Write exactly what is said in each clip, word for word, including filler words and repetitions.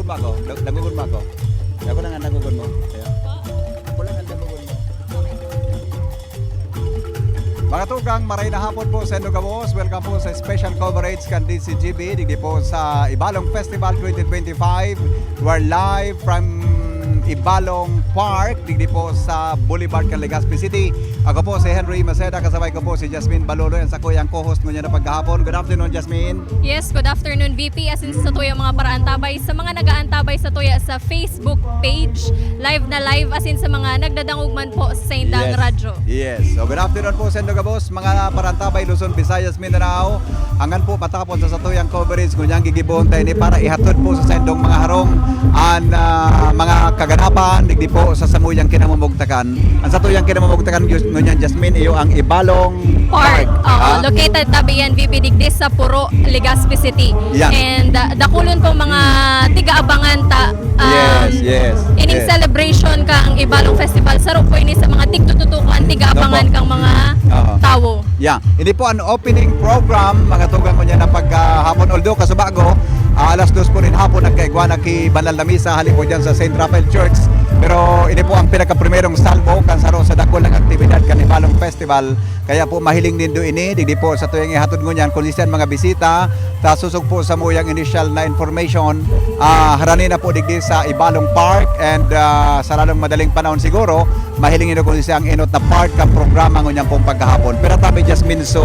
Ako, nag-, nagugun mo ako. Ako lang ang nagugun mo. Ayan. Ako lang ang nagugun mo. Mga tugang, maray na hapon po sa indo gabos. Welcome po sa special coverage kan D Z G B, digdi po sa Ibalong Festival twenty twenty-five. We're live from Ibalong Park, digdi po sa Boulevard kan Legazpi City. Ako po si Henry Maceda, kasabay ko po si Jasmine Baloloy, ang sakuyang co-host ngunyan na paghahapon. Good afternoon, Jasmine. Yes, good afternoon, V P. Asin sa satuyang mga paraantabay, sa mga nag-aantabay satuya sa Facebook page, live na live, asin sa mga nagdadangog man po sa saindang Yes. radyo. Yes. So, good afternoon po sa indo gabos, mga paraantabay, Luzon, Visayas, Mindanao. Hanggang po matapos sa satuyang coverage, ngunyan gigibohon tayo ni para ihatod po sa saindong mga harong an, ah, mga kaganapan, digdi po sa samuyang kinamumugtakan. Ang satuyang kinamumugtakan, Jus-, ngunyan, Jasmine, iyo ang Ibalong Park. Park. Oo, Ah? located tabi yan, V P, digdi sa Puro, Legazpi City. Yan. And, ah, dakulon pong mga tig-aabangan ta, um, Yes, yes, ining yes. celebration kang Ibalong Festival. Saro po ini sa mga tigtututukan, tig-aabangan Opo. kang mga Oo. tawo. Yeah. Ini po ang opening program, mga tugang, ngunyan na paghahapon. Although, kasubago, ah, alas dos po nin hapon, nagkaigwa na ki banal na misa, hali po dyan sa Saint Raphael Church. Pero ini po ang pinakaprimerong salvo kan saro sa dakulang aktibidad kan Ibalong Festival. Kaya po, mahiling nindo ini, digdi po satuyang ihatod ngunyan, kung siisay an mga bisita, ta sosog po samuyang initial na information, ah, harani na po digdi sa Ibalong Park and, ah, sa lalong madaling panahon siguro, mahiling nindo kung siisay ang enot na part kan programa ngunyan pong paghahapon. Pero tabi, Jasmine, so,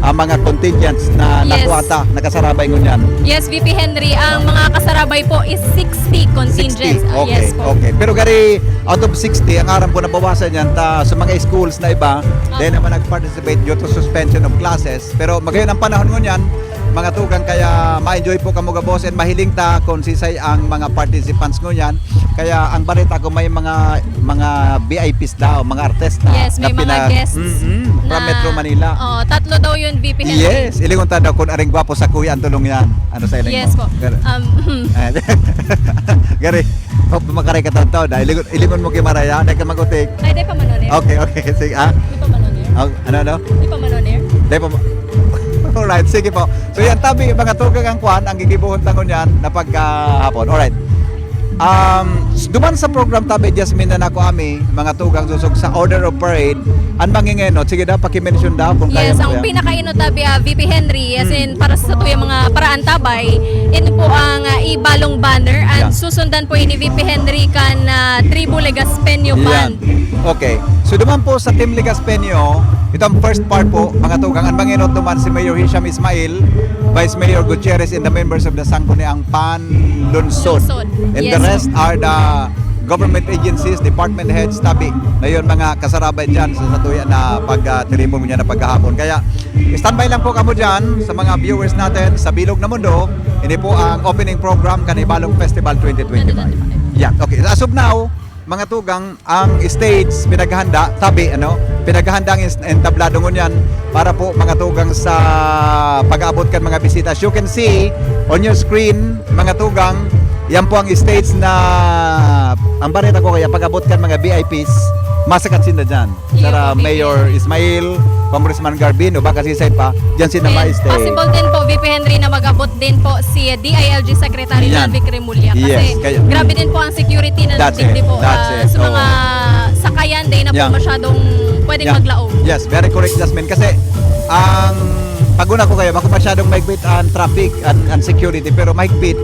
ang mga contingents na Yes. nakuha ta, nakasarabay ngunyan. Yes, V P Henry, ang mga kasarabay po is sixty contingents. Sixty. Ah, Okay, yes po. okay. Pero gari, out of sixty, ang aram ko nabawasan yan ta, sa mga schools na iba, Ah. dahil naman nag-participate due to suspension of classes. Pero magayon ang panahon ngunyan, mga tugang, kaya ma-enjoy po kamo gabos and mahiling ta kung sisay ang mga participants ngunyan. Kaya ang balita ko may mga, mga V I Ps daw, mga artista Yes, na may mga pinag-, guests mm-mm, from na, Metro Manila. Oo, tatlo daw yun, V P Henry. Yes, ilingon ta daw kung aring gwapo sa kuya ang tulong yan. Ano sa iling Yes mo? po. Pero, Um, ah, gari, hope makaray ka tantaw na. Ilingon, ilingon mo kay Maraya, dahil ka magutik. Ay, di pa man on air. Okay, okay. Sige, ah. Di pa man on air. Oh, ano, ano? Di pa man on air. Di pa ma-, Alright, sige po. So yan, tabi, mga tugang ang kwan, ang gigibohon ta ngunyan na paghahapon. Alright. Um, s-, duman sa program tabi, Jasmine, na nako ami, mga tugang sosog sa Order of Parade, an mangingenot, sige daw, paki-mention daw kung kaya Yes, mo ang yan. pinakaenot tabi, ah, V P Henry, as Hmm. in, para sa tuyang mga paraantabay, ini po ang, ah, Ibalong Banner, and Yeah. susundan po ini V P Henry kan, ah, Tribu Legaspeño Yan. Band. Okay. So, duman po sa Team Legaspeño, ito ang first part po, mga tugang. An mangenot duman si Mayor Hisham Ismail, Vice Mayor Gutierrez, and the members of the Sangguniang Panlungsod. Lungsod. And the Yes, rest po. are the government agencies, department heads, tabi. Na yun, mga kasarabay dyan sa satuya na pag, ah, tiripon niya na paghahapon. Kaya, standby lang po kamo dyan sa mga viewers natin sa Bilog na Mundo. Ini po ang opening program kan Ibalong Festival twenty twenty-five. Yeah, okay. As of now, mga tugang, ang stage pinaghahanda, tabi, ano, pinaghahanda ang ins-, entablado ngunyan para po, mga tugang, sa pag-aabot kan mga bisita. As you can see on your screen, mga tugang, yan po ang stage na, ang bareta ko kaya pag-abot kan mga V I Ps, masakat sinda dyan. Iyo, Sara V P. Mayor Ismail, Congressman Garbin, o baka sisay pa, dyan sila Then, ma-stay. possible din po, V P Henry, na mag-abot din po si D I L G Secretary Yan. John Vic Remulla. Kasi Yes, kaya grabe din po ang security na That's digdi it. po, That's ah, it. sa mga Oo. sakayan, di na po Yeah. masyadong pwedeng Yeah. maglaog. Yes, very correct, Jasmine. Kasi ang paguna ko kayo, bako masyadong mahigpit ang traffic and, and security, pero mahigpit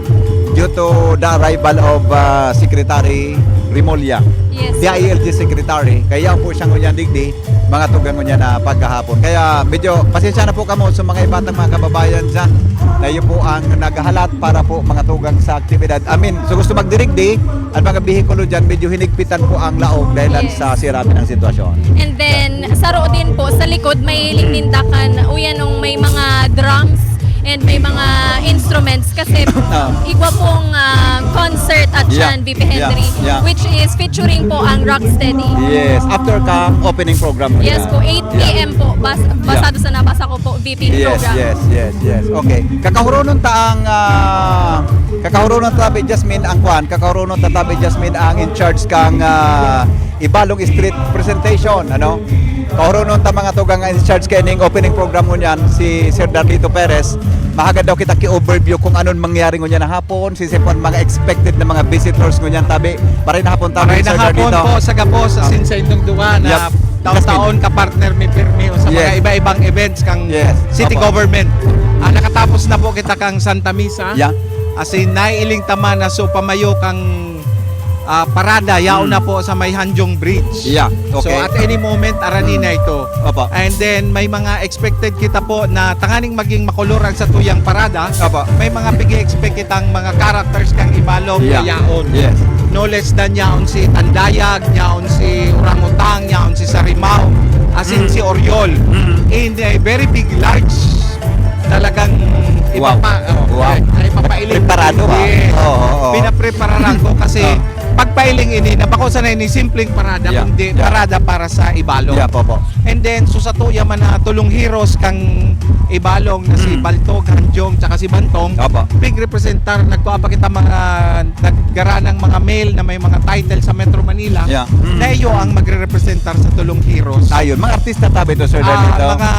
due to the arrival of, ah, Secretary Remulla. Yes. D I L G Secretary. Kaya po siya ngunyan digdi, mga tugang ngunyan na paghahapon. Kaya medyo pasensya na po kamo sa mga iba tang mga kababayan dyan na yun po ang naghahalat para po, mga tugang, sa aktibidad. I mean, so gusto magdirigdi, ang mga bihikulo dyan, medyo hinigpitan po ang laog dahil Yes. sa sira ng sitwasyon. And then, saro din po, sa likod, may lingnindakan, o yan, nung may mga drums and may mga instruments. Kasi, Ah. igwa pong, ah, concert at Yeah. yan, V P Yeah. Henry, Yeah. which is featuring po ang Rocksteady. Yes, after ka opening program. Yes Yeah. po, eight P M Yeah. po. Bas-, Yeah. basado sa nabasa ko po, V P Yes, program. yes, yes, yes. Okay. Kakahuronon ta ang, ah, kakahuronon ta tabi, Jasmine, ang kwan. Kakahuronon ta tabi, Jasmine, ang in charge kang, ah, Ibalong Street Presentation, ano? Kahuronon ta, mga tugang, in charge kaining opening program ngunyan, si Sir Darlito Perez. Mahagad daw kita ki-overview kung anon mangyari ngunyan na hapon, siisay po ang mga expected na mga visitors ngunyan tabi. Maray na hapon tabi, Maray na Sir hapon Dardito. po sa gabos, Ah. asin sa indong duwa na Yep. taon-taon Yes, ka partner mi pirmi o sa mga Yes. iba-ibang events kang Yes. city Opo. government. Ah, nakatapos na po kita kang Santa Misa. Yeah. Asin naiiling ta man na so pamayo kang ah, parada, yaon Mm. na po sa may Hanjong Bridge. Yeah, So, okay. at any moment, arani Mm. na ito. Opo. And then, may mga expected kita po na tanganing maging makolor ang satuyang parada. Opo. May mga pig-expect kitang mga characters kang Ibalong Yeah. na yaon. Yes. No less than yaon si Tandayag, yaon si Orangutan, yaon si Sarimaw, asin Mm. si Oriol. Mm. In a very big, large, talagang Wow. ipapa-, oh, Wow. ay, ay, ipapailing. Preparado, ah. Yes. Oo, oo. Pinaprepararan ko kasi Oh. pagpailing ini na bako sana ini simpleng parada, Yeah, kundi yeah. parada para sa Ibalong. Yeah, po, po. And then, so sa tuya man na tulong heroes kang Ibalong na si Mm. Baltog, Hanjong, tsaka si Bantong, Opo. pig-representar, nagkuha pa kita mga, naggaranang mga male na may mga title sa Metro Manila, Yeah. Mm. na iyo ang magre-representar sa tulong heroes. Ayun, mga artista tabi to, Sir Ah, Dardito. mga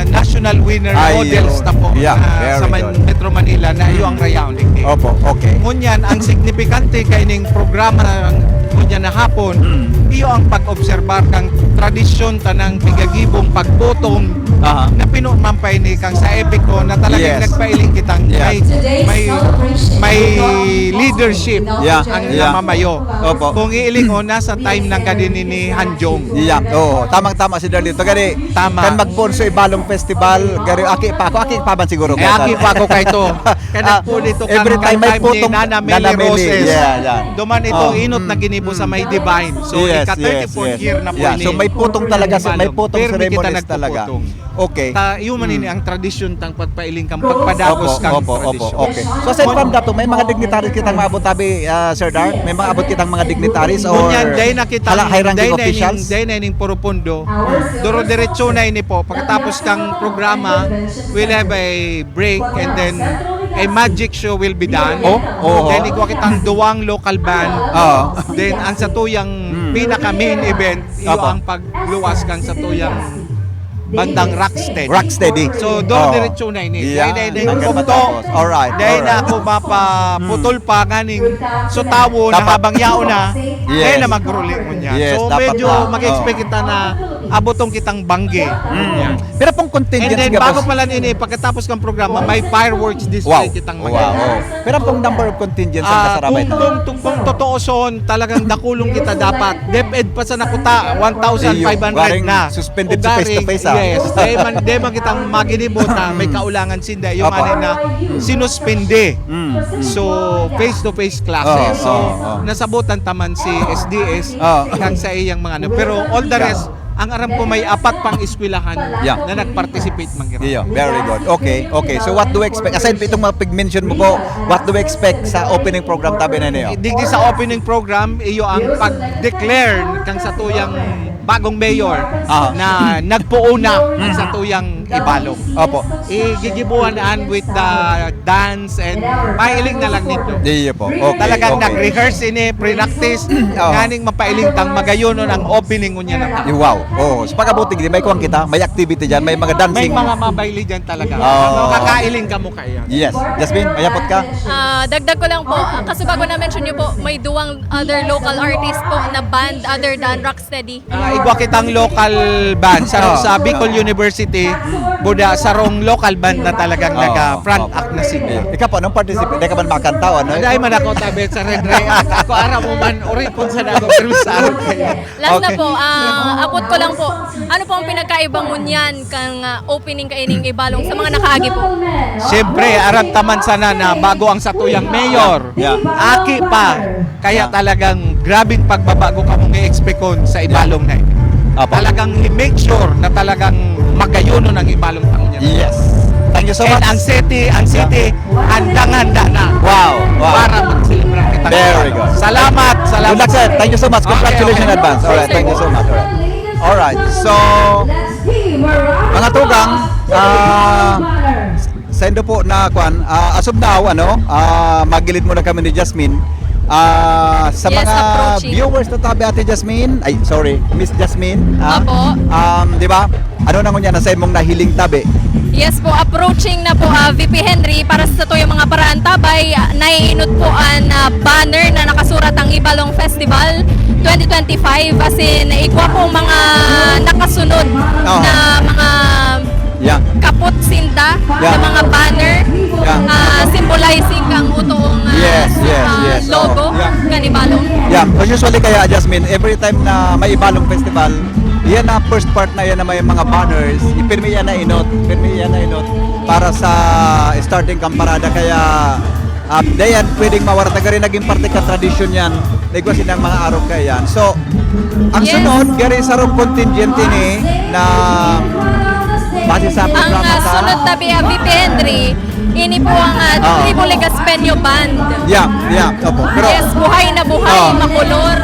national winner Ay, models yun. na po Yeah, na very sa Man-, good. Metro Manila na iyo ang Mm. rayaon digdi. Opo, okay. Ngunyan, ang signifikante kaining programa ngunyan na hapon, Mm. iyo ang pag-obserbar kang tradisyon tanang pigagibong pagputong Aha. na pinuman pa ini kang sa Epico na talagang Yes. nagpailing kitang Yeah. may, may, may leadership Yeah. ang Yeah. namamayo. Opo. Kung iilingon, nasa time ng gadi ni, ni Hanjong. Yeah. Oo. Tamang-tama si Darlito. Gani, Tama. kan magpoon sa Ibalong Festival, gari, aki pa ako. Aki pa man siguro, Eh, kaya aki pa ako kay to. Kaya Ah, nagpuli to every kan, time kan may time ni putong Nana Meli Nana Meli. Roses. Yeah, yeah. Duman ito, Oh. inot na Mm. ginibo sa Mm. may Divine. So, Yes, ika yes, thirty-fourth yes. year na po Yeah, ini. so may putong talaga si, may Ibalong. putong Pirmi kita ceremonies talaga. nagpuputong. Okay. Ta, iyo man Mm. ini ang tradisyon tang pagpailing kang pagpadagos Opo, kang opo, opo. tradisyon. Okay. So, aside from that, may mga dignitaries kitang maabot tabi, ah, Sir Dar? May mga abot kitang mga dignitaries or Ngunyan, dahil na kitang, hala, high-ranking dahil na ining, officials? dahil na ining purupundo, duro-diretso na ini po. Pagkatapos kang programa, we'll have a break and then a magic show will be done. Oh, oo. Then igwa kitang duwang local band. Oo. Then ang satuyang Mm. pinaka main event, iyo Opo. ang pagluwas kang satuyang bandang Rocksteady. Rocksteady. So, duro Oo. diretso na ini. Yeah. Dahil na ini Hanggang bugto. matapos. Alright, Dahil na alright. ako mapaputol Mm. pa nganing sutawo na Dapat. habang yaon na, Yes. dahil na magruli mo niya. Yes, So, dapat medyo na. mag-expect Oo. kita na abotong kitang bangge. Mm. Yan. Pero pong contingent And then, nga, bago boss. pala nini, pagkatapos ng programa, may fireworks display Wow. kitang Wow. maganda. Oh. Pero pong number of contingents ang Ah, kasarabay kung, na? kung, kung, kung totoo son, talagang dakulong kita dapat. DepEd pa sa nakuta, one thousand five hundred Iyo, waring na. suspended sa Ugari, face-to-face, ah. yes. Dahil man, dahil man kitang maginibo ta, may Mm. kaulangan sinda. Yung Apa. ano na, sinuspende. Mm, mm. So, face-to-face classes. Oo, So, oo, oo. nasabutan taman si S D S Oo. kang sa iyang mga ano. Pero all the Yeah. rest, ang aram ko may apat pang eskwelahan Yeah. na nag-participate, Mangira. Iyo, very good. Okay, okay. So what do we expect? Aside po itong mga pig-mention mo po, what do we expect sa opening program tabi na niyo? Digdi sa opening program, iyo ang pag-declare kang satuyang bagong mayor Ah. na nagpuuna Mm. sa tuyang Ibalong. Opo. Igigibuhan an with the dance and mahiling na lang ninyo. Iyo po. Okay, Talagang okay. nag-rehearse ini, pre-practice, Oo. nganing mapailing tang magayonon ang opening ngunyan na. Wow. Oh, sa pag-abot digdi, may kuwan kita, may activity diyan, may mga May dancing. mga mabayli dyan talaga. Oo. Ano, kakailing ka mo kaya? Yes. Jasmine, may abot ka? Ah, dagdag ko lang po, kasi bago na-mention niyo po, may duwang other local artist po na band other than Rocksteady. Ah, igwa kitang local band sa, Oh. sa Bicol University, buda, sarong local band na talagang Oh. naga-front Oh. act na singer. Ikaw po, anong participate? Di ka man makanta, ano? Dahil man ako tabi sa Red Ray. Ako, aram mo man, oripon sa nako, pero sa akin. Last na Okay. po, ah, abot ko lang po. Ano po ang pinagkaiba ngunyan kang, ah, opening kaining Ibalong sa mga nakaagi po? Siyempre, aram taman sana na bago ang satuyang mayor, Yeah. aki pa. Kaya Yeah. talagang grabing pagbabago kamong i-expect kon sa Yeah. Ibalong na yun. Apo. Talagang i-make sure na talagang magayonon ang Ibalong taon niya. Yes. Thank you so And much. ang city, ang Yeah. city, handang-handa na Wow, wow. para mag-celebrate kita. Very good. Salamat, salamat. Good luck, sir. Thank you so much. Okay, Congratulations in okay. advance. Alright, thank you so much. Alright. Alright. So, mga tugang, ah, saindo po na, kwan, ah, as of now, ano, ah, magilid muna kami ni Jasmine. Ah, sa Yes, mga approaching. viewers na tabi, Ate Jasmine, ay, sorry, Miss Jasmine, ah, Opo. um, di ba? Ano na ngunyan na sa imong nahiling tabi? Yes po, approaching na po, ah, V P Henry, para sa tuyang mga paraantabay, ah, naiinot po an, ah, banner na nakasurat ang Ibalong Festival twenty twenty-five. As in, igwa pong mga nakasunod Oo. na mga Yeah. kapot sinda Yeah. na mga banner, Yeah. ah, symbolizing kang utoong, ah, Yes, yes, ah, yes. logo Oo. Yeah. kan Ibalong. Yeah. So, usually kaya, Jasmine, every time na may Ibalong Festival, yan na first part na yan na may mga banners, pirmi yan na inot, pirmi yan na inot para sa starting kan parada. Kaya, um, dayan pwedeng mawara. Tagari naging parte ka tradisyon yan. Igwa sinang mga arog kaya yan. So, ang Yes. sunod, gari sarong contingent ini na base sa Ang, programa ah, sa sunod tabi, ah, V P Henry, ini po ang, ah, Oo. Tribo Legaspeño Band. Yeah, yeah, opo. Pero Yes, buhay na buhay, Oo. makolor.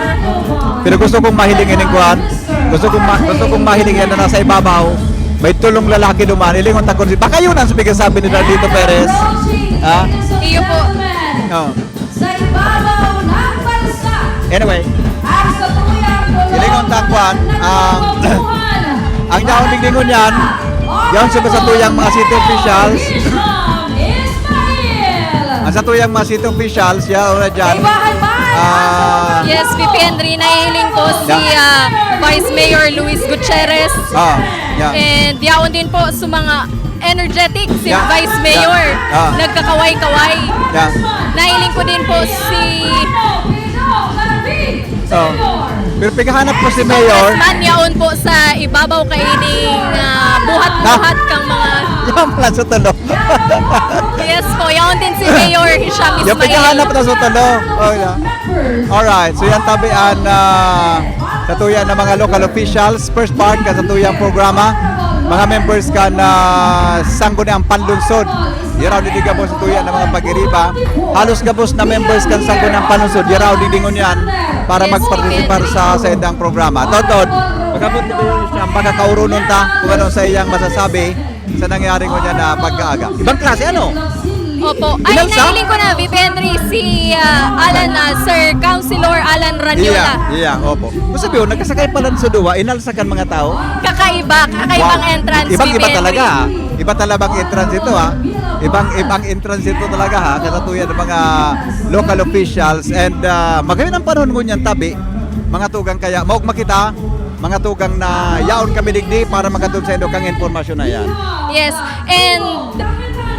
Pero gusto kong mahiling ining kwan. Gusto kong ma-, gusto kong mahiling yan na nasa ibabaw. May tulong lalaki duman. Ilingon ta kung si-, baka yun ang sabi, sabi ni Dardito Perez. Ha? Iyo po. Oh. Sa ibabaw ng bansa. Anyway. Ang satuyang Ilingon ta kwan, ng ang, kabubuhan. ang yaon digdi ngunyan, yaon sa satuyang mga city officials. Hisham Ismail. Ang satuyang mga city officials, yaon na dyan. Ibahan man. Ah. Yes, V P Henry, nahihiling ko si, Yeah. ah, Vice Mayor Luis Gutierrez. Ah, yeah. And yaon din po sa mga energetic si Yeah. Vice Mayor. Yeah. Ah. Nagkakaway-kaway. Yeah. Nahiling ko din po si Oh. Pero pigahanap ko si Mayor. Congressman, yaon po sa ibabaw kaining, ah, buhat-buhat kang mga Yan pala sa tulo. Yes po, yaon din si Mayor Hisham Yung Ismail. pigahanap na sa tulo. Oh, yeah. Alright, so yan tabi an, ah, satuya na mga local officials, first part ka satuyang programa, mga members kan Sangguniang Panlungsod. Yaraw digdi gabos satuya na mga pag-iriba. Halos gabos na members kan Sangguniang Panlungsod, yaraw digdi ngunyan para magpartisipar sa saindang programa. Totod, magabot na ba yun siya? Baka kaurunon ta kung ano sa iyang masasabi sa nangyari ngunyan na pagkaaga. Ibang klase, ano? Opo. Ay, Inalsa? nahiling ko na, V P Henry, si, ah, Alan, ah, Sir Councilor Alan Ranyola. Iya, iya, opo. Kung sabi ko, nagkasakay pala sa duwa, inalsa kan mga tao. Kakaiba, kakaibang Wow. entrance, Ibang-iba V P Henry. talaga, ah. Iba talaga bang entrance ito, ah. Ibang, ibang entrance ito talaga, ha. Katatuyan ng mga local officials and, ah, magayon ang panahon ngunyan, tabi. Mga tugang kaya, maugma kita, mga tugang na yaon kami digdi para magatod sa indo kang impormasyon na yan. Yes, and,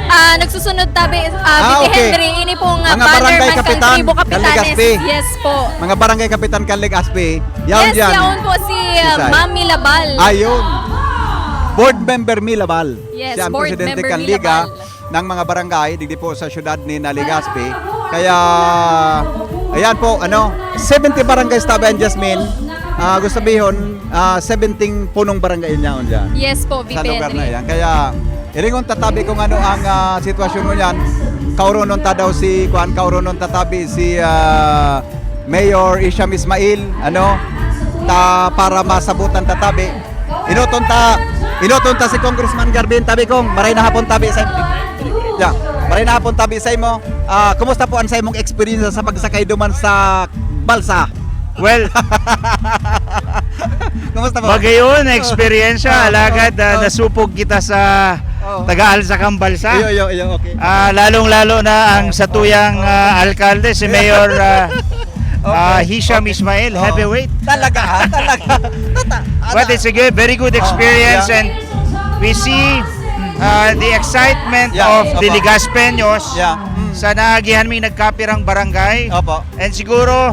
ah, nagsusunod tabi, ah, Ah, V P okay. Henry, ini pong, ah, Mga banner barangay man kang kapitan, Tribo kan Capitanes. Legazpi. Yes po. Mga barangay kapitan kan Legazpi, yaon Yes, dyan. yaon po si, ah, Kisay. Ma'am Milabal. Ayun. Board member Milabal. Yes, Siya ang board presidente member kan Liga Milabal. ng mga barangay digdi po sa siyudad ni Legazpi. Kaya, ayan po, ano, seventy barangays tabi an Jasmine. Ah, gusto sabihon, ah, seventy punong barangay niya on dyan. Yes po, Sa lugar na V P Henry. yan. Kaya, iringon tatabi kung ano ang, ah, sitwasyon mo niyan. Kauronon ta daw si, kuan, kauronon tatabi si, ah, Mayor Hisham Ismail, ano, ta, para masabutan tatabi. Inuton ta, inuton ta si Congressman Garvin, tabi kong, maray na hapon tabi sa, yeah, maray na hapon tabi sa imo. Ah, kumusta po ang sa imong experience sa pagsakay duman sa balsa? Well, Kumusta po? Magayon na eksperyensya, Oh, alagad, oh, ah, oh. nasupog kita sa Oh. taga-alsa kang balsa. Iyo, iyo, iyo, okay. Ah, lalong-lalo na ang Oh, satuyang, oh. ah, alkalde, si Iyo. Mayor, ah, Okay. ah, Hisham Okay. Ismail, Oh. heavyweight. Talaga, ha? Talaga. Tata-, But ano? it's a good, very good Oh, experience yeah. and we see, ah, the excitement Yeah, of the opo. Legazpeños Yeah. Mm. sa naagihan mi nagkapirang barangay. Opo. And siguro,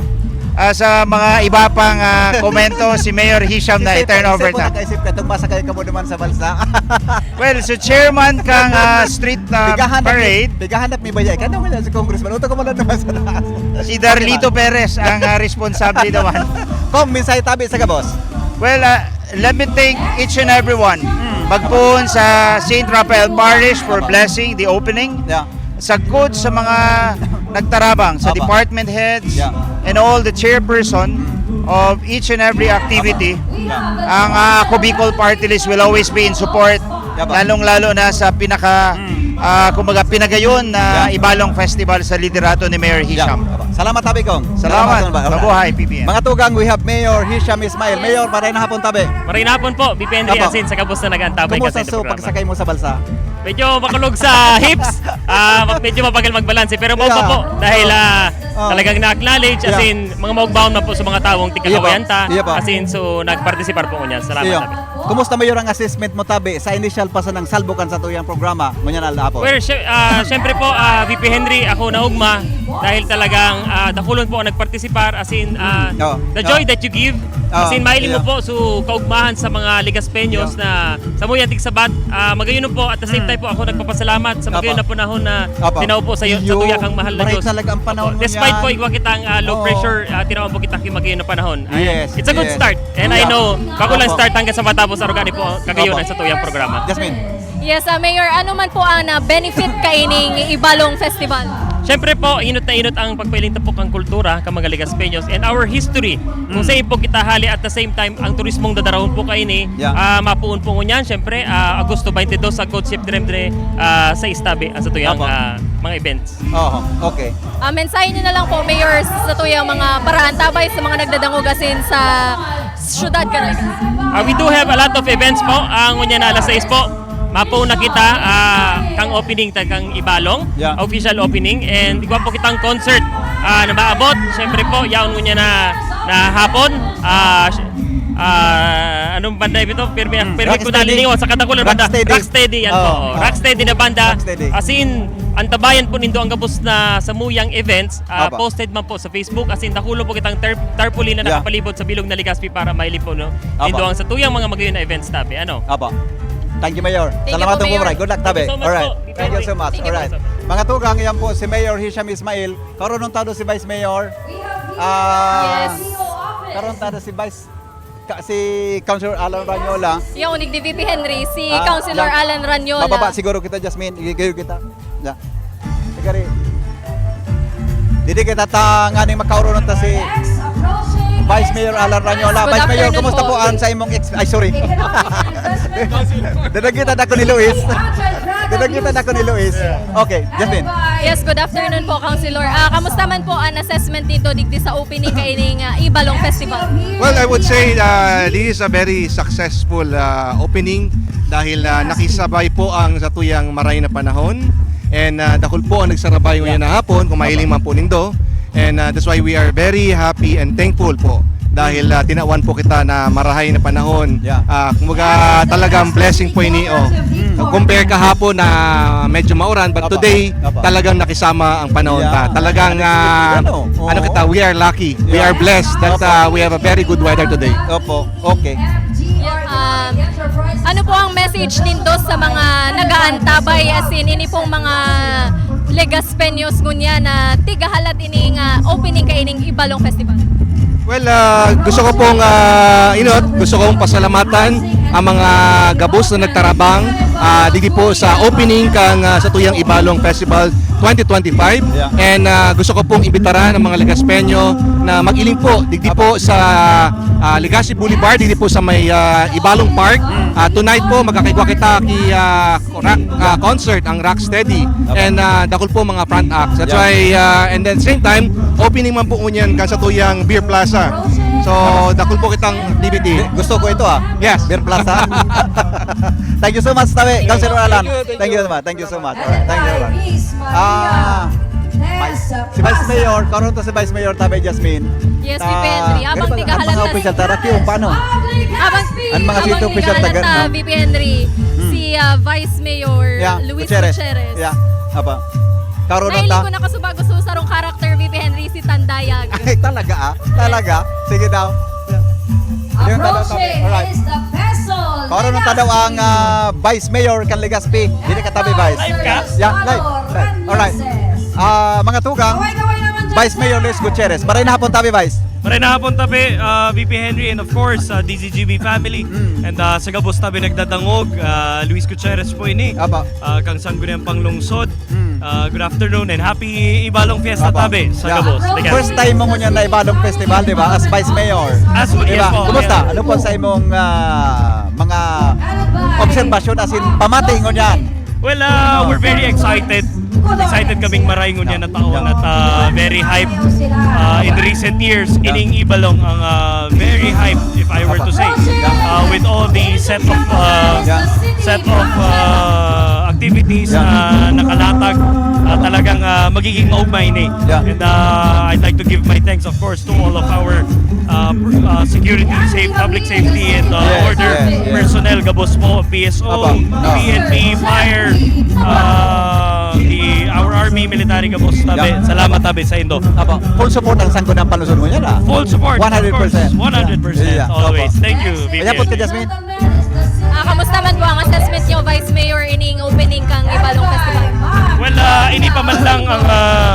ah, sa mga iba pang, ah, komento, si Mayor Hisham na Isay po, i-turn over Isay po, na. nakaisip ka, itong masakay ka mo naman sa balsa. Well, so chairman kang, ah, street, ah, Pigahanap parade. mi, pigahanap mi ba yan? Kaya naman yan si Congressman, uto ka mo lang naman sa taas. Si Darlito Diba? Perez ang, ah, responsable naman. Kong, minsay tabi sa gabos. Well, ah, let me thank each and everyone. Mm. Magpoon sa Saint Raphael Parish for Opo. blessing the opening. Yeah. Sagkod sa mga nagtarabang, sa Opo. department heads, Yeah. and all the chairperson Mm. of each and every activity. Opo. Yeah. Ang, ah, Ako Bicol Party List will always be in support, Yeah, ba? lalong-lalo na sa pinaka, Mm. ah, kumbaga, pinagayon na Yeah. Ibalong Festival sa liderato ni Mayor Yeah. Hisham. Opo. Salamat, Tabi Kong. Salamat. Salamat. Alright. Mabuhay, P B M. Mga tugang, we have Mayor Hisham Ismail. Mayor, maray na hapon, Tabi. Maray na hapon po, V P Henry, Apo. Asin, sa gabos na nag-antabay Kumusta kasi sa programa. pagsakay mo sa balsa? Medyo makulog sa hips, ah, mag- medyo mabagal magbalanse, pero mao pa Yeah. po, dahil ah, Oh. talagang na-acknowledge, as Yeah. in, mga maugbaon na po sa mga taong Iya pa. tigkakawayan ta, Iya pa. as in, so, nagpartisipar po ngunyan. Salamat, Iyo. Tabi. Kumusta, Mayor, ang assessment mo, Tabi, sa initial pa sanang salbok kan satuyang programa? Ngunyan na, Apo. Well, sy- ah, syempre po, ah, V P Henry, ako naugma dahil talagang ah, dakulon po ang nagpartisipar, as in, ah, Mm. Oo. the joy Oo. that you give, Oo. as in, mahiling mo Yeah. po, so, kaugmahan sa mga Ligaspeños Yeah. na sa Muyang Tigsabat, ah, magayon po, at the same Mm. time po, ako nagpapasalamat sa magayon Apo. na panahon na Apo. tinao po sa, iyo, sa Iyo, tuya kang mahal na maray Diyos. talaga ang panahon Apo. mo Despite niyan. po, igwa kitang ah, low Oo. pressure, ah, tinao po kita ki magayon na panahon. Ah, Yes, it's a good yes. start. And I Yeah. know, bago lang Apo. start hanggang sa matapos, arog ani po, kagayon Apo. na sa tuyang programa. Jasmine. Yes, ah, Mayor, ano man po ang ah, benefit kaining Ibalong Festival? Siyempre po, inot na inot ang pagpailing tapok ang kultura kan mga Ligaspeños and our history. Kung Mm. saan po kita hali, at the same time, ang turismong dadarahon po kaini, Yeah. ah, mapuon po ngunyan, siyempre, ah, Agosto twenty-two sa Good Ship Dremdre, ah, sa Istabe, ang sa tuyang Apo. ah, mga events. Oo, okay. Ah, mensahe niyo na lang po, Mayor, sa tuyang mga paraantabay sa mga nagdadangog asin sa syudad kan Legazpi. Ah, we do have a lot of events po. Ang ngunyan na alas sais po, mapo na kita ah, kang opening ta kang Ibalong, Yeah. official opening, and igwa po kitang concert ah, na maabot. Siyempre po, yaon ngunyan na, na hapon. Ah, sh- ah, anong banda ito? Pirmi, Hmm, pirmi ko Rocksteady. naliniwan sa katakulan banda. Rocksteady. Rocksteady, yan po. Oh, Oh, oh. Rocksteady. Rocksteady na banda. Rocksteady. As in, antabayan po nindo ang gabos na samuyang events. Ah, Apo. posted man po sa Facebook. As in, dakulo po kitang tar- tarpaulin na Yeah. nakapalibot sa bilog na Legazpi para mahiling po, no? Apo. Nindo ang sa tuyang mga magayon na events, Tabi. Ano? Apo. Thank you, Mayor. Thank you Salamat po, po, Mayor. Mayor. Good luck, Tabi. Thank you so much Alright. po. Thank you so much. Thank you po. Alright. Mga tugang, yan po si Mayor Hisham Ismail. Karoon tado si Vice Mayor. Ah, Yes. Karoon tado si Vice, ka, si Councilor Alan Ranyola. Yung unig ni V P Henry, si Ah, Councilor yan. Alan Ranyola. Bababa siguro kita, Jasmine. Igigayo kita. Ya. Sigari. Didi kita ta nganing makaoronon ta si Vice Mayor Alan Ranyola. Good Vice Mayor, afternoon kumusta po. po ang sa imong ex-, ay, sorry. Dadagitan ako ni Luis. Dadagitan ako ni Luis. Okay, Jasmine. Yes, good afternoon po, Councilor. Ah, kamusta man po ang assessment nito digdi sa opening kaining ah, Ibalong Festival? Well, I would say uh, this is a very successful uh, opening dahil uh, nakisabay po ang satuyang maray na panahon and uh, dakul po ang nagsarabay ngayon na hapon kung mahiling man po nindo. And uh, that's why we are very happy and thankful po dahil uh, tinawan po kita na marahay na panahon. Yeah. Uh, kumbaga talagang blessing po ini. Oh. Compare kahapon na medyo mauran, but Apa, today apa. talagang nakisama ang panahon Yeah. ta. Talagang uh, Ano? ano Oo. kita, we are lucky. We Yeah. are blessed that uh, we have a very good weather today. Opo. Okay. Um, ano po ang message nindo sa mga nagaantabay, as in, ini pong mga Legaspeños ngunyan na tigahalat ining ah, opening kaining Ibalong Festival? Well, ah, gusto ko pong ah, inot, gusto kong pasalamatan ang mga gabos na nagtarabang ah, didi po sa opening kang ah, satuyang Ibalong Festival twenty twenty-five. Yeah. And ah, gusto ko pong imbitaran ang mga Legaspeño na mag-iling po digdi po sa ah, Legazpi Boulevard, digdi po sa may ah, Ibalong Park. Ah, tonight po, magkakaigwa kita ki ah, rock ah, concert ang Rocksteady. And ah, dakul po mga front acts. That's Yeah. why, ah, and then same time, opening man po ngunyan kan satuyang Beer Plaza. So, dakul po kitang D V D. Gusto ko ito ah. Yes. Beer Plaza. Thank you so much, Tabi. Councilor Alan. Thank you so much. Thank you so much. Alright. Thank you so much. Ah, Vice, si Vice Mayor, karon to si Vice Mayor Tabi, Jasmine. Yes, Ah, V P Henry. Abang ganun ba, tigahalat ang mga na official, tara, kiyo, paano? Abang, Ang mga abang city official tigahalat taga- na V P Henry, Hmm. si ah, Vice Mayor Yeah, Luis Gutierrez. Gutierrez. Yeah, apa. Karon Nahiling ta. ko na kasuba gusto sa rong character V P Henry, si Tandayag. Ay, talaga ah. Talaga. Sige daw. Approaching Alright. is the vessel. Karon na tadaw ang ah, Vice Mayor kan Legazpi. Dili ka Tabi, Vice. Live ka? Yeah, live. Live. Alright. Ah, mga tugang, Vice Mayor Luis Gutierrez. Maray na hapon, Tabi, Vice. Maray na hapon, Tabi, ah, V P Henry, and of course, ah, D Z G B family. Mm. And ah, sa gabos, Tabi, nagdadangog, ah, Luis Gutierrez po ini. Apa. Ah, kang Sangguniang Panglungsod. Mm. Ah, good afternoon and happy Ibalong Fiesta, Apa. Tabi, sa Yeah. gabos. Legaspi. First time mo ngunyan na Ibalong Festival, di ba? As Vice Mayor. As, Di yes ba? po, Kumusta? yeah. Ano po sa imong ah, mga obserbasyon as in pamati ngunyan? Well, uh, we're very excited. Excited kaming maray ngunyan na taon at, ah, very hype, ah, in recent years. Ining Ibalong ang, ah, very hype, if I were to say, ah, with all the set of, ah, set of, ah, activities na nakalatag, ah, talagang, ah, magiging maugma ini. And, ah, I'd like to give my thanks, of course, to all of our, ah, pr- ah, security, safe, public safety, and, ah, order personnel, gabos po, P S O, P N P, fire, ah, the, our army, military, gabos, tabi. Salamat, tabi, sa indo. Apo, full support ang Sangguniang Panlungsod ngunyan, ah. Full support, of course. One hundred percent. One hundred percent, always. Thank you, Ayan po, V P N. Jasmine. Ah, kamusta man po ang assessment niyo, Vice Mayor, ining opening kang Ibalong Festival? Well, ah, ini pa man lang ang, ah,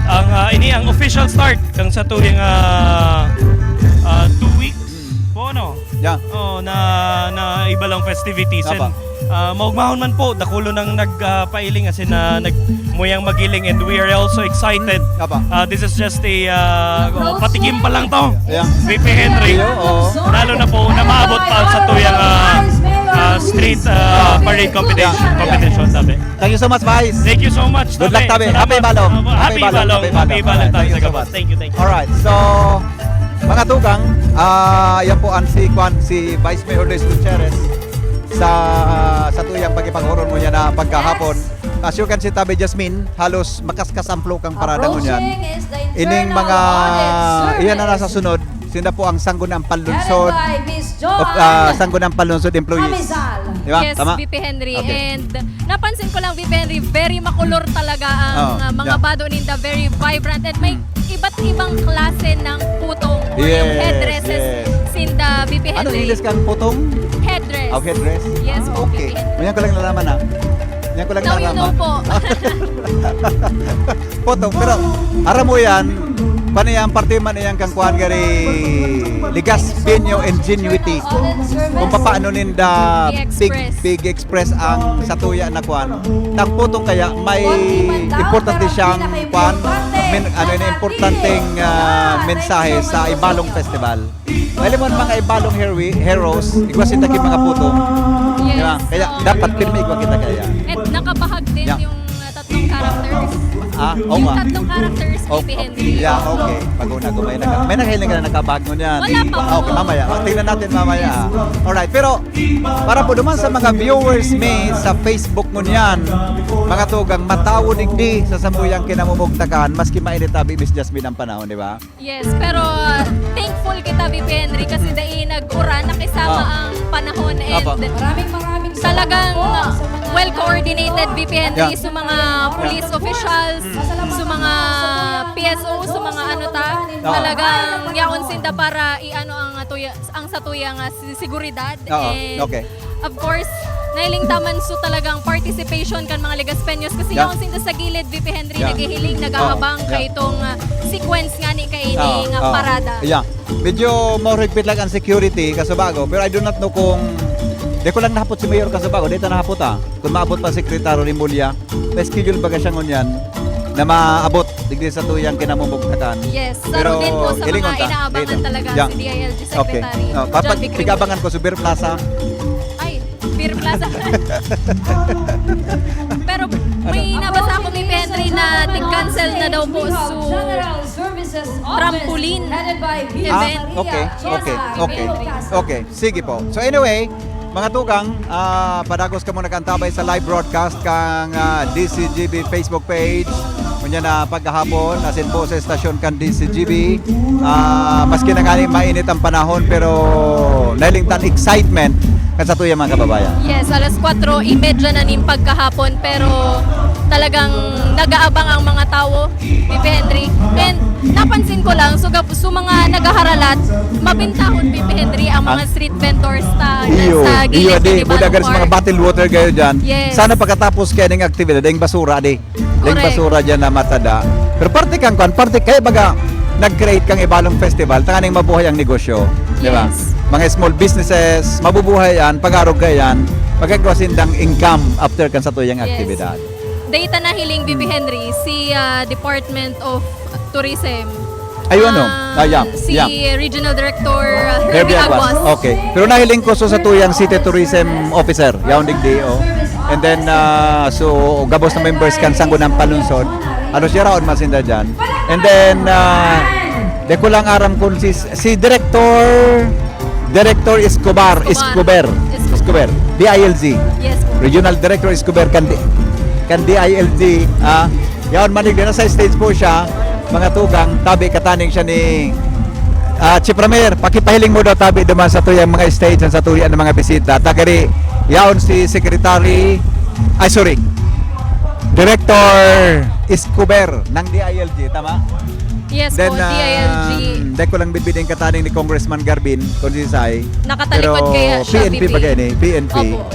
ang, ah, ini ang official start kang sa tuwing, ah, ah, two weeks po, no? Yeah. Oh, na, na Ibalong festivities. And, Tama. ah, maugmahon man po, dakulo nang nag, ah, pailing, as in, ah, nagmuyang magiling, and we are also excited. Tama. Ah, this is just a, ah, patikim pa lang to. Yeah. V P Henry. Iyo, oo. Lalo na po na maabot pa sa tuyang, ah, ah, street, ah, parade competition, Yeah, yeah. competition, tabi. Thank you so much, Vice. Thank you so much, Good luck, tabi. Tabi. Happy Salamat. Ibalong. Happy Happy Ibalong. Ibalong. Happy Ibalong. Thank you, thank you so much. Thank you, thank you. Alright, so, mga tugang, ah, yan po ang si, kwan, si Vice Mayor Luis Gutierrez sa, sa tuyang pakipag-oron mo niya na pagkahapon. As you can see, Tabi Jasmine, halos makaskas ang flow kang parada mo niyan. Ining mga, iyan na nasa sunod, sinda po ang Sangguniang Panlungsod, of, ah, Sangguniang Panlungsod employees. Di ba? Yes, Tama? V P Henry. Okay. And napansin ko lang, V P Henry, very makulor talaga ang, Oo, ah, mga yeah. bado ninda, very vibrant. And may iba't ibang klase ng putong or yung Yes, headdresses yes. sinda, V P Ano Henry. English kang putong? Headdress. Oh, headdress? Yes Ah, po, okay. V P Henry. Ngayon ko lang nalaman, ah. Ngayon ko lang Now you nalaman. know po. Putong, pero aram mo yan, paano yan, parte man yan kang kuhan gari Legazpeño ingenuity. Kung paano ninda pig, I-express. pig-express ang satuya na kuhan. Ang putong kaya may importante siyang kuhan, men-, ano yun, importanteng, ah, mensahe sa Ibalong Festival. Alam mo, mga Ibalong hero-, heroes, igwa sinda ki mga putong. Yes. Di ba? Kaya Oo. dapat pirmi igwa kita kaya. At nakabahag din Yeah. yung, uh, tatlong characters. Ah, oo Yung nga. tatlong characters, Oh, V P Henry. yeah, okay. Pag-una ko, may naka-, may nakahiling ka na nakabahag mo niyan. Wala pa Ah, okay, po. mamaya. Ah, tingnan natin mamaya. Yes. Alright, pero para po naman sa mga viewers mi sa Facebook mo niyan, mga tugang, matawo digdi sa sambuyang kinamumugtakan, maski mainit abi, Miss Jasmine, ang panahon, di ba? Yes, pero, uh, thankful kita, V P Henry, kasi dai nag-uran, nakisama Ah. ang panahon and Apo. Maraming, maraming salamat talagang po sa mga well coordinated, V P Henry, Yeah. sa mga police Yeah. officials, Mm. sa mga P S O, sa mga ano ta, Oo. talagang yaon sinda para i-ano ang, uh, tuya-, ang satuya nga si-, seguridad. Oo, And okay. of course, nahiling ta man so talagang participation kan mga Legazpeños kasi Yeah. yaon sinda sa gilid, V P Henry, Yeah. naghihiling, Oh, nag-aabang yeah. kay itong, ah, sequence nga ni kaini Oo, nga oo. parada. Yeah. Medyo mahigpit lang ang security, Kasubago, pero I do not know kung, di ko lang nahapot si Mayor Kasubago, di ta nahapot, ah. Kung maabot pa si Secretary Remulla, may schedule baga siya ngunyan na maabot digdi sa tuyang kinamumugtakan. Yes, Pero saro din po sa hilingon mga ta, inaabangan hilingon. talaga Yeah. si D I L G Okay. Secretary Oh, John papag-, Vic Remulla. pigabangan ko sa Beer Plaza. Ay, Beer Plaza. Pero may Ano? nabasa ako ni Henry na tig-cancel na daw po General su Services Office, trampoline headed by Miss event. Ah, okay, Maria okay, Josa okay, Ribeiro Castro. okay. Sige po. So anyway, mga tugang, ah, padagos kamo nag-antabay sa live broadcast kang, ah, D C G B Facebook page. Unya na paghahapon, asin po sa estasyon kan D C G B. Ah, maski na ngani mainit ang panahon, pero nahiling tan excitement kan sa tuyang mga kababayan. Yes, alas kwatro y medya na nin pagkahapon, pero talagang nag-aabang ang mga tawo, V P Henry. And napansin ko lang, so, gap-, so mga naghaharalat, mabintahon, V P Henry, ang mga Ang street vendors ta, Iyo, sa iyo, gilid, di, di ba, buda ng gani sa mga park? bottled water kayo dyan. Yes. Sana pagkatapos kaya ng aktibidad, yung basura, di. Yung Correct. basura dyan na matada. Pero parte kang kwan, parte kaya baga nag-create kang Ibalong Festival, tanganing mabuhay ang negosyo, di ba? Yes. Mga small businesses, mabubuhay yan, pag-arog ka yan, magkagawa sindang income after kan sa tuyang Yes. aktibidad. Data na hiling, V P Henry, si, ah, Department of Tourism. Ay, ano? Um, Ah, yeah, si yeah. Regional Director, uh, Hervey Hervey Aguas. Aguas. Okay. Pero nahiling ko so sa tuyang City Tourism Officer, yaon digdi, oh. And then, ah, so, gabos na members kan Sangguniang Panlungsod. Ano siya raon, masinda dyan. And then, ah, di ko lang aram kung si, si Director, Director Escobar, Escobar. Escobar. Escobar. Escobar. D I L G. Yes po. Regional Director Escobar kan D-, kan D I L G. Ah, yaon manig din, nasa stage po siya. Mga tugang, tabi kataning siya ni, ah, Chief Ramir, pakipahiling mo daw tabi duman sa tuyang mga stage, sa tuyang mga bisita. Tagari, yaon si Secretary, ay, sorry, Director Escobar ng D I L G, tama? Yes Then, po, D I L G. Um, dahil ko lang bibiding kataning ni Congressman Garbin, kung si Sai. Nakatalikod Pero kaya siya, P N P V P. Ba kayo ni? P N P. Opo.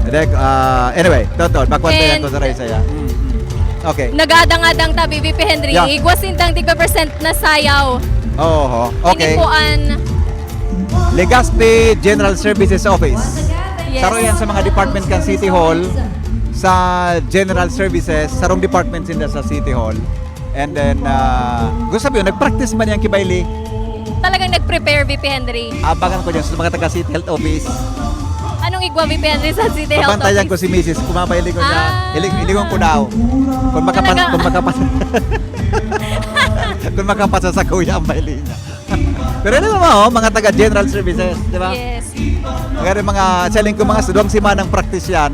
Dahil, ah, anyway, totoo, magkwantayan And ko sa Ray Saya. Mm, mm. Okay. Nag-aadang-adang ta, V P Henry. Yeah. Igwa sindang tigpa-present na sayaw. Oho. Okay. Ini po an Legazpi General Services Office. Yes. Saro yan sa mga department kan City Hall, sa General Services, sarong department sinda sa City Hall. And then, ah, gusto sabihin, nag-practice man yan kay Bailey. Talagang nag-prepare, V P Henry. Abangan ko dyan sa mga taga City Health Office. Anong igwa, V P Henry, sa City Health Babantayan ko Office? Si misis, kung mabahiling ko niya, Ah. hiling, hilingon ko daw. Kung makapa-, Talaga? Kung makapasa. Kung makapasa sa kuya ang bahiling niya. Pero alam mo, oh, mga taga General Services, di ba? Yes. Kaya rin mga, sa lingkod, mga duwang semanang practice yan.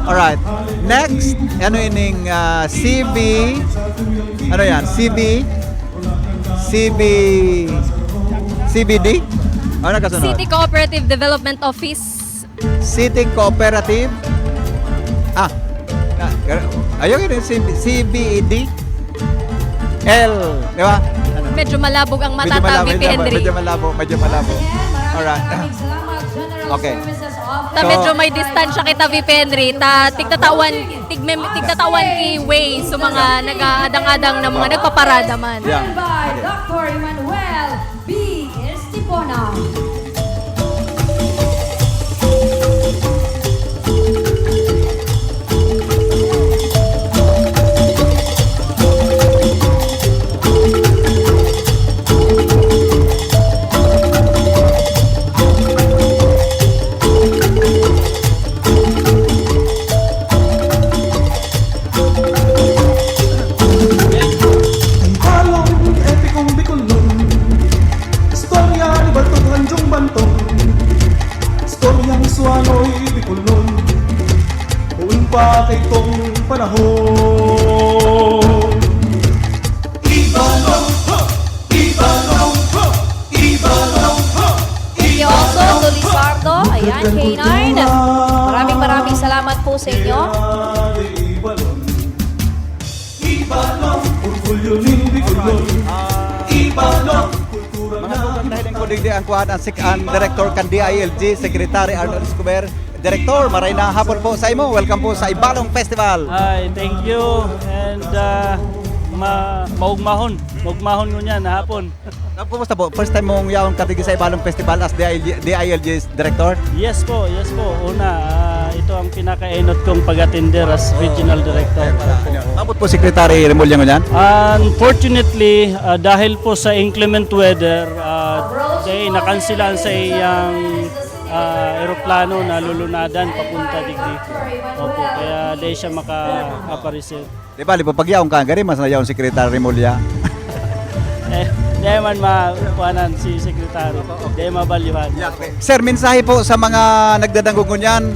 Alright. Next, ano ining, ah, C B, ano yan? C B, C B, C B D? Ano kasunod? City Cooperative Development Office. City Cooperative. Ah, ah, ayun yun, C B, C B E D. L, di ba? Ano? Medyo malabog ang mata Medyo ta, malabo, V P medyo, Henry. Medyo malabo, medyo malabo. Alright. Okay. Ta So, medyo may distansya kita, V P Henry. Ta, tigtatawan, tig-, tigtatawan ki way sa mga nag-aadang-adang na mga nagpaparada man. Yeah. By Okay. Doctor Emmanuel B. Estipona. Ang balong epikong Bicolnon. Istorya ni Baltong Hanjong Bantong. Istoryang Suanoy Bicolnon. Poon pa kaitong panahon. Ibalong, ha! Ibalong, ha! Ibalong, ha! Thank you also to Lizardo. Ayan, K nine. Maraming, maraming salamat po sa inyo. Ibalong, Ibalong, orgulyo nin Bicolnon. Ibalong, kultura Mga na tugang, dahil ang kudigdi ang kuhaan, ang sik-, ang director kan D I L G, Secretary Arnold Escobar. Director, maray na hapon po sa imo. Welcome po sa Ibalong Festival. Hi, thank you. And, ah, ma-, maugmahon. Maugmahon ngunyan na hapon. Ah, kumusta po? First time mong yaon kadigdi sa Ibalong Festival as D I L G, D I L G director? Yes po, yes po. Una, ah, ito ang pinakaenot kong pag-attender as regional director. Ano? Abot po, Secretary Remulla, ngunyan? Unfortunately, ah, dahil po sa inclement weather, ah, day, nakansilaan sa iyang, ah, eroplano na lulunadan papunta digdi. Opo, kaya day siya maka-, makapareceive. Di ba, di ba, pag yaon ka, gari mas na yaon Secretary Remulla. Eh, di man ma-, kuhanan si Secretary. Di mabalyuhan. Yeah, okay. Sir, mensahe po sa mga nagdadangog ngunyan,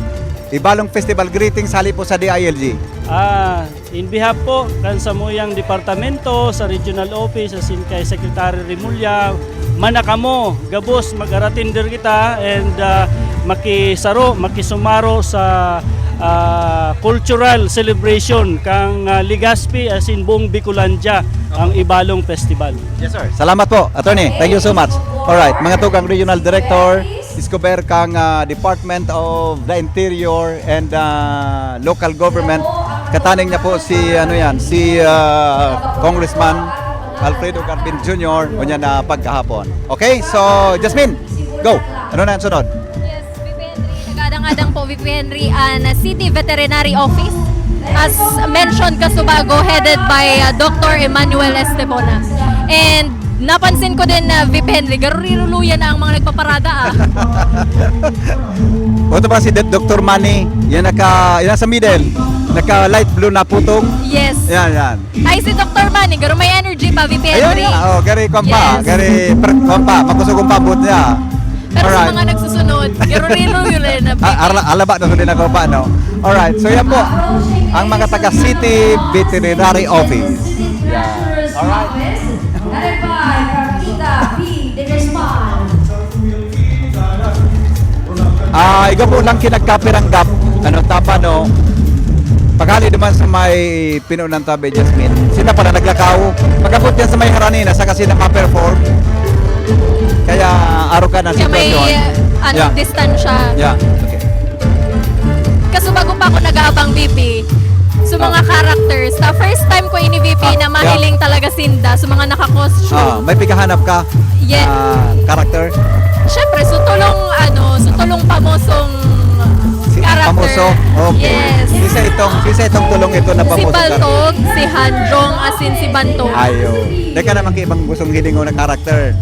Ibalong Festival greetings hali po sa D I L G. Ah, in behalf po kan samuyang departamento, sa regional office, asin kay Secretary Remulla, mana kamo, gabos, mag-aratinder kita and, ah, makisaro, makisumaro sa, ah, cultural celebration kang, ah, Legazpi asin buong Bicolandia, ang Ibalong Festival. Yes, sir. Salamat po, Attorney. Thank you so much. Alright, mga tugang, Regional Director Escobar kang, ah, Department of the Interior and, ah, Local Government. Kataning niya po si, ano yan, si, ah, Congressman Alfredo Garbin Junior, ngunyan na pagkahapon. Okay, so, Jasmine, go! Ano na ang sunod? Yes, V P Henry. Nag-adang-adang po, V P Henry, an City Veterinary Office. As mentioned, Kasubago, headed by, uh, Doctor Emmanuel Estebona. And napansin ko din na, V P Henry, garuriruloyan na ang mga nagpaparada, ah. O, ito ba si Dok-, Doktor Manny? Yan naka, yan sa middle. Naka light blue na putong. Yes. Yan, yan. Ay, si Doktor Manny, garo may energy pa, V P Ayan, Henry. Yan. Oh, gari, kwan pa. Yes. Gari, per-, kwan pa. Makusog ang pabot niya. Pero sa Alright. mga nagsusunod, garo rin mo yun eh, na Ah, arla-, alaba na huli na ko pa, no? Alright, so yan po. Ang mga taga City Veterinary Office. Yan. Alright. Headed by Carmelita P. De Guzman. Ah, iga po lang kinagkapiranggap. Ano, tapa, no? Paghali naman sa may pinunan tabi, Jasmine. Sila pala naglakaw. Pag-abot yan sa may harani na, saka sila ma-perform. Kaya, aro ka na Kaya may, sitwasyon. ano, Yeah. distansya. Yeah. Okay. Kaso bago pa ako nag-aabang, V P, sa mga Ah. characters, na first time ko ini, V P, Ah, na yeah. mahiling talaga sinda sa mga naka-costume. Ah, may pigahanap ka Yes. na character? Siyempre, so tulong, ano, so tulong pamosong Si character. Pamoso? Okay. Yes. Sisa itong, sisa itong tulong ito na Si pamoso character? Baltog, si Hanjong, asin si Bantog. Ayo. Di ka naman kaibang gustong hilingon na character.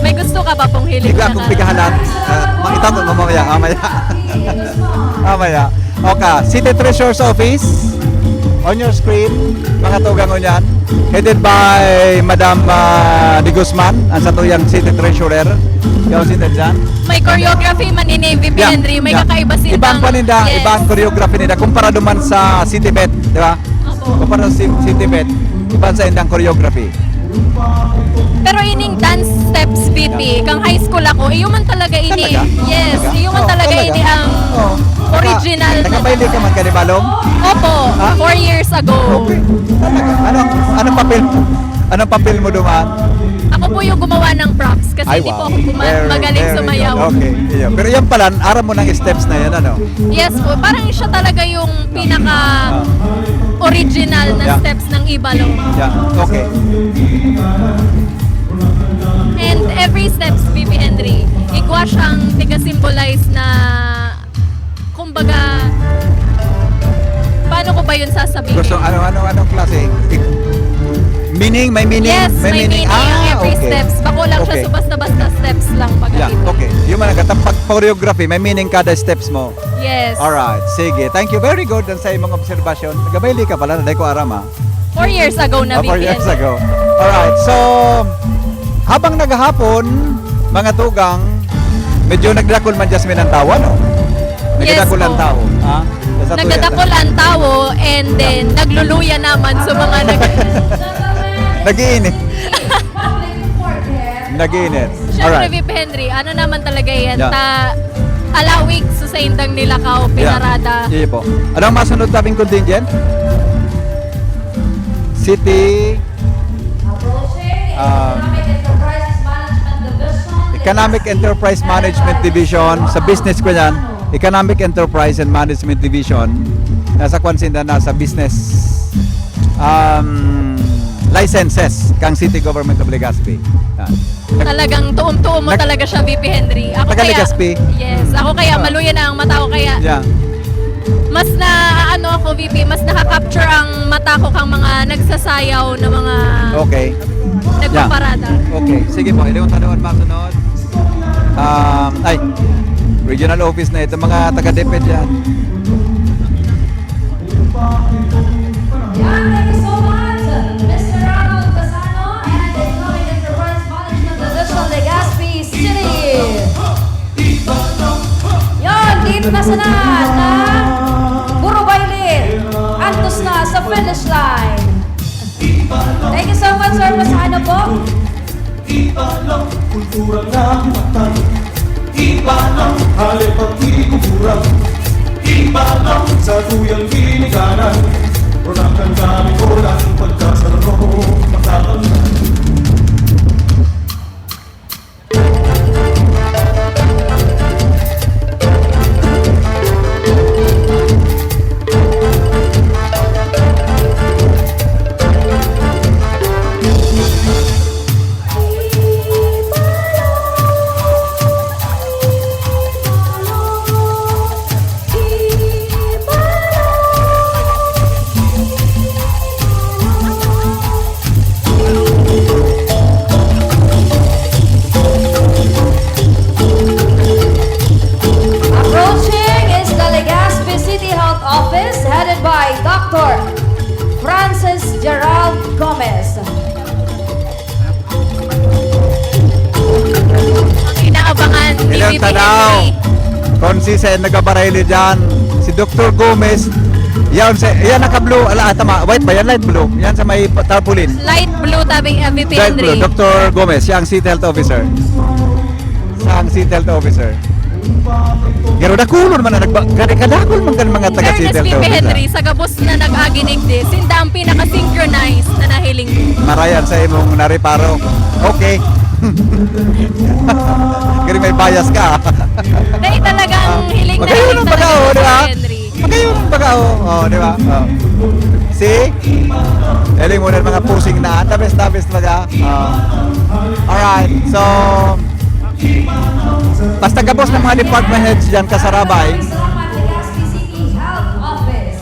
May gusto ka ba pong hiling Di ba na akong character? pigahanan? Ah, ma-, itago mo mamaya, mamaya. Mamaya. Okay, City Treasurer's Office. On your screen, mga tugang ngunyan. Headed by Madam, ah, De Guzman, ang satuyang City Treasurer. Ikaw, City dyan. May choreography man ini, V P Yeah, Henry. May yeah. kakaiba Iba ang sindang paninda, Yes. iba ang choreography nila kumpara duman sa City Vet, di ba? Opo. Kumpara sa Ci-, City Vet, iba sa indang choreography. Pero ining dance steps, V P, kang high school ako, iyo man talaga ini. Talaga? Yes, Talaga? iyo man Oh, talaga talaga? ini ang Oh. original Naka-, na nakabayle ka man, Kanibalong? Opo, Ha? four years ago. Okay. Talaga? Anong, anong papel? Anong papel mo duman? Ako po yung gumawa ng props kasi Ay, hindi wow. po ako guma-, Very, magaling very sumayaw. good. Okay. Yeah. Pero yan pala, aram mo ng steps na yan, ano? Yes po, parang siya talaga yung pinaka original na Yeah. steps ng Ibalong. Yeah, okay. And every steps, V P Henry, igwa siyang tiga-symbolize na, kumbaga, paano ko ba yun sasabihin? Gusto, ano, ano, anong klase? Meaning? May meaning? Yes, may meaning ang Ah, every okay. steps. Bako lang siya Okay. sa basta-basta steps lang pag Yeah, okay. Yung mga gatang pag-choreography, may meaning kada steps mo. Yes. Alright, sige. Thank you. Very good ang sa imong obserbasyon. Nagabayle ka pala, na di ko aram, ah. Four years ago na, Ah, four V P N. years ago. Alright, so, habang naghahapon, mga tugang, medyo nagdakol man, Jasmine, ang tawo, no? Yes Nagdakol ang po. tawo, ha? Sa tuya- Nagdadakol ang tawo and then nagluluya naman sa mga nag- Nag-iinit. Nag-iinit. Siyempre, Alright. V P Henry, ano naman talaga yan? Yeah. Ta, alawig sa saindang nilakaw, Yeah. pinarada. Sige po. Anong masunod tabing contingent? City, um, Economic Enterprise Management Division, sa business ko yan, Economic Enterprise and Management Division, nasa kwan sinda, nasa business, um, licenses kang City Government of Legazpi. Yan. Talagang tuom-tuom mo Nag- talaga siya, V P Henry. Ako Taga kaya, Legazpi? Yes. Hmm. Ako kaya Ah. maluya na ang mata ko, kaya Yeah. mas na, ano ako, V P, mas nakaka-capture ang mata ko kang mga nagsasayaw na mga Okay. nagpaparada. Yeah. Okay. Sige po, iliwan ka doon, masunod. Um, ay, regional office na ito. Mga taga-DepEd yan. Yan, thank you so much, Mister Ronald Casano and the Economic Enterprise Management Division, Legazpi City. Yan, dito na sana na puro baile. Antos na sa finish line. Thank you so much, sir. Pasano po? Ibalong kulturang nahimatay. Ibalong halip at igugulang. Ibalong sa tuyang ginikanan. Ronakan kami ko lang pagkasarong matatanda. Gomez. Inaabangan ni Ilang Vivi tanaw. Henry. Kung si Sen nagbabarayli dyan, si Doktor Gomez, yan, sa, yan naka-blue, ala, ah, tama, white ba yan? Light blue. Yan sa may pa-, tarpaulin. Light blue, tabi, ah, Vivi Light blue. Henry. Doktor Gomez, siya ang City Health Officer. Siya ang City Health Officer. Pero dakulon man na nagba-, gani kadakol man kan mga taga Fairness, City Health Vivi Officer. Henry, sa gabos na nag-agi digdi, sinda ang pinaka-synchronized na nahiling. Marayan sa imong nareparo. Okay. Gani may bias ka. Dahil talagang hiling na Magayon hiling ang talaga bagao, si di ba? Henry. Magayon ang bagao. Oh, di ba? Oh. See? Galing mo na mga pusing na. The best, the best talaga. Oh. Alright. So, basta gabos ng mga department heads dyan, kasarabay. Salamat, Legazpi City Health Office.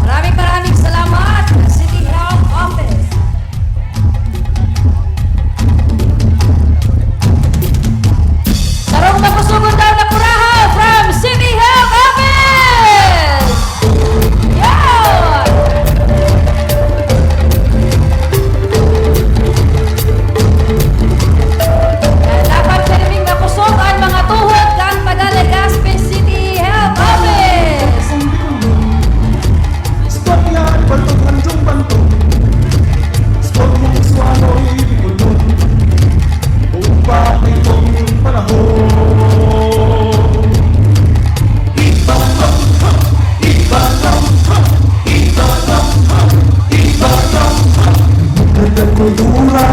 Maraming, maraming salamat, City Health Office. Sarong makusog daw na purahaw from City Health Office! Yan! Dapat pirming makusog an mga tuhod kan taga Legazpi City Health Office. Istorya ni Bantog, Handong Bantog. Istorya ni Suanoy, Bigulon. Buong pa nitong panahon. Iba lang, ha! Iba lang, ha! Iba lang, ha! Iba lang, ha! Nagkakuyura.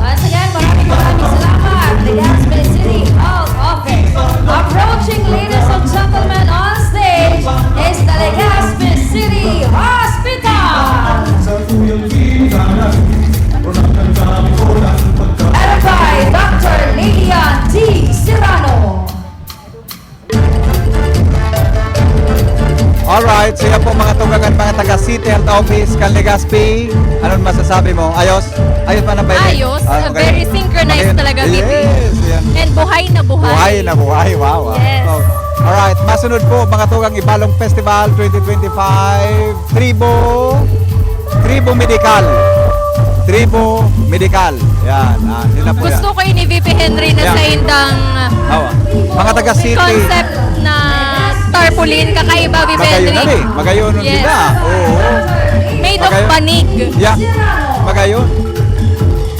Once again, maraming, maraming salamat, Legazpi City Health Office. Approaching, ladies and gentlemen, on stage is the Legazpi City Hospital. Headed by Doctor Lilian T. Serrano. Alright, so yan po mga tugang at mga taga City Health Office kan Legazpi. Anong masasabi mo? Ayos? Ayos man ang bayan? Ayos. Ah, okay. Very synchronized talaga, Vivi. Yes, yan. And buhay na buhay. Buhay na buhay, wow, wow. Yes. Oh. Alright, masunod po mga tugang, Ibalong Festival twenty twenty-five, Tribo, Tribo Medikal. Tribo Medikal. Yan, ah, sila po yan. Gusto ko ini, V P Henry, na Yeah. sa indang, ah, Awa. Mga taga city. Concept na tarpaulin, kakaiba, V P Magayon Henry. na rin. Magayon nun Yes. sila. Oo. Made of Magayon. banig. Yeah. Magayon.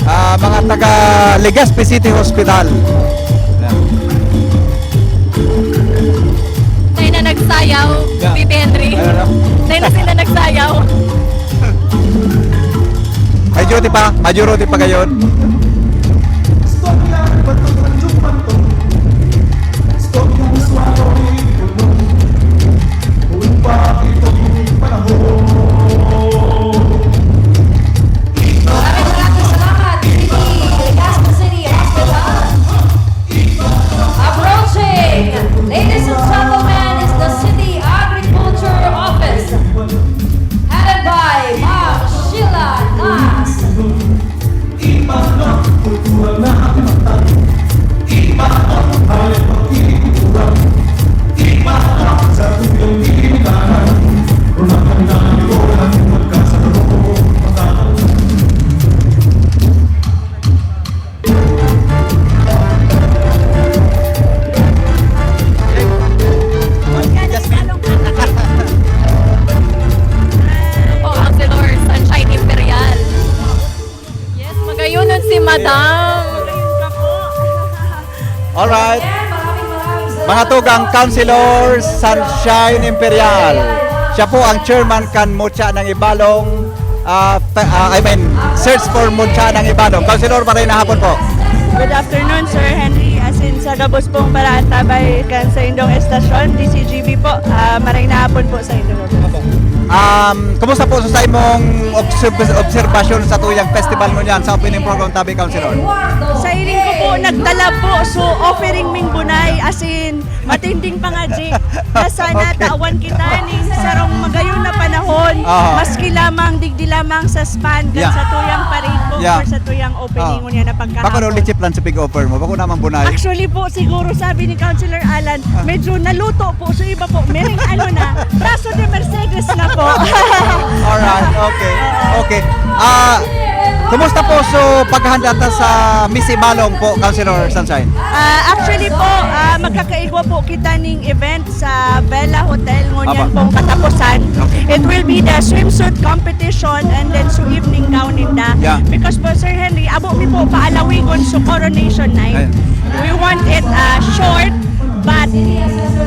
Ah, mga taga Legazpi City Hospital. Yan. Tayo na nagsayaw, Yeah. V P Henry. Ano na? Tayo na sila nagsayaw. May duty pa, may duty pa ngayon. Maraming maraming salamat, Vivi. Legazpi City Hospital. Approaching, ladies and gentlemen, is the City Agriculture Office, headed by Ma'am Sheila Nas. Alright. Mga tugang, Councilor Sunshine Imperial. Siya po ang chairman kan Mutya ng Ibalong, ah, pe- ah, I mean, search for Mutya ng Ibalong. Councilor, maray na hapon po. Good afternoon, Sir Henry. As in, sa gabos pong paraantabay kan sa indong estasyon, D C G B po. Ah, maray na hapon po sa indong. Um, kumusta po sa imong observ- obserbasyon sa tuyang festival ngunyan sa opening program tabi, Councilor? Sa hiling ko po, nagtalab po. So, offering ming bunay, as in, matinding pangadji. Na sana tawan kita ning sarong magayon na panahon, Aha. maski lamang, digdi lamang sa span, kan Yeah. sa tuyang parade po, Yeah. or sa tuyang opening Ah. ngunyan na Baka pagkahapon. daw lechip lang sa pig-offer mo. Bako naman bunay. Actually po, siguro sabi ni Councilor Alan, Ah. medyo naluto po. So iba po, mereng ano na, braso de Mercedes na po. Alright, okay. Okay. Ah, kumusta po so paghahanda ta sa Miss Ibalong po, Councilor Sunshine? Ah, actually po, ah, magkakaigwa po kita ning event sa Vela Hotel ngunyan Apa. pong katapusan. Okay. It will be the swimsuit competition and then so evening gown ninda. Yeah. Because po, Sir Henry, abo mi po paalawigon so coronation night. Ayun. We want it ah, short, but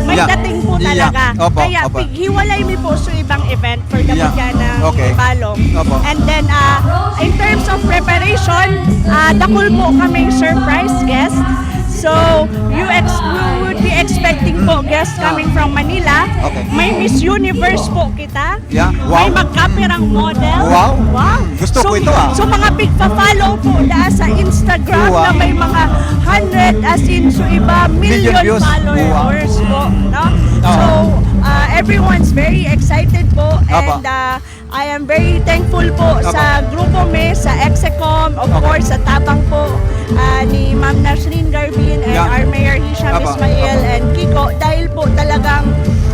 may Yeah. dating po Yeah. talaga. Opo, Kaya opo. pighiwalay mi po so ibang event for the Yeah. Mutya ng Okay. Ibalong. Opo. And then, ah, in terms of preparation, ah, dakul po kaming surprise guest. So, you ex- we would be expecting po guests coming from Manila. Okay. May Miss Universe po kita. Yeah. May Wow. magkapirang model. Wow. Wow. Gusto so, ko ito, ah. So, mga pigpa-follow po na sa Instagram Wow. na may mga hundred, as in, so iba, million, Million views. followers Wow. po. No? Oo. So, uh, everyone's very excited po. Apa. And uh, I am very thankful po Apa. sa Grupo Me, sa Execom, of Okay. course, sa tabang po ah, ni Ma'am Nashreen Garbin and Yeah. our Mayor Hisham Apa. Ismail Apa. and Kiko. Dahil po talagang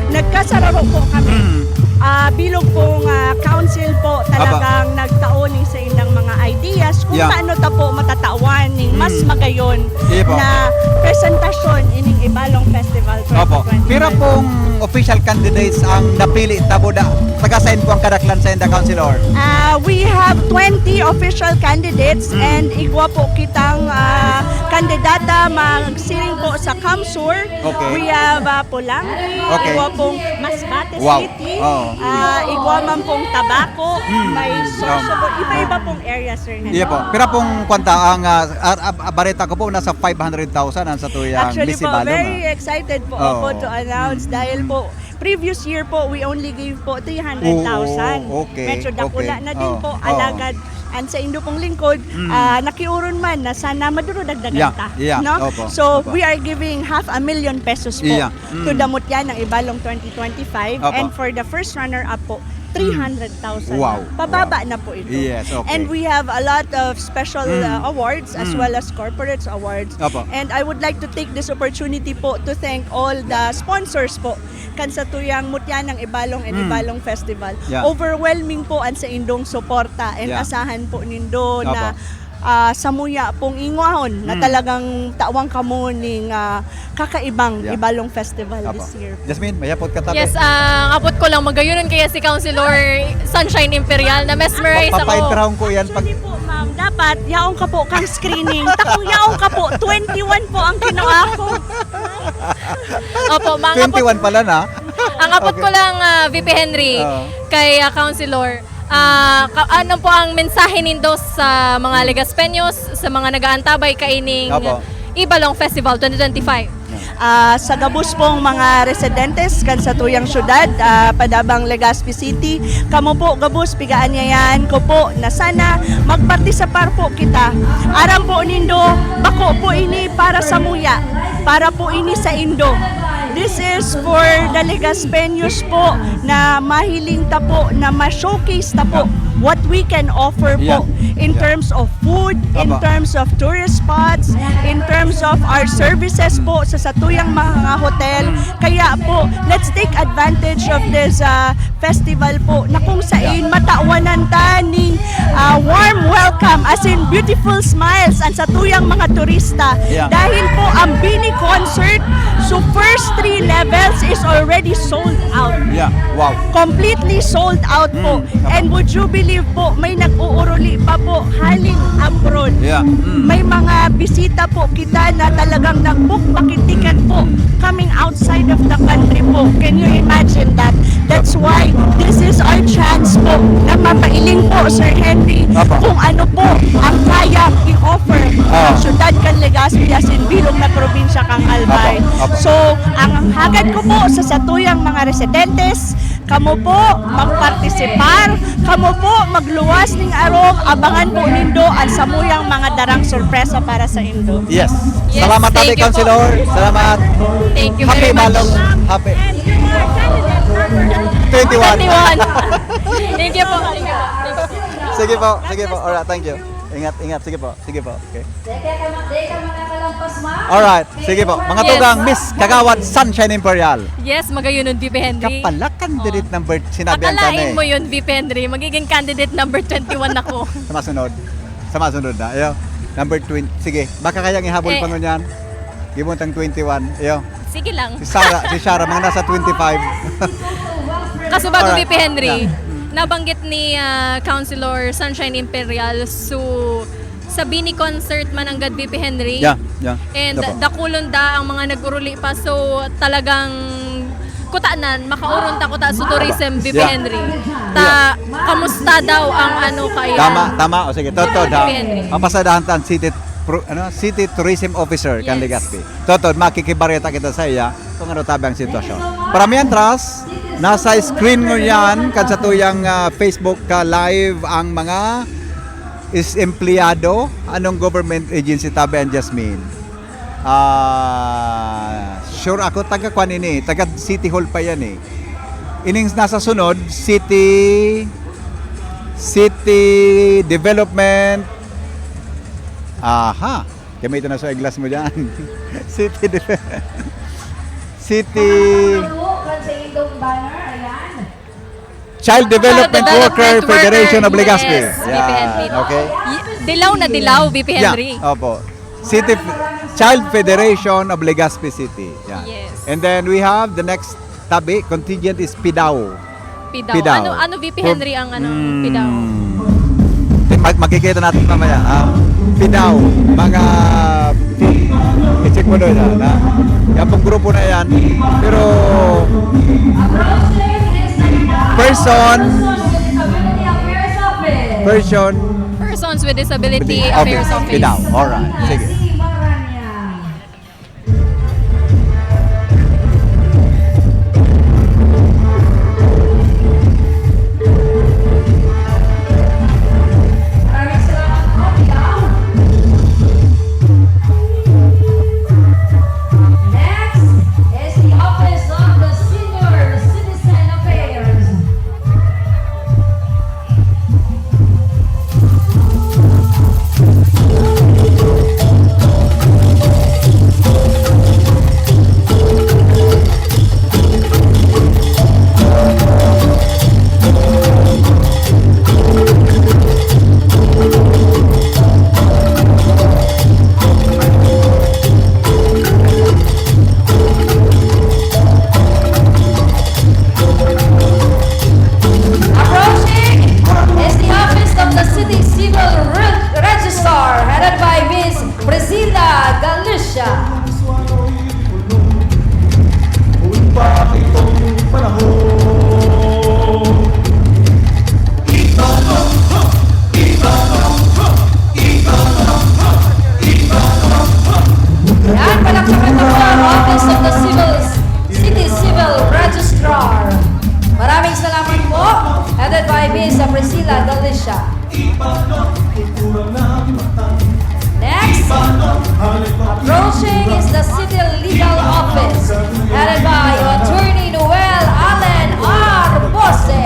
nagkasararo po kami. Mm. Ah, bilog pong ah, council po talagang nagtao ni sa indang mga ideas kung Yeah. paano ta po matatawan ning mas Mm. magayon Sige po. na presentasyon ining Ibalong Festival Opo. twenty twenty-five. Pira pong official candidates ang napili ta po da? Taga saan po ang kadaklan sa inda, Councilor? Ah, we have twenty official candidates Mm. and igwa po kitang ah, kandidata magsiring po sa CamSur. Okay. We have ah, Polangui, Okay. igwa pong Masbate Wow. City, Oo. ah, igwa man pong Tabaco, Mm. may Sorsogon, Um, iba-iba pong area, Sir Nando. Iya po. Pira pong kwanta ang ah, ah, ah, bareta ko po nasa five hundred thousand ang sa tuyang Actually Miss po, Ibalong, very ah. excited po Oo. ako to announce Mm. dahil Mm. po previous year po we only gave po three hundred thousand. Oo, okay, Medyo dakula okay. na din Oo, po, oo. alagad ang sa indo pong lingkod, Mm. ah, nakiuron man na sana maduro-dagdagan Yeah, ta. yeah, No? opo, So, opo. we are giving half a million pesos po Yeah, to mm. the Mutya ng Ibalong twenty twenty-five Opo. and for the first runner-up po, three hundred thousand. Wow. Pababa Wow. na po ito. Yes, okay. And we have a lot of special Mm. uh, awards as Mm. well as corporate awards. Opo. And I would like to take this opportunity po to thank all the sponsors po kan sa tuyang Mutya ng Ibalong and Mm. Ibalong Festival. Yeah. Overwhelming po ang sa indong suporta and Yeah. asahan po nindo Opo. na ah, samuya pong ingwahon na Mm. talagang tawang kamo ning ah, kakaibang Yeah. Ibalong Festival Opo. this year. Jasmine, mayapot ka tabi. Yes, ah, ang apot ko lang, magayonon kaya si Councilor Sunshine Imperial, na-mesmerize ako. Papapaitrahan ko yan pag Actually po, ma'am, dapat yaong ka po kang screening. Takong yaong ka po, twenty-one po ang kinuha ko. Opo, mga apot, twenty-one pala na. ang apot Okay. ko lang, ah, V P Henry, Oo. kay ah, Councilor, ah, ka- ano po ang mensahe nindo sa mga Legaspeños, sa mga nag-aantabay kaining Opo. Ibalong Festival twenty twenty-five? Ah, sa gabos pong mga residentes kan sa tuyang syudad, ah, Padabang, Legazpi City, kamo po gabos pigaanyayahan ko po na sana magpartisipar po kita. Aram po nindo, bako po ini para samuya, para po ini sa indo. This is for the Legazpeños po na mahiling ta po na ma-showcase ta po what we can offer po Yeah. in Yeah. terms of food, in Tama. terms of tourist spots, in terms of our services po sa satuyang mga hotel. Kaya po, let's take advantage of this uh, festival po na kung sain matawanan ta ning uh, Warm welcome, as in beautiful smiles ang satuyang mga turista. Yeah. Dahil po ang BINI concert, so first three levels is already sold out. Yeah, wow. Completely sold out po. Mm, tama. And would you believe po, may nag-uuruli pa po haling abroad. Yeah. Mm. May mga bisita po kita na talagang nag-book pa kin ticket po coming outside of the country po. Can you imagine that? That's why this is our chance po na mapailing po, Sir Henry, Apo. kung ano po ang kaya i-offer Ah. ng syudad kan Legazpi, as in bilog na probinsya kan Albay. Apo, apo. So, ang hagad ko po sa satuyang mga residentes, kamo po magpartisipar, kamo po magluwas ning arog, abangan po nindo ang samuyang mga darang sorpresa para sa indo. Yes. Yes, Salamat, thank Ate you po. Councilor. Salamat. Thank you Happy very much. Balong. Happy. And you are candidate number twenty-one. Twenty-one. Thank you po. Thank you po. Thank you po. Sige po, sige po. Alright, thank you. Ingat, ingat. Sige po, sige po. Okay. Deka ka ma-, deka makakalampas, ma'am. Alright, sige po. Mga Yes. tugang, Miss Kagawad Sunshine Imperial. Yes, magayunon, V P Henry. Kapala, candidate Oh. number, sinabi ang Akalain tanay. mo yun, V P Henry. Magiging candidate number twenty-one ako. Sa masunod. Sa masunod na. Ayo. Number twenty. Sige, baka kayang ihabol Eh. pa ngunyan. Gibon tang twenty-one. Ayo. Sige lang. Si Sarah, si Sarah, mga nasa twenty-five. Kaso bago, Alright. V P Henry, Yeah. nabanggit ni, ah, Councilor Sunshine Imperial, so, sa BINI concert man nanggad, V P Henry. Yeah, yeah. And Opo. dakulon da ang mga nag-uruli pa. So, talagang kutanan, makaoron ta kuta sa tourism, V P Yeah. Henry. Ta, Yeah. kamusta daw ang ano kaya? Tama, tama. O sige, totoo Tama, daw. V P Henry. Papasadahan ta ang city pro-, ano, city tourism officer kan Yes. Legazpi. Totoo, makikibareta kita sa iya kung ano tabi ang sitwasyon. Para mientras, nasa screen ngunyan kan satuyang, ah, Facebook ka live ang mga is empleyado anong government agency tabi ang Jasmine. Ah, sure ako, taga kwan ini, taga City Hall pa yan eh. Ining nasa sunod, City, City Development. Aha. Gamitin na sa eyeglass mo dyan. City Deve-, City Mga nakatago kan sa indong banner, ayan. Child Development Child Development Worker Federation of Worker. Legazpi. Yes, Yan, V P Henry. Okay. Y-, dilaw na dilaw, V P Henry. Yeah, opo. City F-, Child Federation of Legazpi City. Yan. Yes. And then we have the next tabi, contingent is PDAW. PDAW. PDAW. Ano, ano, V P Henry, ang anong Hmm. PDAW? Mag-, makikita natin mamaya. Ah, PDAW, mga, i-check mo doon, ah, na, yan pong grupo na yan. Pero, person, person, Persons with Disability Affairs Office. PDAW. Alright. Sige. Maraming salamat po, Ma'am. Next is the Office of the Senior Citizen Affairs. Approaching is the office of the City Civil Re-, Registrar, headed by Miss Priscilla Galicia. Yan, palakpakan na po ang Office of the Civil, City Civil Registrar. Maraming salamat po. Headed by Miss Priscilla Galicia. Next, approaching is the City Legal Office, headed by Attorney Noel Allen R. Bose.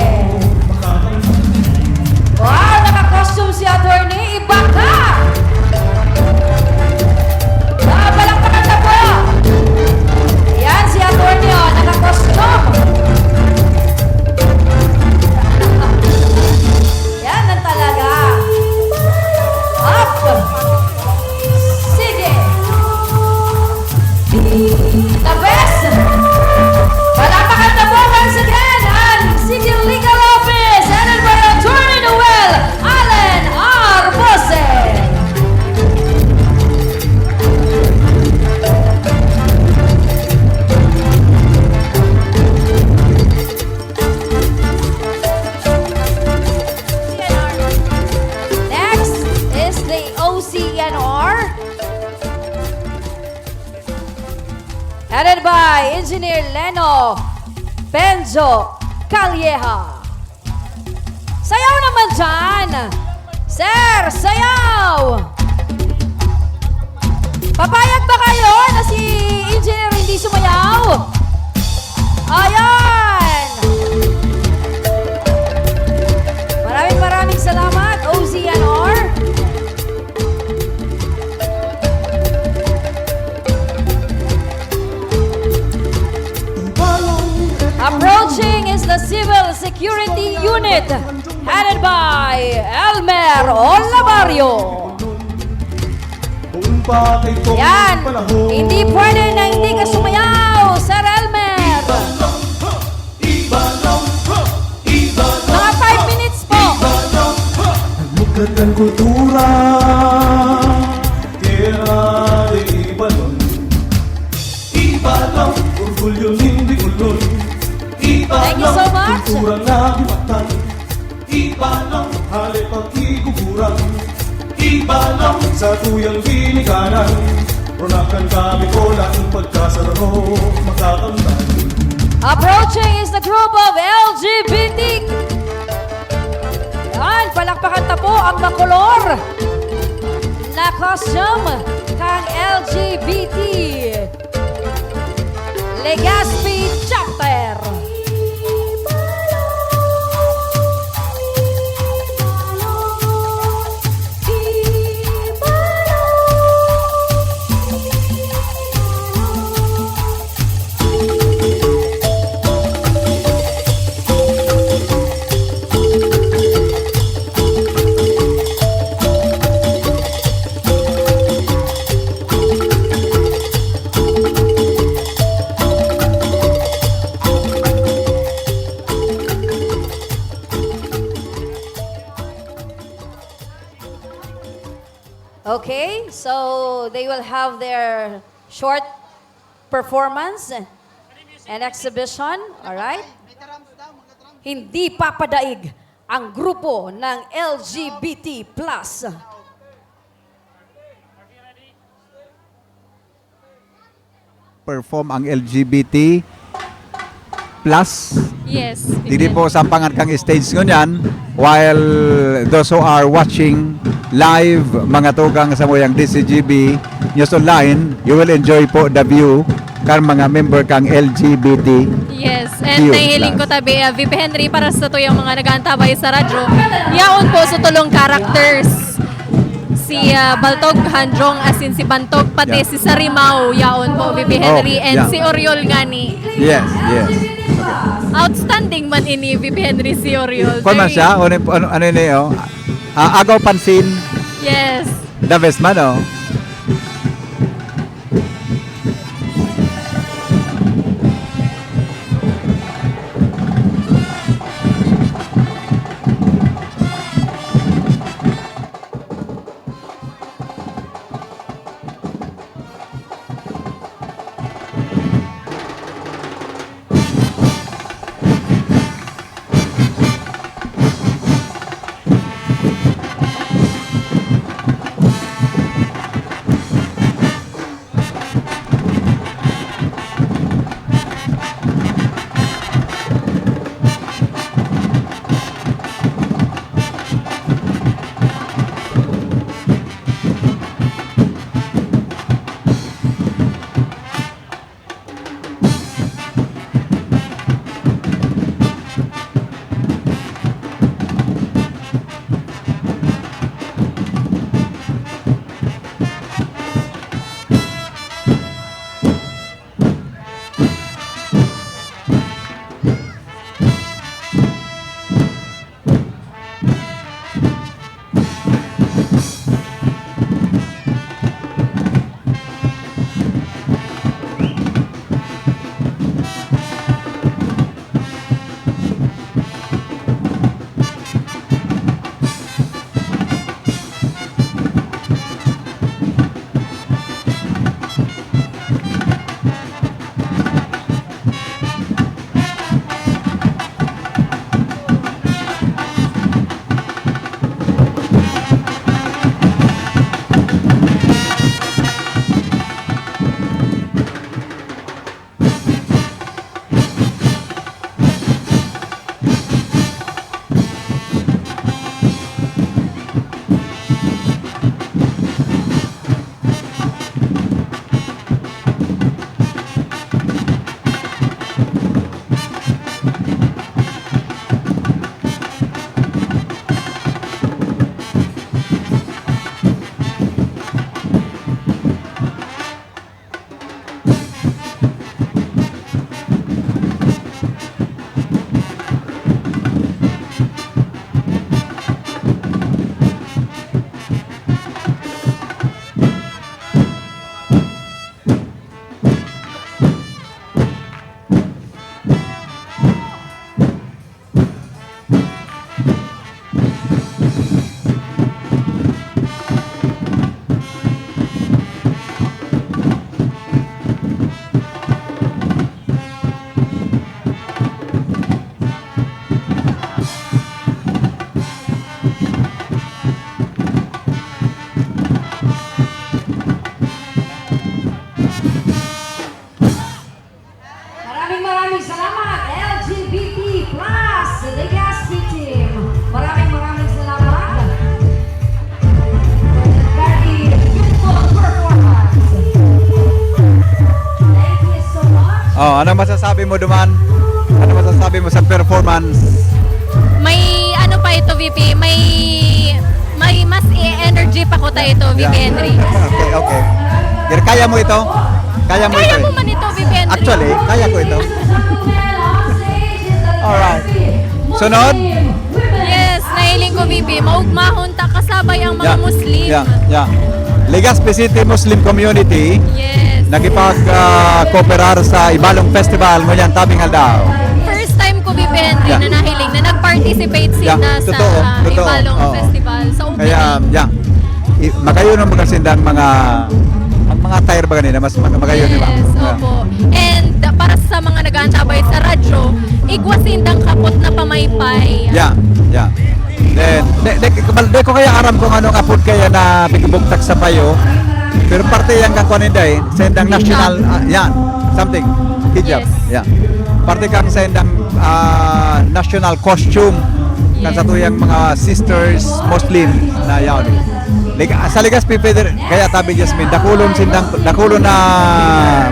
Wow, naka-costume si Attorney. Iba ka! Ah, palakpakan na po! Yan, si Attorney, oh, naka-costume. Yan ang talaga. By Engineer Leno Penzo Calleja. Sayaw naman dyan! Sir, sayaw! Papayag ba kayo na si Engineer hindi sumayaw? Ayan! Maraming maraming salamat, O Z N R. Approaching is the Civil Security Unit, headed by Elmer Olabario. Yan, hindi pwede na hindi ka sumayaw, Sir Elmer. Mga five minutes po. Nagmugad kan kultura, kaya di ibalon. Ibalon, orgulyo nin Bicolnon. Thank you so much. Kultura na himatan. Ibalon, hale pag-iguguran. Ibalon, sa tuyang ginikanan. Ronakan kami ko lang pagkasararo makakamtan. Approaching is the group of L G B T. Yan, palakpakan ta po ang makolor na costume kang L G B T. Legazpi Chapter. Okay, so they will have their short performance and exhibition, all right? Hindi papadaig ang grupo ng L G B T plus. Perform ang L G B T plus. Yes, Didi Bibian. Po sa pangan kang stage ngunyan, while those who are watching live, mga tugang sa muyang D C G B News Online, you will enjoy po the view kan mga member kang L G B T Q plus. Yes, and nahihiling ko tabi, ah, V P Henry, para sa tuyang mga nag-aantabay sa radyo, yaon po sa tulong characters. Si, ah, Baltog Hanjong, asin si Bantog, pati Yeah. si Sarimao, yaon po, V P Henry, Oh, and yeah. si Oriol ngani. Yes, yes. Outstanding man ini, V P Henry, si Oriol. Kwan man Very siya? Ano, ano, ano ini, oh? Ah, agaw pansin. Yes. The best man, oh. Ano masasabi mo duman? Ano masasabi mo sa performance? May ano pa ito, V P? May may mas i-energy pa ko ta ito, V P Yeah. Henry. Okay, okay. Pero kaya mo ito? Kaya mo Kaya ito? mo man ito, V P Henry. Actually, kaya ko ito. Alright. Sunod? Yes, nahiling ko, V P. Maugmahon ta kasabay ang mga Yeah. Muslim. Yeah, yeah. Legazpi City Muslim Community Yes. nakipag-cooperar sa Ibalong Festival ngunyan tabing aldaw. First time ko, V P Henry, Yeah. na nahiling na nag-participate Yeah, sila sa totoo, ah, totoo. Ibalong Oo. Festival. Sa opening. Kaya, yeah. I- magayon ang mga sindang mga ang mga attire ba kanina? Mas mag- magayon, di ba? Yes, Yeah. opo. And uh, para sa mga nag-aantabay sa radyo, igwa sindang kapot na pamaypay. Yeah, yeah. Then, de, de, de, de ko kaya aram kung anong apod kaya na bigubugtak sa payo. Pero parte yan kang kuwan, Inday, sa indang national, ah, yan, something. Hijab. Yes. Yeah. Parte kang sa indang ah, national costume kan Yes. sa tuyang mga sisters Muslim na yaon. Leg- sa Legazpi Feder-, kaya tabi Jasmine, dakulon sindang dakulon na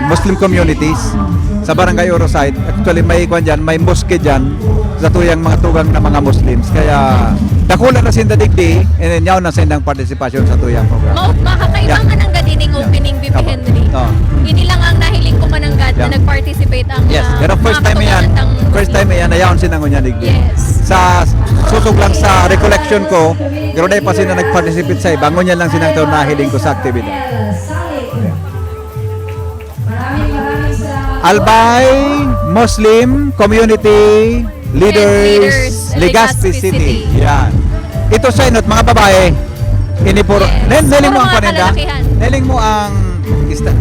Muslim communities sa Barangay Oro side. Actually, may kwan dyan, may mosque dyan sa tuyang mga tugang na mga Muslims. Kaya dakula na sinda digdi, and then yaon na sindang participation sa tuyang program. Mao, makakaiba Yeah. Nga nang gadining Yeah. opening, V P Tama. Henry. Oo. Ini lang ang nahiling ko mananggad Yeah. na nag-participate ang Yes, ah, pero first mga time yan. katugangan ng First time yan, nayaon sila ngunyan digdi. Yes. Sa susog lang sa recollection ko, pero dahil pa sila nag-participate sa iba, ngunyan lang sila ito nahiling ko sa aktibidad. Maraming maraming salamat. Albay Muslim Community Leaders, Leaders, Legazpi Legazpi City. City. Yan. Ito sa inot, mga babae. Ini puro. Yes. Nen-, neling Puro mo ang mga paninda? kalalakihan. Neling mo ang ista-,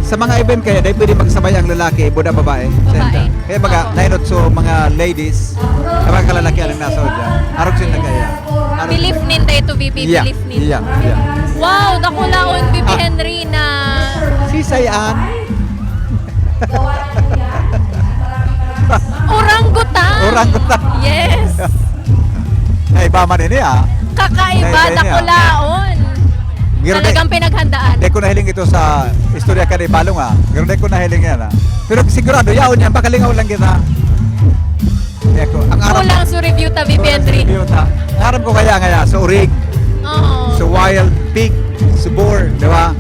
sa mga event kaya, dahil pwede magsabay ang lalaki, buda babae. Sa Babae. inda. Kaya baga, Oo. nainot so mga ladies, sa mga kalalakihan ang nasa dyan. Arog sila kaya. Arog Belief ninda ito, V P. Yeah. Belief ninda. Yeah. Yeah. Wow, dakulaon, V P Ah. Henry na Si Sayan. orangutan. Orangutan. Yes. Ay, ba man ini, ah. Kakaiba, Ay, kaya niya. Dakulaon. Pero di- Talagang pinaghandaan. Di ko nahiling ito sa istorya ka ni Balong, ah. Pero di ko nahiling yan, ah. Pero sigurado, yaon yan. Baka lingaw lang kita. Eko, ang aram Kulang sa review ta, V P Henry. Review ta. Ang aram ko kaya, kaya, sa urig, Oo. sa wild pig, sa boar, di ba?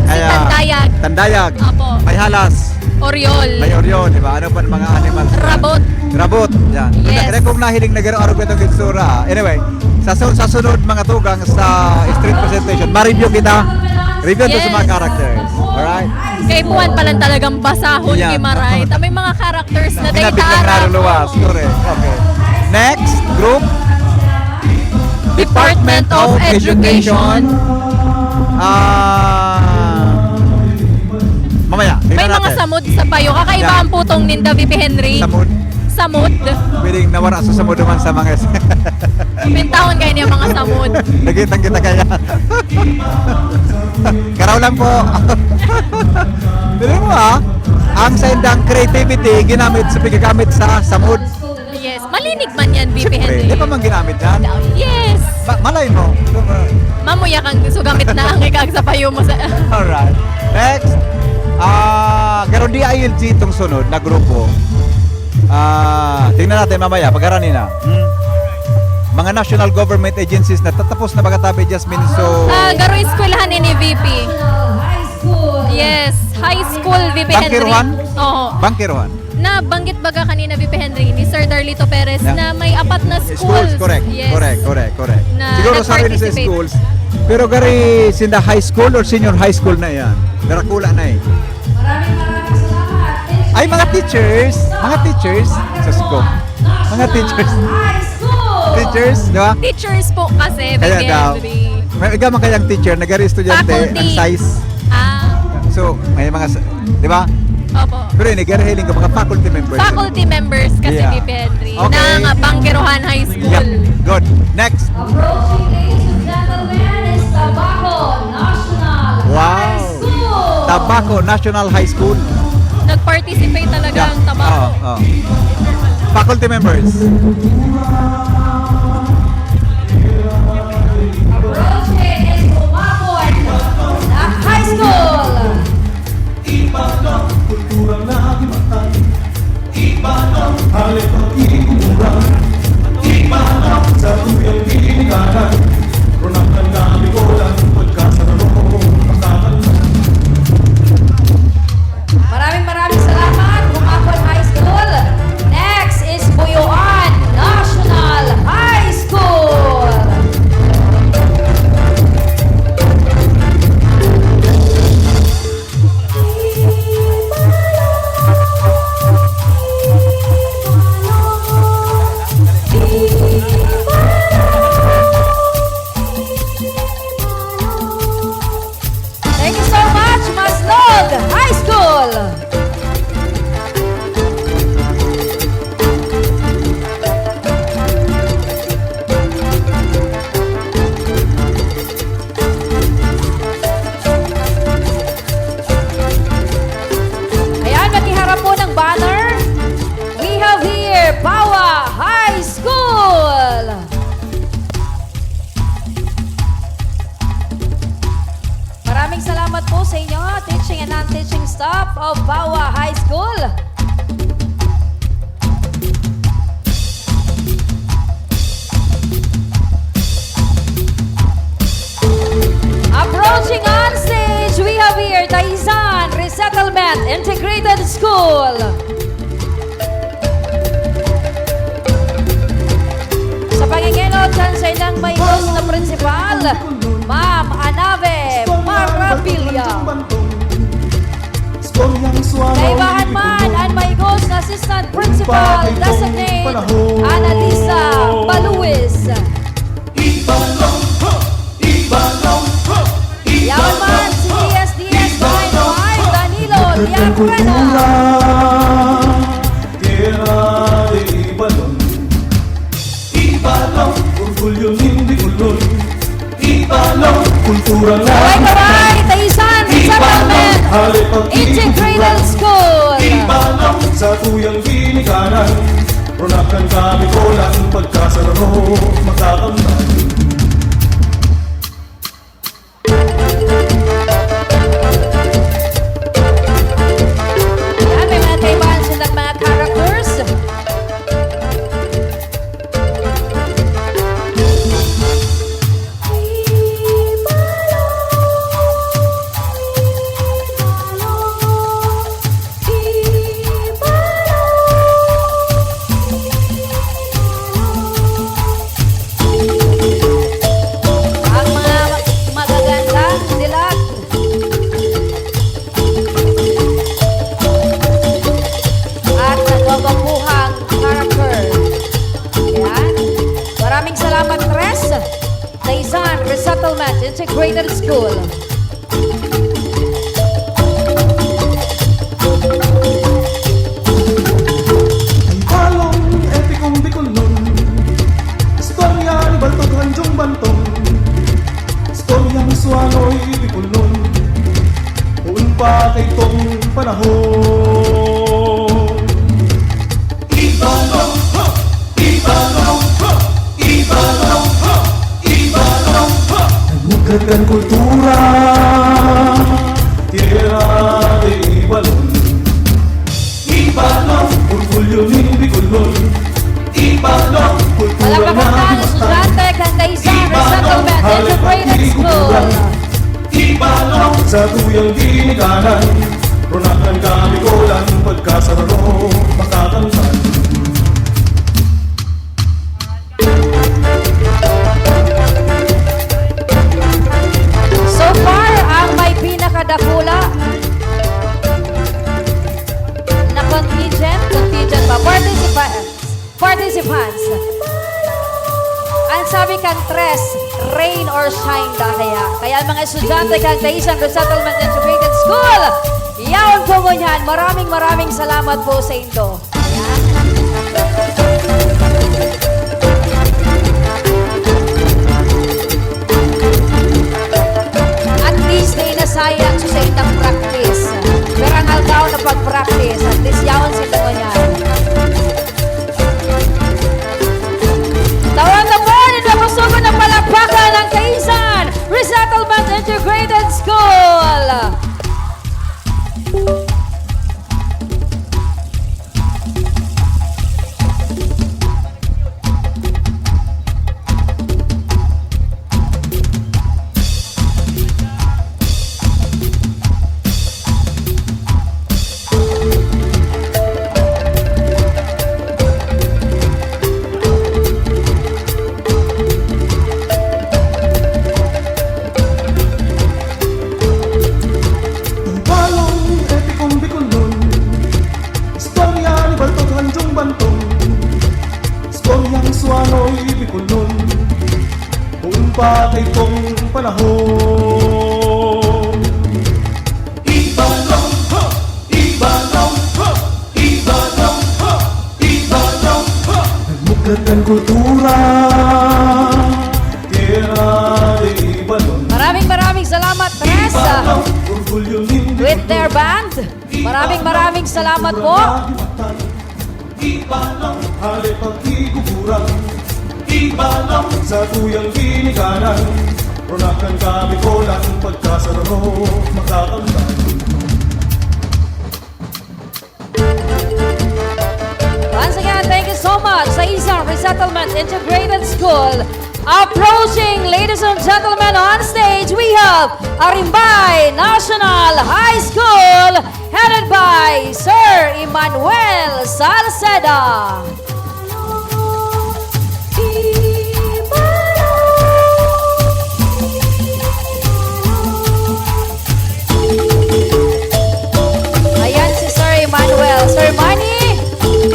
Kaya, Tandayag. Tandayag. Apo. May halas. Oriol. May oryon, di ba? Ano pa ang mga animals? Rabot. Rabot, yan. Yes. Kaya kung nahiling na gano'n, arog itong itsura. Anyway, sa, su- sa sunod mga tugang sa street presentation, ma-review kita. Review to sa mga Yes. characters. Alright? Kaipuhan pa lang talagang basahon Yan. ni Maray. Ta may mga characters na Hinapit lang data. naruluwas. Correct. Okay. Next group. Department of Education. Ah, mamaya. May tingnan mga natin. samod sa payo. Kakaiba Yeah. ang putong ninda, V P Henry. Samod. Samod. Pwedeng nawara sa samod naman sa mga Pintahon kayo niya mga samod. Nakitang kita kaya. Karaw lang po. Pero mo ha, ang sa indang creativity, ginamit sa pagkagamit sa samod. Yes. Malinig man yan, V P Siyempre, Henry. di pa man ginamit yan. Yes. Ma- malay mo. Mamuya kang sugamit na ang ikag sa payo mo sa... Alright. Next. Ah, garo D I L G itong sunod na grupo. Ah, tingnan natin mamaya, pagharani na. Hmm. Mga national government agencies na tatapos na, magatabi, Jasmine. So, Ah, garo eskwelahan ini, V P. Yes, high school, V P Henry. Bangkiruhan? Oo. Bangkiruhan. Nabanggit baga kanina, V P Henry, ni Sir Darlito Perez Yeah. na may apat na schools. Schools, correct. Yes. Correct, correct, correct. Na Siguro sa rin sa nag-participate. Schools. Pero gari sinda high school or senior high school na yan? Darakula na eh. Maraming maraming salamat. Ay, mga teachers. Mga teachers. Sus ko. Mga teachers. High school. Teachers, di ba? Teachers po kasi, V P Kaya daw. Henry. May, ikaw man kayang teacher, nag-aaral estudyante, Faculty. ang size. Ah, So, may mga, sa- di ba? opo. Pero ini, gari hiling ko, mga faculty members. Faculty members kasi, Yeah. V P Henry, Okay. ng Bangkiruhan High School. Yep. Good. Next. Approaching, ladies and gentlemen, is Tabaco National Wow. High School. Tabaco National High School. Nag-participate talaga Yeah. ang Tabaco. Oo, oo. Faculty members. Approaching is Umapoy High School. Iba ang kultura na iba. Sa inyo, teaching and non-teaching staff of Bawa High School. Approaching on stage, we have here Taisan Resettlement Integrated School. Sa pangingenot kan saindang maikos na prinsipal, Ma'am Anave Marabilia. Kaibahan man an maikos na Assistant Principal Designate, Annalisa Baluis. Yaon man si D S D S nine five, Danilo Diaprena. Tierra de Ibalon. Ibalon, orgulyo nin Bicolnon. Ibalon, kultura na. Kaway-kaway, Taisan Resettlement Integrated School. Ibalon, sa tuyang ginikanan. Ronakan kami ko lang pagkasararo, magkakambal. Yan, may mga kaibahan silang mga characters. Ang mga magagandang dilag at nagwagwapuhang character. Ayan. Maraming salamat, Tres. Taisan Resettlement Integrated School. Ibalon, epikong Bicolnon. Istorya ni Baltog Hanjong Bantong. Istoryang Suanoy Bicolnon. Poon pa kaitong panahon. Ibalon, ha! Ibalon, ha! Ibalon, ha! Ibalon, ha! Nagmukat kan kultura, tierra de Ibalon. Ibalon, orgulyo nin Bicolnon. Ibalon, kultura na himatan. Palakpakan tayo, estudyante kan Taisan Resettlement Integrated School. Ibalon, sa tuyang ginikanan, ronakan kami ko lang pagkasararo, makakamtan. So far, ang may pinakadakula na contingent, contingent ba? Participa-, participants. Ang sabi kan Tres, "Rain or shine daw kaya." Kaya ang mga estudyante kan Taisan Resettlement Integrated School, yaon po ngunyan. Maraming, maraming salamat po sa indo. At least, dai nasayang sa saindang practice. Pero ang aldaw na pag-practice, at least yaon si Tungo niya. Tawan na po, nin makusugon na palakpakan ang Taisan Resettlement Integrated School. Ibalon, epikong Bicolnon. Istorya ni Baltog Hanjong Bantong. Istoryang Suanoy Bicolnon. Poon pa kaitong panahon. Ibalon, ha! Ibalon, ha! Ibalon, ha! Ibalon, ha! Nagmukat kan kultura, tierra de Ibalon. Maraming, maraming salamat, Tres, ah, Ibalon, orgulyo nin with their band. Maraming, maraming salamat po. Ibalon, hale pagkiguguran. Ibalon, sa tuyang ginikanan. Ronakan kami ko lang pagkasararo, makakanta. Once again, thank you so much sa Isang Resettlement Integrated School. Approaching, ladies and gentlemen, on stage, we have Arimbay National High School, headed by Sir Emmanuel Salceda. Ayan si Sir Emmanuel. Sir Manny,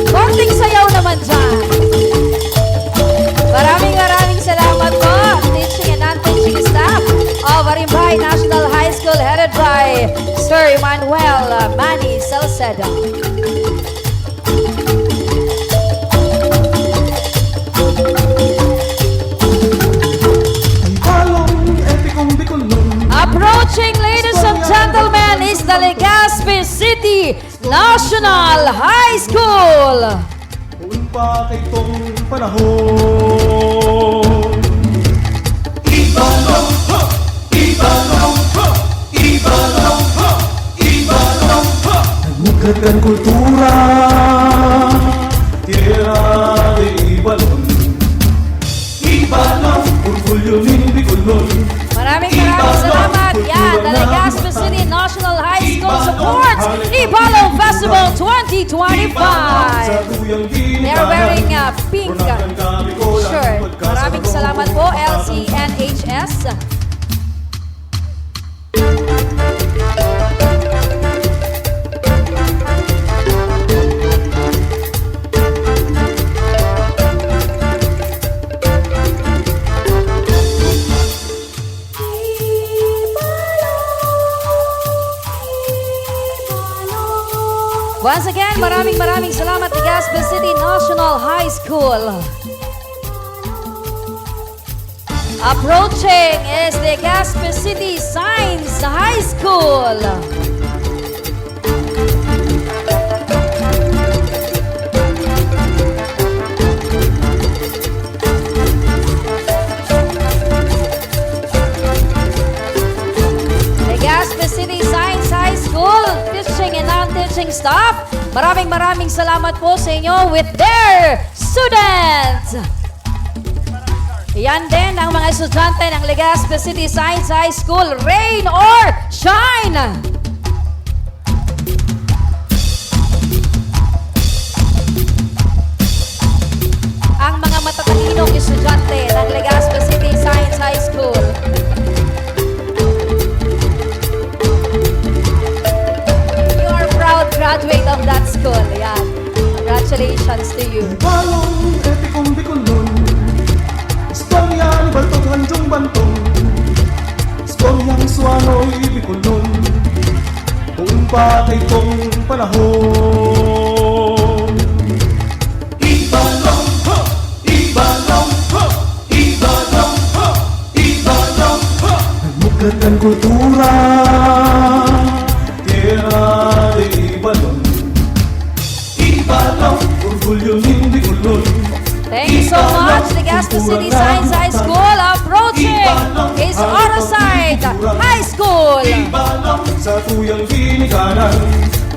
konting sayaw naman dyan. Maraming, maraming salamat po, teaching and non-teaching staff of Arimbay National High School, headed by Sir Emmanuel, uh, Manny Salceda. Approaching, ladies and gentlemen, is the Legazpi City National High School. Poon pa kaitong panahon. Ibalong, ha! Ibalong, ha! Ibalong, ha! Ibalong, ha! Nagmugad kan kultura, tierra de Ibalon. Ibalon, orgulyo nin Bicolon. Maraming, maraming salamat. Yan, the Legazpi City National High School supports Ibalong Festival twenty twenty-five. They're wearing, uh, pink, uh, shirt. Maraming salamat po, L C N H S. Once again, maraming, maraming salamat, Legazpi City National High School. Approaching is Legazpi City Science High School. Legazpi City Science High School, teaching and non-teaching staff. Maraming, maraming salamat po sa inyo with their students. Yan din ang mga estudyante ng Legazpi City Science High School, rain or shine. Ang mga matatalinong estudyante ng Legazpi City Science High School. You are proud graduate of that school. Yan. Congratulations to you. Balong epikong Bicolon. Istorya ni Baltog Hanjong Bantong. Istoryang Suanoy Bicolon. Poon pa kaitong panahon. Ibalong, ha! Ibalong, ha! Ibalong, ha! Ibalong, ha! Nagmugad kan kultura, tierra de Ibalon. Ibalong, orgulyo nin Bicolon. Thank you so much, Legazpi City Science High School, approaching is Orsay High School. Ibalong, satuyang ginikanan,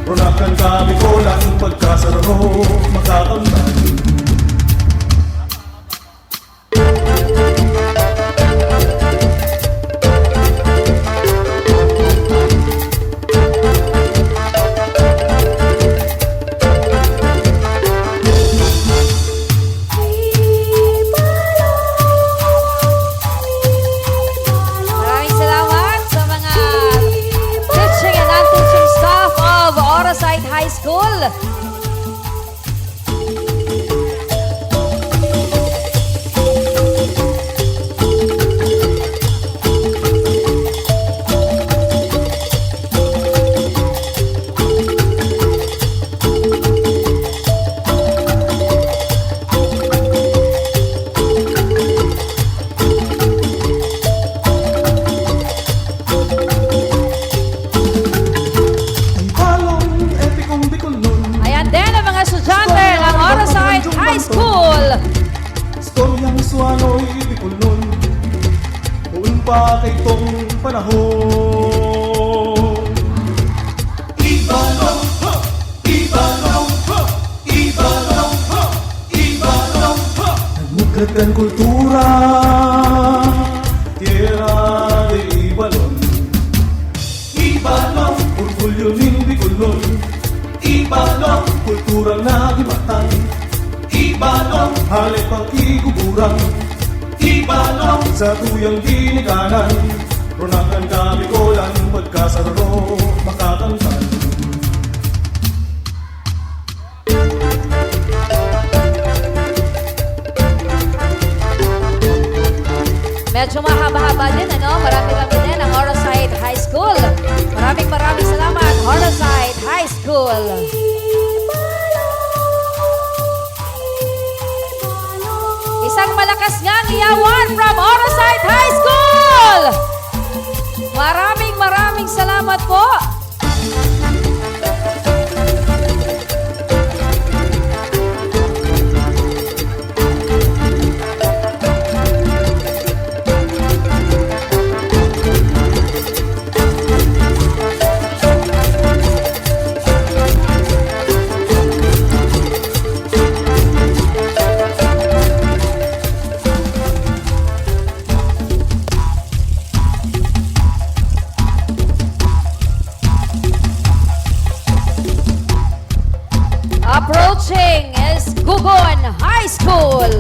ronakan kami ko lang pagkasararo, makakamtan. Maraming salamat sa mga teaching and non-teaching staff of Orsay High School. pa kaitong panahon. Ibalong, ha! Ibalong, ha! Ibalong, ha! Ibalong, ha! Nagmugad kan kultura, Tierra de Ibalon. Ibalong, orgulyo nin Bicolnon. Ibalong, kulturang nagimatan. Ibalong, hale pag-iguguran. Ibalong, sa tuyang ginikanan. Ronakan ka, Bicolan, pagkasararo, makakantan. Medyo mahaba-haba din, ano? Marami-rami din ang Orosite High School. Maraming, maraming salamat, Orosite High School. Isang malakas ngang iyawan from Orosite High School! Maraming, maraming salamat po. Approaching is Gugon High School.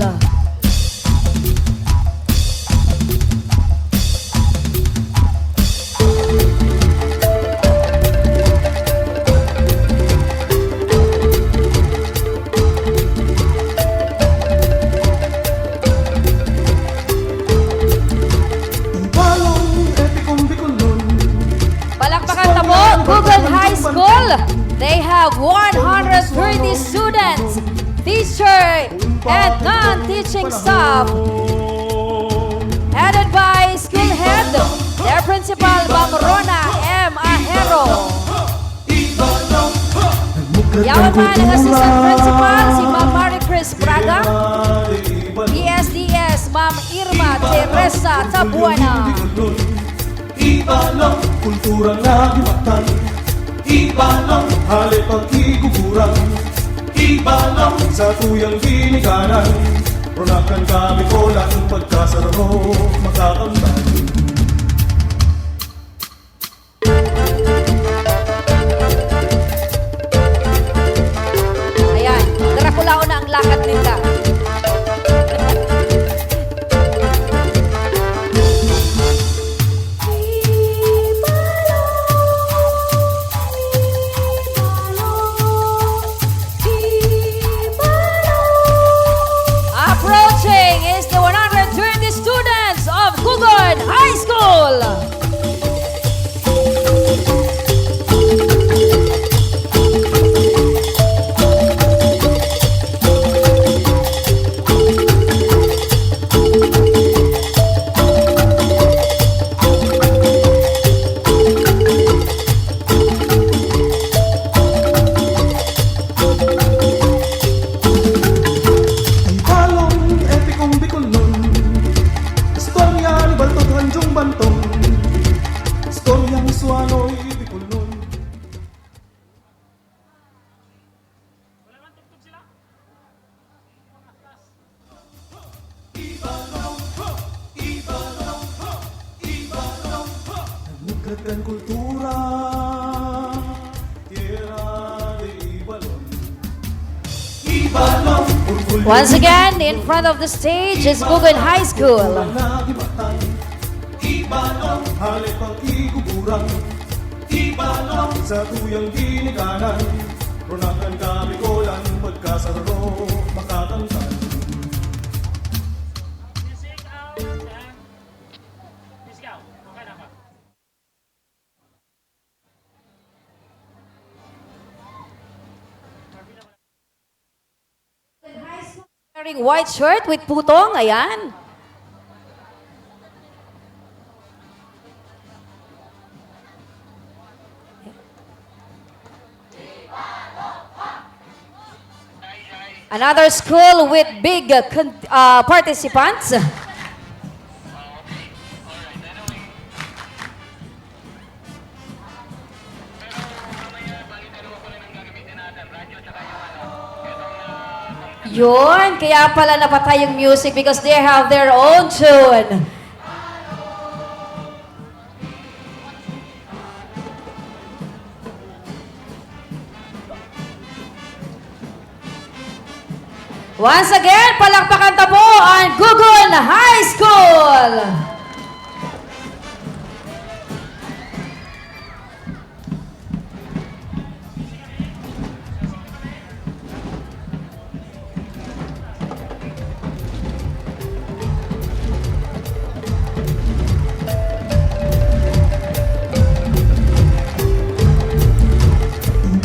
Ang balong epikong Bicolnon. Palakpakan ta po, Gugon High School. They have one hundred thirty students, teacher, and non-teaching staff. Headed by school head, their principal, Ma'am Rona M. Ahero. Yaon man ang assistant principal, si Ma'am Marie Chris Braga. P S D S, Ma'am Irma Teresa Tabuana. Ibalong kultura na himatan. Ibalong hale pag-iguguran. Ibalong sa tuyang ginikanan. Ronakan ka, Bicolan, pagkasararo, makakamtan. Ayan, darakulaon na ang lakad ninda. Approaching is the one hundred twenty students of Gugon High School. Ang balong epikong Bicolnon. Istorya ni Baltog Hanjong Bantong. Istoryang Suanoy Bicolnon. Nagmugad kan kultura, Tierra de Ibalon. Ibalon, orgulyo. Once again, in front of the stage is Gugon High School. Ibalon, hale pag-iguguran. Ibalon, sa tuyang ginikanan. Ronakan ka, Bicolan, pagkasararo, makakantan. Wearing white shirt with putong, ayan. Another school with big, uh, con-, uh, participants. Yun, kaya pala napatay yung music because they have their own tune. Once again, palakpakan ta po ang Gugon High School!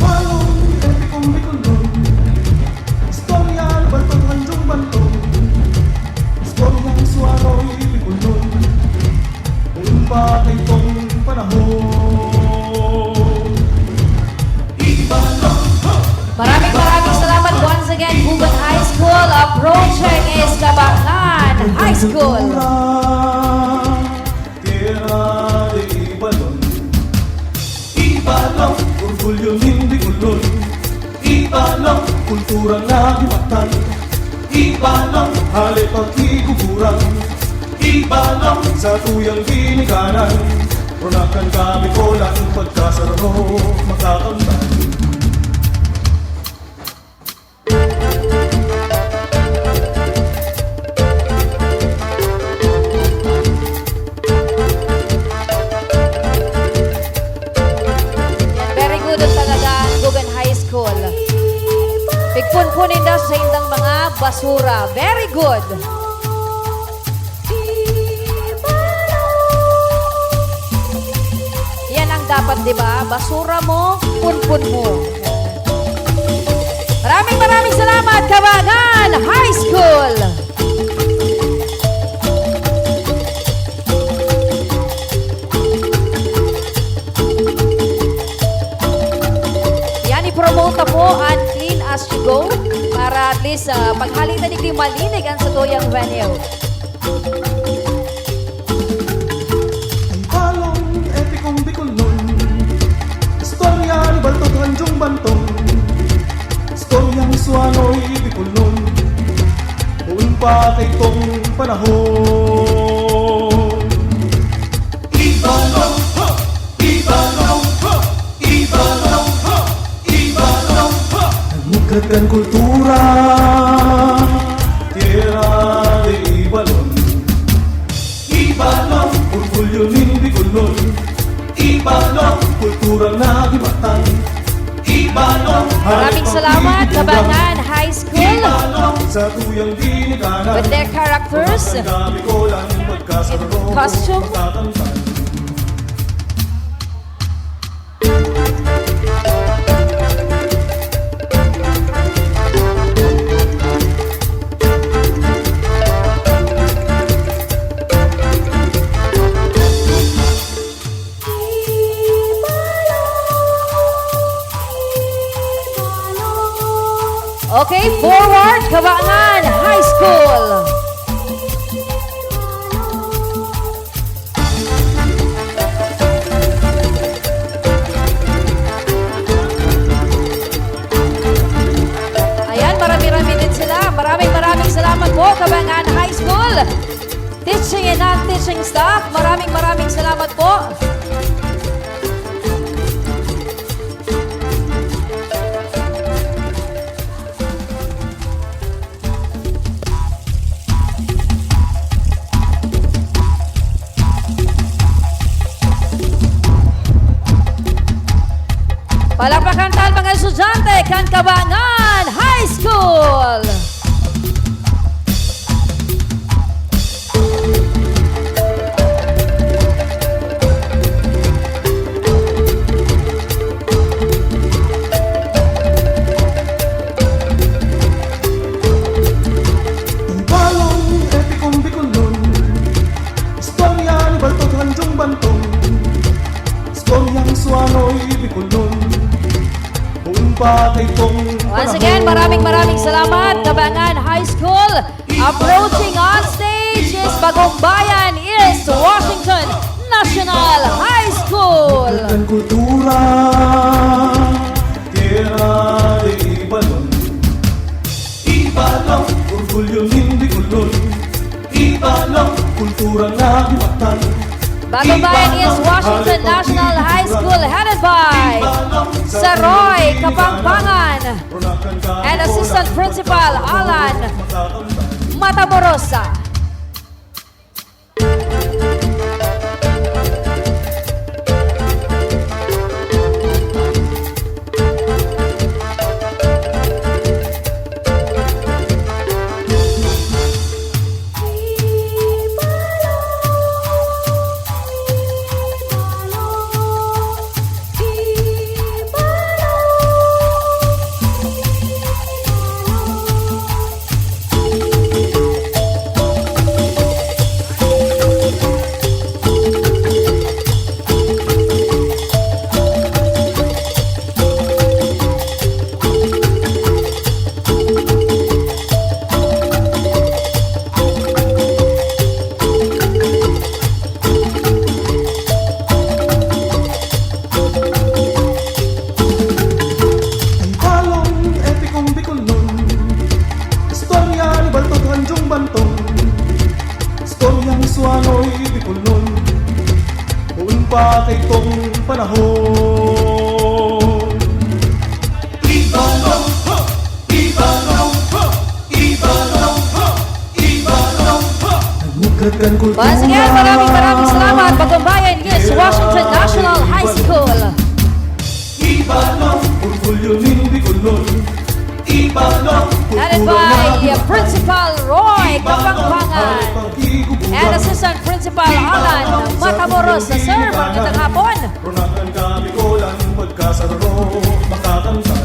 Balong epikong Bicolnon, istorya ni Baltog Hanjong Bantog, istoryang suaroy Bicolnon, poon pa kaitong panahon. Ibalong, ha! Maraming, maraming salamat once again, Gugon High School. Approaching is Cabangan High School. Tierra de Ibalon. Ibalon, orgulyo nin Bicolnon. Ibalon, kultura na himatan. Ibalon, hale pagkiguguran. Ibalon, sa tuyang ginikanan. Ronakan kami ko lang pagkasararo makakamtan. Yan, very good talaga ang Gugon High School. Pigpunpon ninda sa indang mga basura. Very good. Yan ang dapat, di ba? Basura mo, punpun mo. Maraming, maraming salamat, Cabangan High School! Yan, i-promote na po ang Clean as you go para at least, ah, paghali na digdi malinig ang satuyang venue. Ang balong epikong Bicolnon, istorya ni Baltog Hanjong Bantog, istoryang suanoy Bicolnon, poon pa kaitong panahon. Ibalong, ha! Ibalong, ha! Ibalong, ha! Ibalong, ha! Nagmugad kan kultura, Tierra de Ibalon. Ibalong, orgulyo nin Bicolnon. Ibalong, kultura na himatan. Ibalong, Maraming salamat, Cabangan High School. Ibalong, sa tuyang ginikanan. With their characters. Ang dami ko lang pagkasarong Costume. Matatangkan. Okay, forward, Cabangan High School. Ayan, marami-rami din sila. Maraming, maraming salamat po, Cabangan High School. Teaching and non-teaching staff, maraming, maraming salamat po. Palakpakan ta an mga estudyante kan Cabangan High School! Ang balong epikong Bicolnon, istorya ni Baltog Hanjong Bantog, istoryang suanoy Bicolnon, poon pa kaitong Once again, panahon. Maraming, maraming salamat, Cabangan High School. Approaching on stage is Bagong Bayan, East Washington National High School. Ang kultura, Tierra de Ibalon. Ibalon, Kultura na himatan. Bagong Bayan East Washington National High School, headed by Sir Roy Kapampangan and Assistant Principal Alan Matamorosa. Ang balong epikong Bicolnon, istorya ni Baltog Hanjong Bantog, istoryang Suanoy Bicolnon, poon pa kaitong panahon. Ibalong, ha! Ibalong, ha! Ibalong, ha! Ibalong, ha! Nagmugad kan kultura. Once again, maraming, maraming salamat, Bagong Bayan East Washington National High School. Ibalong, orgulyo nin Bicolnon. Ibalong, Headed by Principal Roy Kapangpangan and Assistant Principal Alan Matamorosa. Sir, magandang hapon. Ronakan kami ko lang pagkasararo, makakamtan.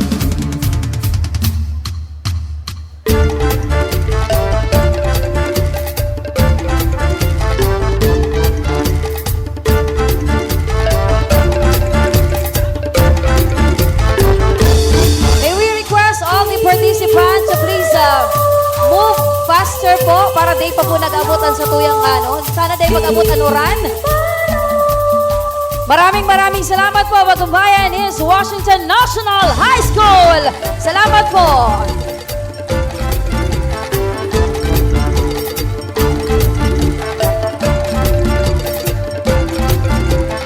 May we request all the participants to please, uh, move faster po para di pa po nag-abot ang satuyang, ano, sana di mag-abot ang uran. Maraming, maraming salamat po, Bagumbayan East Washington National High School. Salamat po.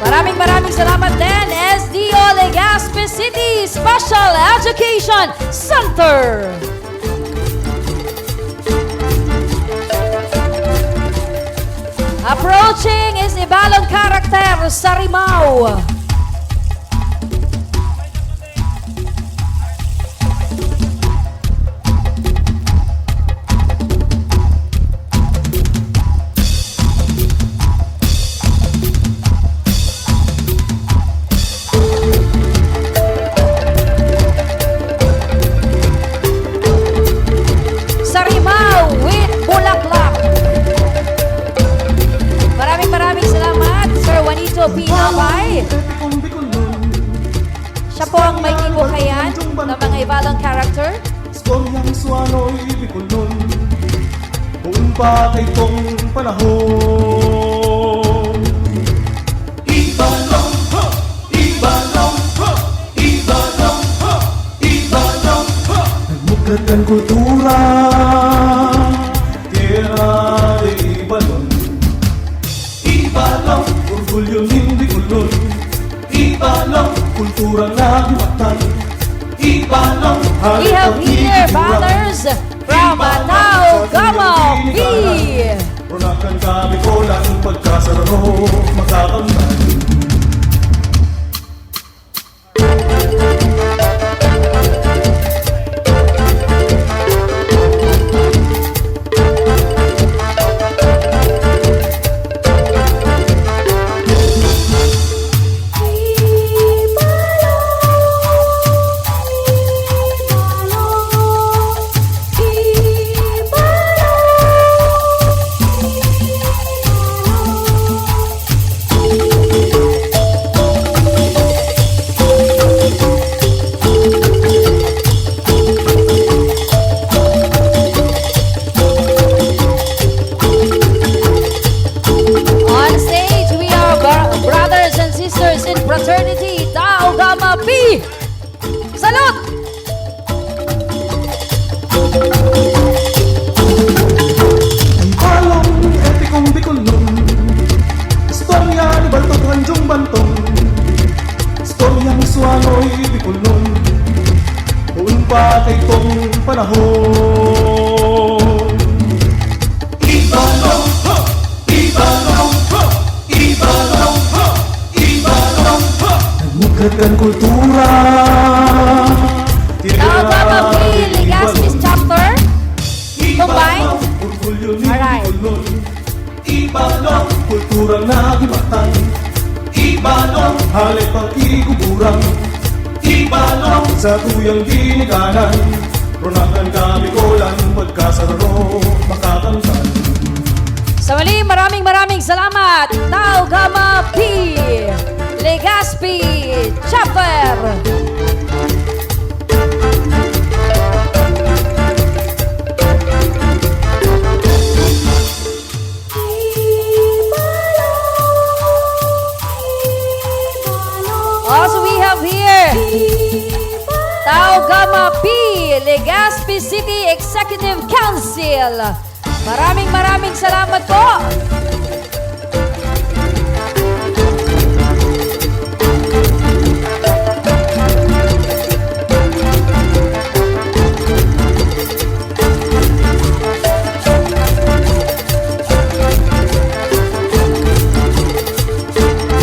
Maraming, maraming salamat din, S D O Legazpi City Special Education Center. Approaching is Ibalong character, Sarimaw. Sarimaw with Bulaklak. Maraming, maraming salamat, Sir Juanito P. Nabay. Siya po ang may kibukayan ng mga Ibalong character. Istoryang Suanoy Bicolnon, poon pa kaitong panahon. Ibalong, ha! Ibalong, ha! Ibalong, ha! Ibalong, ha! Nagmugad kan kultura, Tierra de Ibalon. Ibalong, orgulyo nin Bicolnon. Ibalong, kultura na himatan. Ibalong, We have here banners from Tao Gama P. Ronakan kami ko lang pagkasararo, makakamtan. On stage, we are bro-, brothers and sisters in fraternity, Tao Gama P. Salute! Ang balong epikong Bicolnon. Yung bantong istoryang Suanoy Bicolnon, poon pa kaitong panahon. Ibalong, ha! Ibalong, ha! Ibalong, ha! Ibalong, ha! Nagmukat kan kultura. Tao Gama P, Legazpi Chapter. Combined. Alright. Ibalong, kulturang nagimatan. Ibalong, hale pag-iguburan. Ibalong, sa tuyang ginikanan. Ronakan kami ko lang pagkasararo makakantan. Sa muli, maraming, maraming salamat, Tao Gama P, Legazpi Chapter. Also, we have here Tao Gama P, Legazpi City Executive Council. Maraming, maraming salamat po.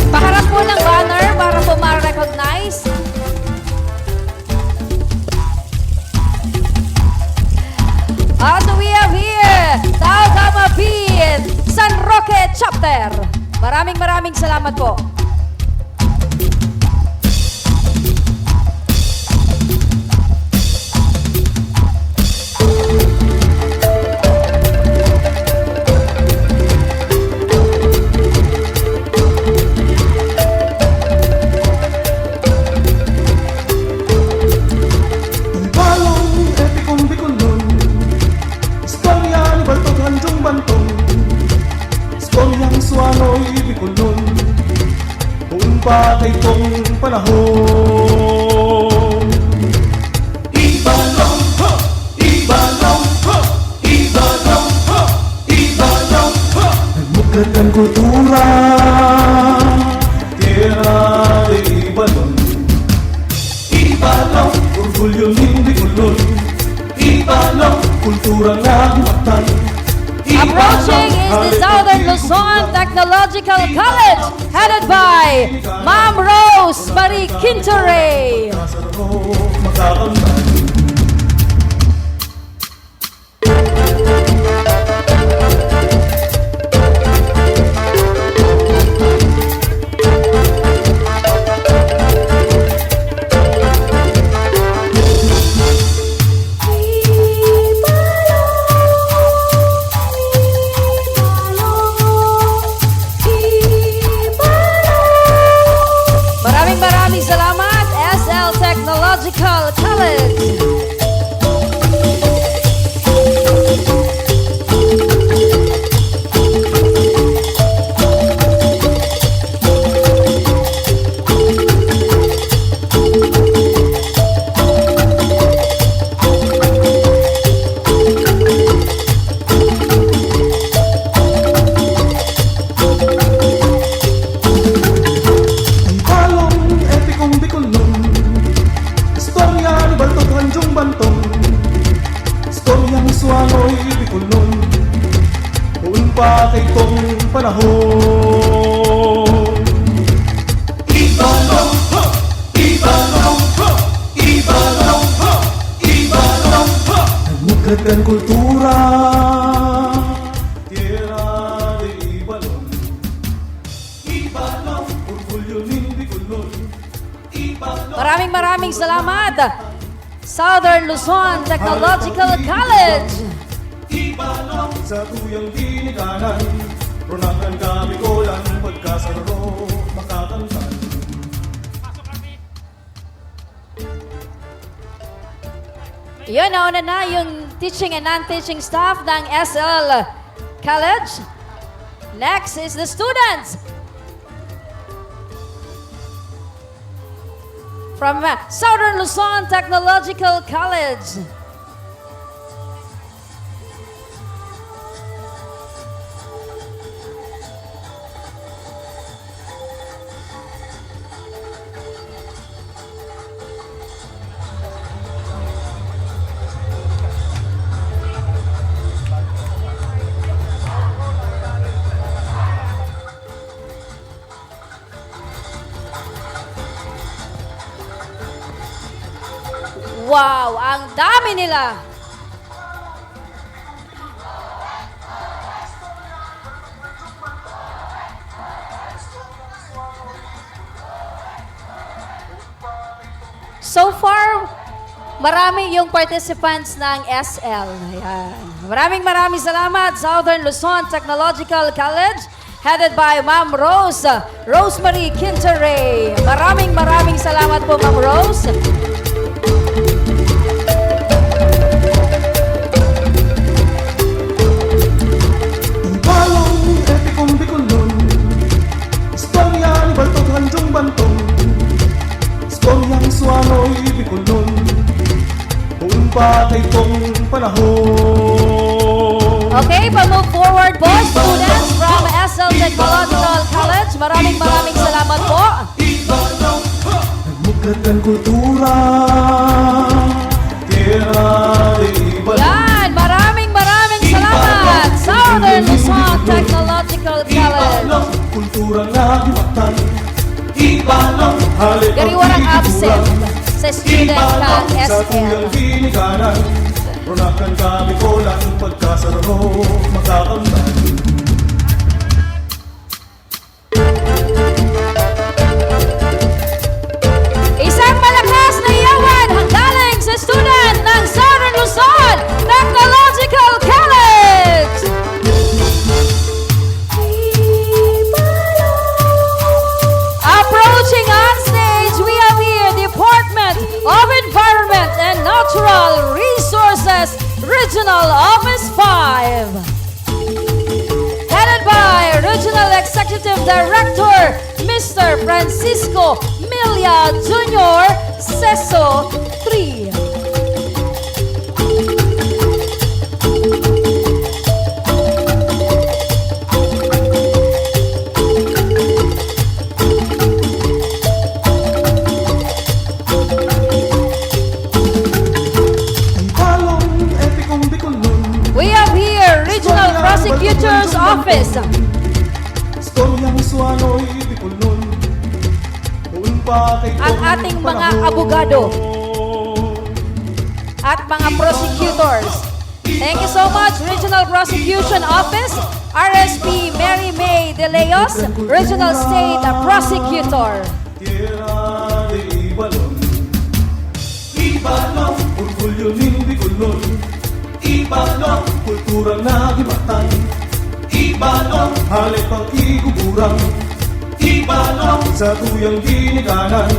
Paharap po ng banner para po ma-recognize. Also, we have here Tao Gama P, San Roque Chapter. Maraming, maraming salamat po. Ibalong epikong Bicolnon, istorya ni Bartog Hanjong Bantong, istoryang Suanoy Bicolnon, poon pa kaitong panahon. Ibalong, ha! Ibalong, ha! Ibalong, ha! Ibalong, ha! Nagmukat kan kultura, tierra de Ibalon. Ibalong, orgulyo nin Bicolon. Ibalong, kultura na matay. Approaching is the Southern Luzon Technological College, headed by Ma'am Rose Marie Quinture. Maraming, maraming salamat, S L Technological College. Ang palong epikong Bicolnon, istorya ni Bartog Hanjong Bantong, istoryang Suanoy Bicolnon, poon pa kaitong panahon. Ibalong, ha! Ibalong, ha! Ibalong, ha! Ibalong, ha! Nagmukat kan kultura, tierra de Ibalon. Ibalong, orgulyo nin Bicolnon. Ibalong, Maraming, maraming salamat, Southern Luzon Technological College. Ibalong sa tuyang ginikanan, ronakan kami ko lang pagkasaro makakantan. Yun, nauna na yung teaching and non-teaching staff ng S L College. Next is the students from, uh, Southern Luzon Technological College. Wow, ang dami nila! So far, marami yung participants ng S L. Ayan. Maraming, maraming salamat, Southern Luzon Technological College, headed by Ma'am Rose, Rosemary Quinteray. Maraming, maraming salamat po, Ma'am Rose. Ang balong epikong Bicolon, istorya ni Baltog Hanjong Bantong, istoryang Suanoy Bicolon, poon pa kaitong panahon. Okay, pa-move forward po, students from S L Technological College. Maraming, maraming salamat po. Nagmuklat kan kultura, tierra de Ibalon. Yan, maraming, maraming salamat, Southern Luzon Technological College. Ibalon, kultura na himatan. Ibalon, hale Gariwarang absent sa student kan S L. Tuyang ginikanan. Ronakan kami ko lang pagkasararo, magkakamtan. Isang malakas na iyawan hanggaling sa student ng Southern Luzon Technological College! Approaching on stage, we have here Department of Environment and Natural Resources, Regional Office five. Headed by Regional Executive Director, Mister Francisco Milla Junior, CESO three. Ang balong epikong Bicolon. We have here Regional Prosecutor's Office. Istoryang Suanoy Bicolon. Noon pa kay At ating mga abogado. At mga prosecutors. Thank you so much, Regional Prosecution Office, R S P Mary May De Leos, Regional State Prosecutor. Tierra de Ibalon. Ibalon, orgulyo nin Bicolnon. Ibalon, kultura na himatan. Ibalon, hale pang igugulang. Ibalon, sa tuyang ginikanan.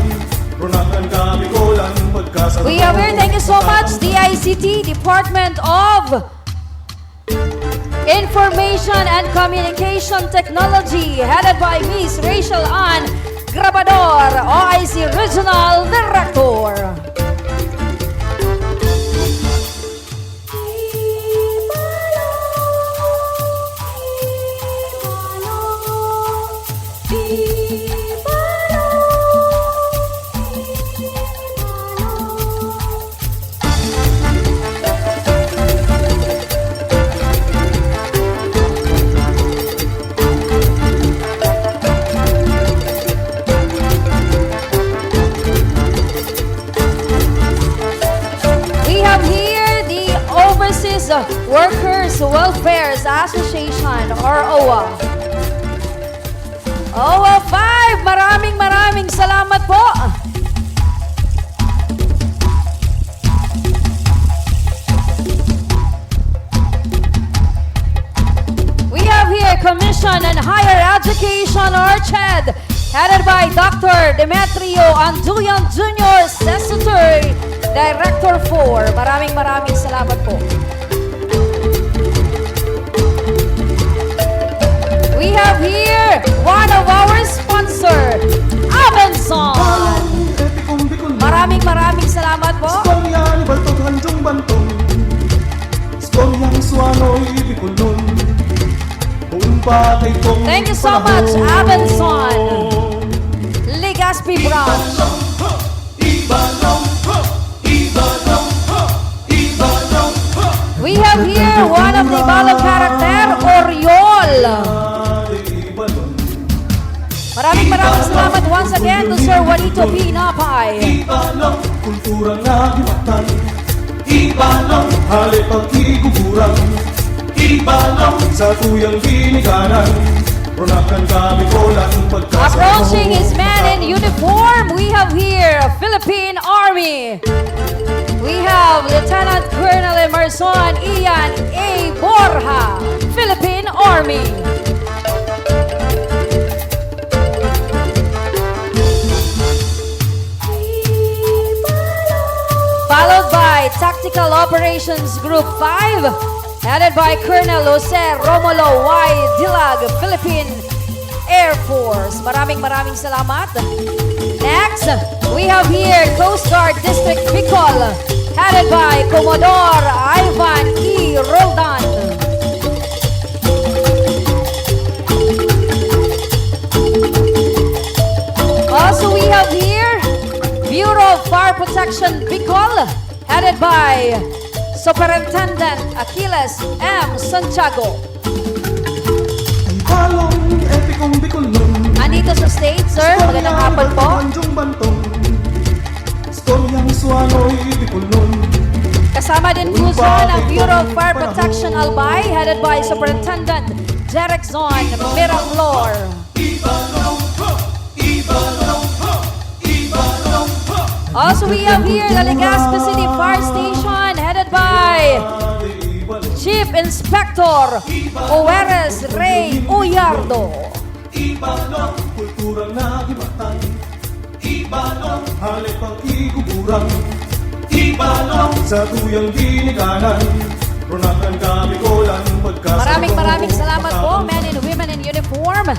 Ronakan kami ko lang pagkasarap. We are here. Thank you so much, D I C T, Department of Information and Communication Technology, headed by Miss Rachel Ann Grabador, O I C Regional Director. We have here the Overseas Workers Welfare Association or O W A. O W A five, maraming, maraming salamat po. We have here Commission on Higher Education or CHED, headed by Doctor Demetrio Anduyan Junior, CESO three, Director four. Maraming, maraming salamat po. We have here one of our sponsor, Abenson. Maraming, maraming salamat po. Istorya ni Baltog Hanjong Bantog. Istoryang Suanoy Bicolnon. Poon pa kay kong Thank you so much, panahon. Abenson. Legazpi Branch. Ibalong, ha! Ibalong, ha! Ibalong, ha! We have here one of the Ibalong character, Oriol. Ibalong. Maraming, maraming salamat once again to Sir Juanito P. Napay. Ibalong kultura nga himatan. Ibalong hale pag-iguguran. Ibalong sa tuyang ginikanan. Ronakan kami ko lang pagkasama. Approaching is man in uniform. We have here Philippine Army. We have Lieutenant Colonel Emerson Ian A. Borja, Philippine Army. Followed by Tactical Operations Group five, headed by Colonel Jose Romulo Y. Dilag, Philippine Air Force. Maraming, maraming salamat. Next, we have here Coast Guard District Bicol, headed by Commodore Ivan E. Roldan. Also, we have here Bureau of Fire Protection Bicol, headed by Superintendent Achilles M. Santiago. Ang palong epikong Bicolnon. Andito sa stage, sir. Magandang hapon po. Istorya ng Bantong. Istoryang Suanoy Bicolnon. Kasama din po dyan ang Bureau of Fire Protection Albay, headed by Superintendent Jerickson Miramlor. Ibalong ho! Ibalong ho! Ibalong ho! Also, we have here the Legazpi City Fire Station, headed by Chief Inspector Oweres Rey Uyardo. Ibalong kultura na himatan. Ibalong hale pag-iguguran. Ibalong sa tuyang ginikanan. Ronakan kami ko lang pagkasama. Maraming, maraming salamat po, men and women in uniform.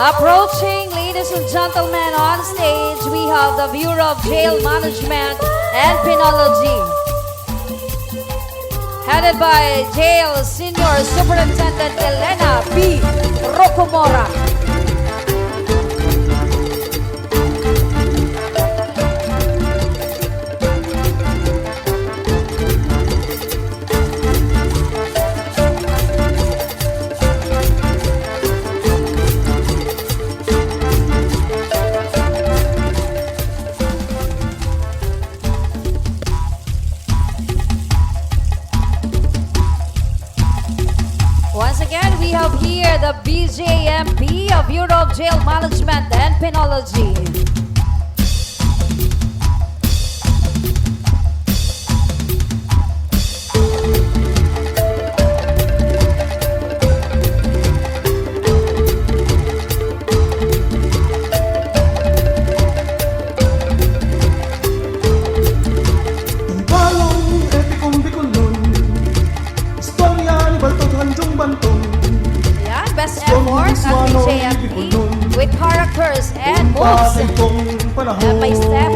Approaching, ladies and gentlemen, on stage, we have the Bureau of Jail Management and Penology, headed by Jail Senior Superintendent Elena B. Rocomora. Once again, we have here the B J M P, a Bureau of Jail Management and Penology. Ang balong epikong Bicolnon, istorya ni Baltog Hanjong Bantong. Ayan, best effort ng B J M P with characters and moves. Step by step.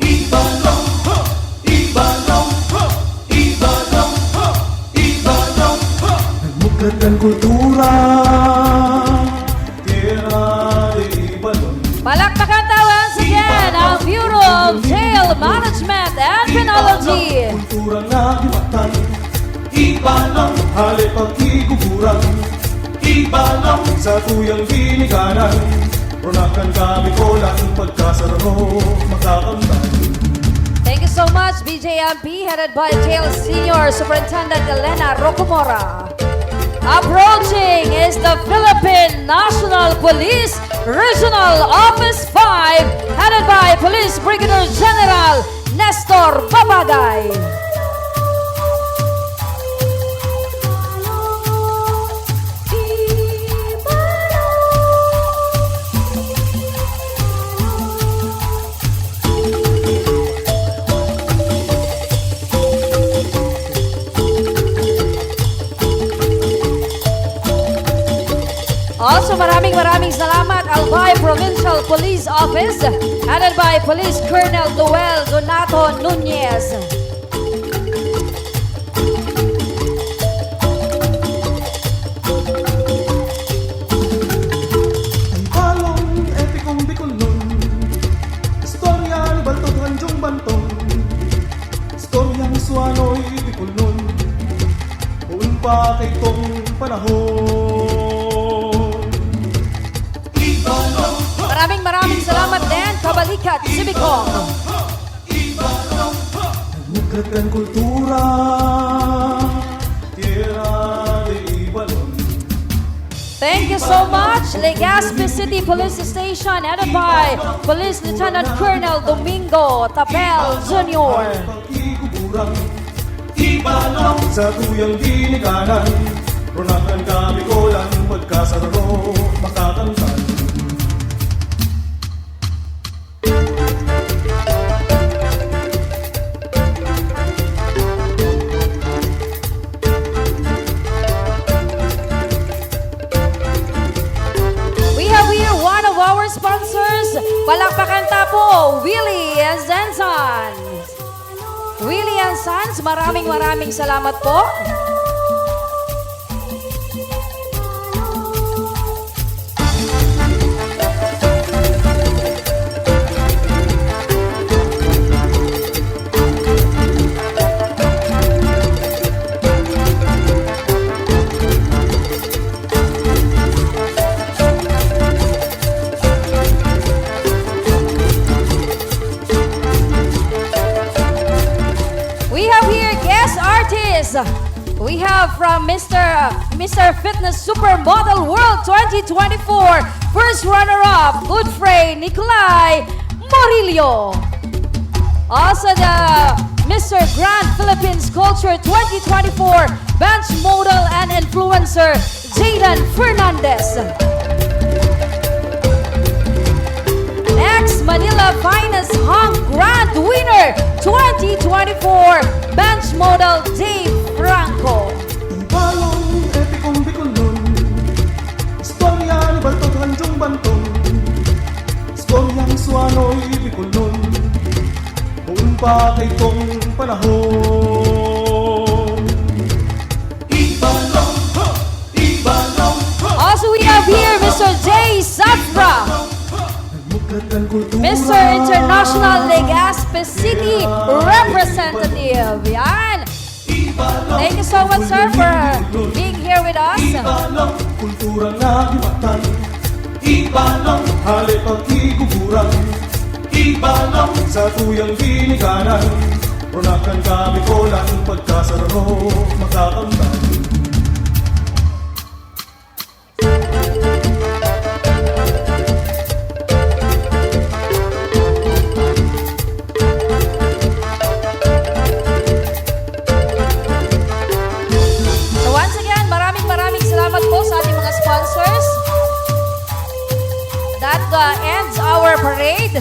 Ibalong ho! Ibalong ho! Ibalong ho! Ibalong ho! Nagmuklat kan kultura. Palakpakan tayo once again ang Bureau of Jail Management and Penology. Kultura na himatan. Ibalong hale pag-iguguran. Ibalong sa tuyang ginikanan. Ronakan kami ko lang pagkasararo makakamtan. Thank you so much, B J M P, headed by Jail Senior Superintendent Elena Rocomora. Approaching is the Philippine National Police Regional Office five, headed by Police Brigadier General Nestor Babagay. Also, maraming, maraming salamat, Albay Provincial Police Office, headed by Police Colonel Noel Donato Nunez. Panahon. Maraming, maraming salamat din, Kabalikat Sibicom. Nagmuklat kan kultura, tierra de Ibalon. Thank you so much, Legazpi City Police Station, headed by Police Lieutenant Colonel Domingo Tapel Junior. Pag-iguburan, Ibalon sa tuyang ginikanan, runakan ka Bicolan, pagkasararo, makakamtan. We have here one of our sponsors. Palakpakan ta po, Willie and Zenson. Willie and Sons, maraming, maraming salamat po. We have here guest artist. We have from Mister Mister Fitness Supermodel World twenty twenty-four, first runner-up, Godfrey Nicolai Morillo. Also the Mister Grand Philippines Culture twenty twenty-four, bench model and influencer, Jayden Fernandez. Next, Manila Finest Hunk Grand Winner twenty twenty-four, bench model Dave Franco. Ibalong epikong Bicolnon, istorya ni Baltog Hanjong Bantog, istoryang Suanoy Bicolnon, poon pa kaitong panahon. Ibalong, ha! Ibalong, ha! Also, we have here Mister Jay Safra, Mister International Legazpi City Representative. Yan. Thank you so much, sir, for being here with us. Ibalong, kultura na iwatan. Ibalong, hale pag-iguguran. Ibalong, sa tuyang ginikanan. Runakan ka Bicolan, pagkasararo, makakamtan. So once again, maraming, maraming salamat po sa ating mga sponsors. That, uh, ends our parade.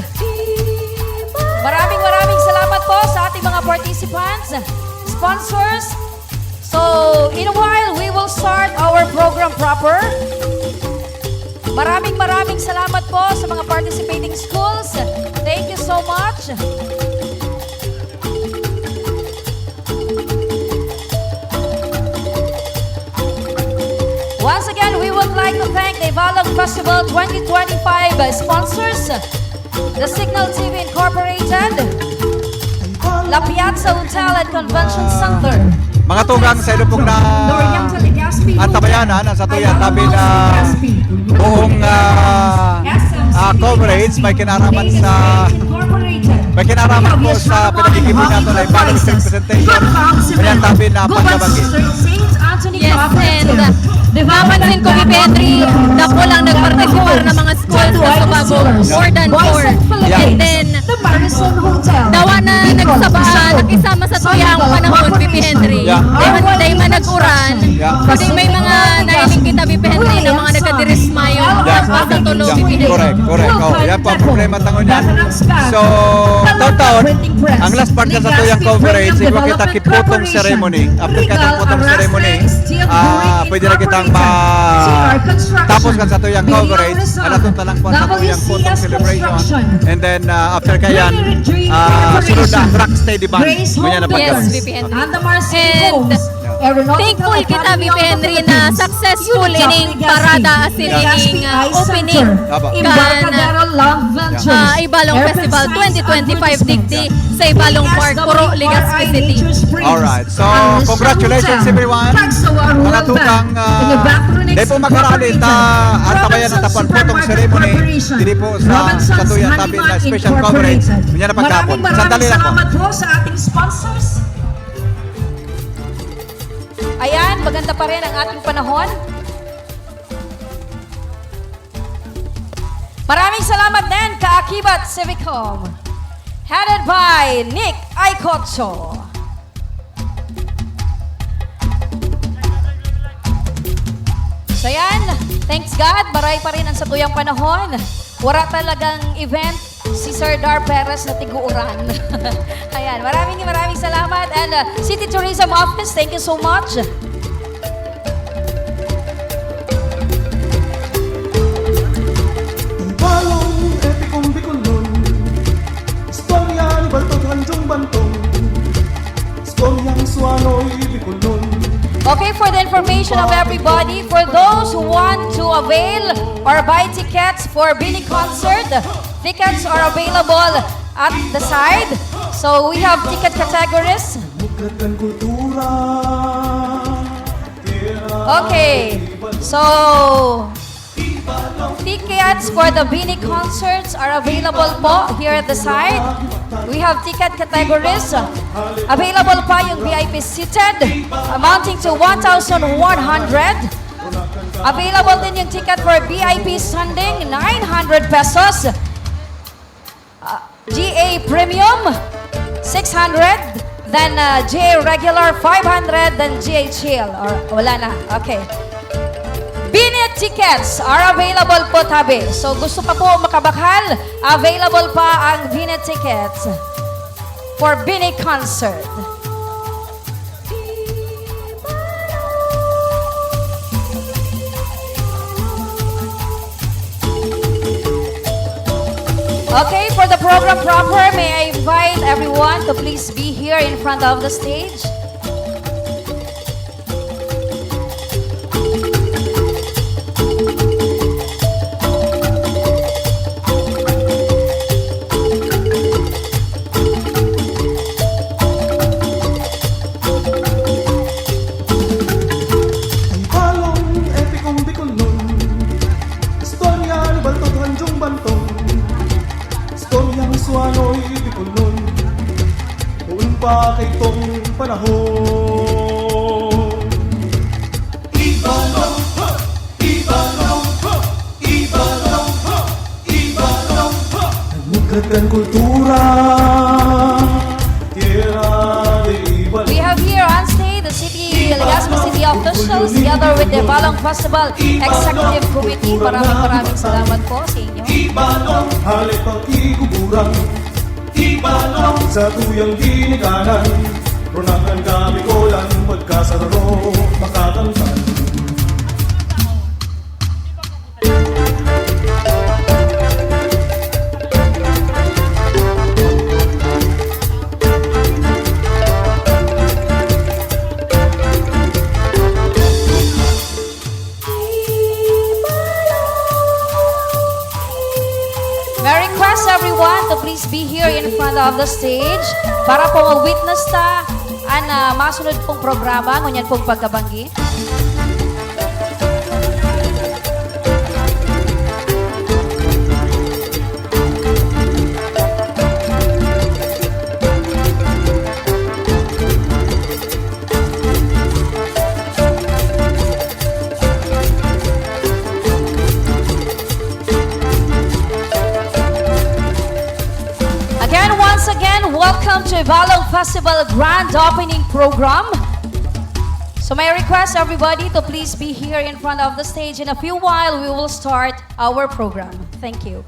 Maraming, maraming salamat po sa ating mga participants, sponsors. So, in a while, we will start our program proper. Maraming, maraming salamat po sa mga participating schools. Thank you so much. Once again, we would like to thank the Ibalong Festival twenty twenty-five sponsors, The Signal T V Incorporated, La Piazza Hotel and Convention Center. Mga tugang, sa ilo pong na antabayanan, ang satuya tabi na buong, ah, ah, coverage may kinaraman sa, may kinaraman po sa pinagkikipon nato na Ibalong Street Presentation. May antabi na pagkabagi. Yes, and, uh, napansin ko, Mipi Henry, dako lang nagparticipar na mga schools sa Subago, more than four. Yeah. And then, dawa na nagsaba, nakisama sa tuyang panahon, Mipi Henry. Yeah. Dahil man, dahil man nag-uran, yeah, kundi may mga nahiling kita, Mipi Henry, na mga nagkadirismayo, yeah, sa tulong, yeah, Mipi Henry. Correct, correct. Oh, yan po ang problema tangon yan. So, taon-taon, ang last part na sa tuyang coverage, igwa kita ki photo ceremony. After ka ng photo ceremony, ah, pwede na kitang ma-, tapos kan sa tuyang coverage, ano, ito na lang po sa tuyang photo celebration. And then, ah, after kayan, ah, sunod na ang Rock Steady Band. Ngunyan na pagkabas. Yes, Mipi Henry. And Thankful kita, V P Henry, na successful ining parada asin ining, ah, opening kan, ah, Ibalong Festival twenty twenty-five digdi sa Ibalong Park, Purok Legazpi City. Alright. So, congratulations everyone. Mga tukang, ah, dai po magarali ta, antabayan ta po an photo ceremony diri po sa satuyang tabi na special coverage. Unya na pagkapon. Sandali lang po. Maraming, maraming salamat po sa ating sponsors. Ayan, maganda pa rin ang ating panahon. Maraming salamat din, Kaakibat Civicom. Headed by Nick Aycocho. So yan, thanks God, maray pa rin ang satuyang panahon. Wala talagang event si Sir Dar Perez na tiguuran. Ayan, maraming, maraming salamat. And, uh, City Tourism Office, thank you so much. Ang balong epikong Bicolnon, istorya ni Baltog Hanjong Bantong, istoryang Suanoy Bicolnon. Okay, for the information of everybody, for those who want to avail or buy tickets for Bini Concert, tickets are available at the side. So we have ticket categories. Mugad kan kultura. Okay. So, tickets for the Bini concerts are available po here at the side. We have ticket categories. Available pa yung V I P seated, amounting to one thousand one hundred. Available din yung ticket for V I P standing, nine hundred pesos. Ah, G A Premium, six hundred. Then, ah, G A Regular, five hundred. Then, G A Chill. Or, wala na. Okay. Bini tickets are available po, tabi. So, gusto pa po makabakal, available pa ang Bini tickets for Bini concert. Okay, for the program proper, may I invite everyone to please be here in front of the stage. Ang balong epikong Bicolnon, istorya ni Baltog Hanjong Bantong, istoryang Suanoy Bicolnon, poon pa kaitong panahon. Ibalong, ha! Ibalong, ha! Ibalong, ha! Ibalong, ha! Nagmugad kan kultura, tierra de Ibalong. We have here on stage the city, Legazpi City officials together with the Ibalong Festival Executive Committee. Maraming, maraming salamat po sa inyo. Ibalong, hale pang iguguran. Ibalong sa tuyang ginikanan, runang ang Kabikolan, pagkasararo, makakamtan. May request everyone to please be here in front of the stage para po ma-witness ta an, ah, masunod pong programa, ngunyan pong pagkabanggi. Again, once again, welcome to Ibalong Festival Grand Opening Program. So may I request everybody to please be here in front of the stage. In a few while, we will start our program. Thank you.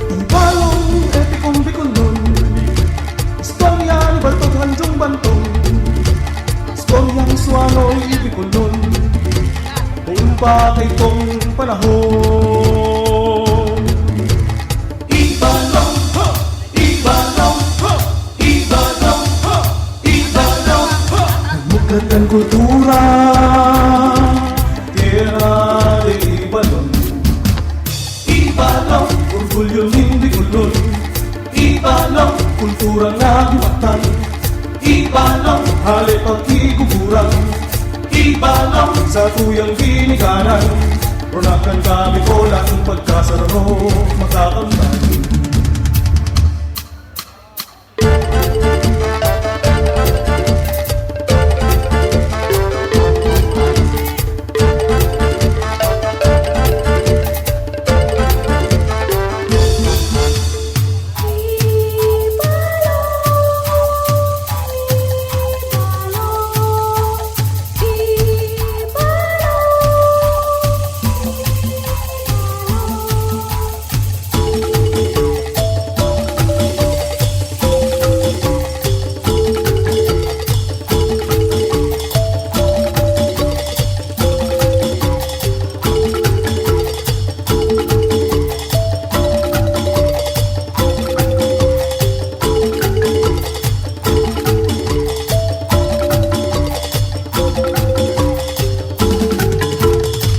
Ang balong epikong Bicolnon, pa kaitong panahon. Ibalong, ha! Ibalong, ha! Ibalong, ha! Ibalong, ha! Muglat kan kultura, kaya di Ibalong. Ibalong, orgulyo nin Bicolnon. Ibalong, kultura na giwatan. Ibalong, hale pagkiguguran. Ibalong, sa tuyang ginikanan. Ronakan kami ko lang pagkasararo makakamtan.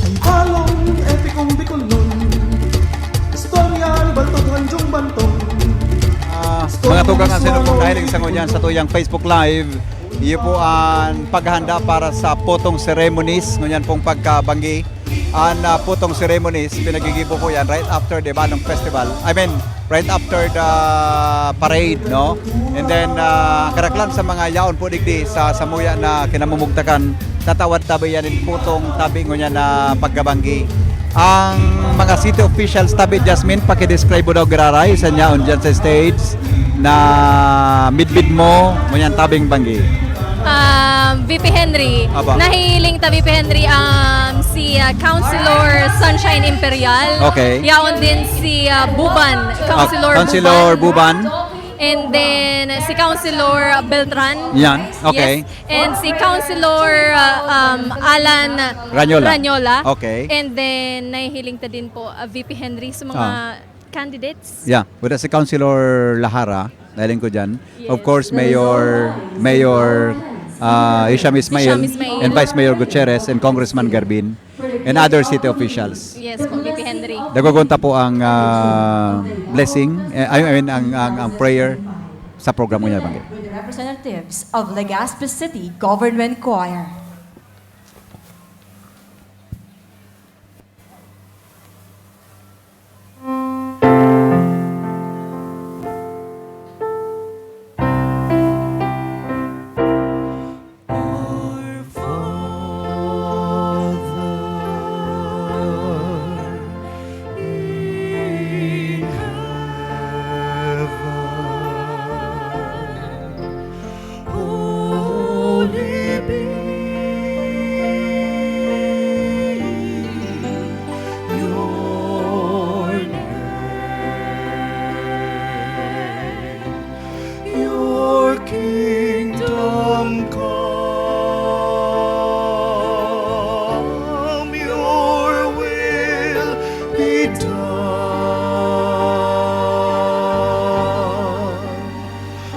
Ang balong epikong Bicolnon, istorya ni Baltog Hanjong Bantog. Ah, mga tugang, ang sinupong nahiling sa ngunyan sa tuyang Facebook Live, iyo po ang paghahanda para sa putong ceremonies, ngunyan pong pagkabanggi. Ang, ah, putong ceremonies, pinagigibo po yan right after the Balong Festival. I mean, right after the parade, no? And then, ah, karaklan sa mga yaon po digdi sa samuya na kinamumugtakan, tatawad tabi yan in putong tabi ngunyan na pagkabanggi. Ang mga city officials tabi, Jasmine, pakidescribe mo daw giraray sa yaon dyan sa stage na midbid mo, ngunyan tabing banggi. Um, V P Henry. Aba. Nahiling ta, V P Henry, um, si, uh, Councilor Sunshine Imperial. Okay. Yaon din si, uh, Buban, Councilor Ah, Councilor Buban. Buban. And then, si Councilor Beltran. Yan. Okay. Yes. And si Councilor, uh, um, Alan Ranyola. Ranyola. Okay. And then, nahihiling ta din po, uh, V P Henry sa mga Ah. candidates. Yeah, with si Councilor Lahara, nahiling ko dyan. Yes. Of course, Mayor, Mayor, ah, Hisham Ismail, Hisham Ismail. And Vice Mayor Gutierrez, and Congressman Garbin, and other city officials. Yes po, V P Henry. Dagogon ta po ang, ah, blessing, eh, I mean, ang, ang, ang prayer sa programa niya, Banggi. With the representatives of Legazpi City Government Choir. Our Father in heaven, holy be your name. Your kingdom come, your will be done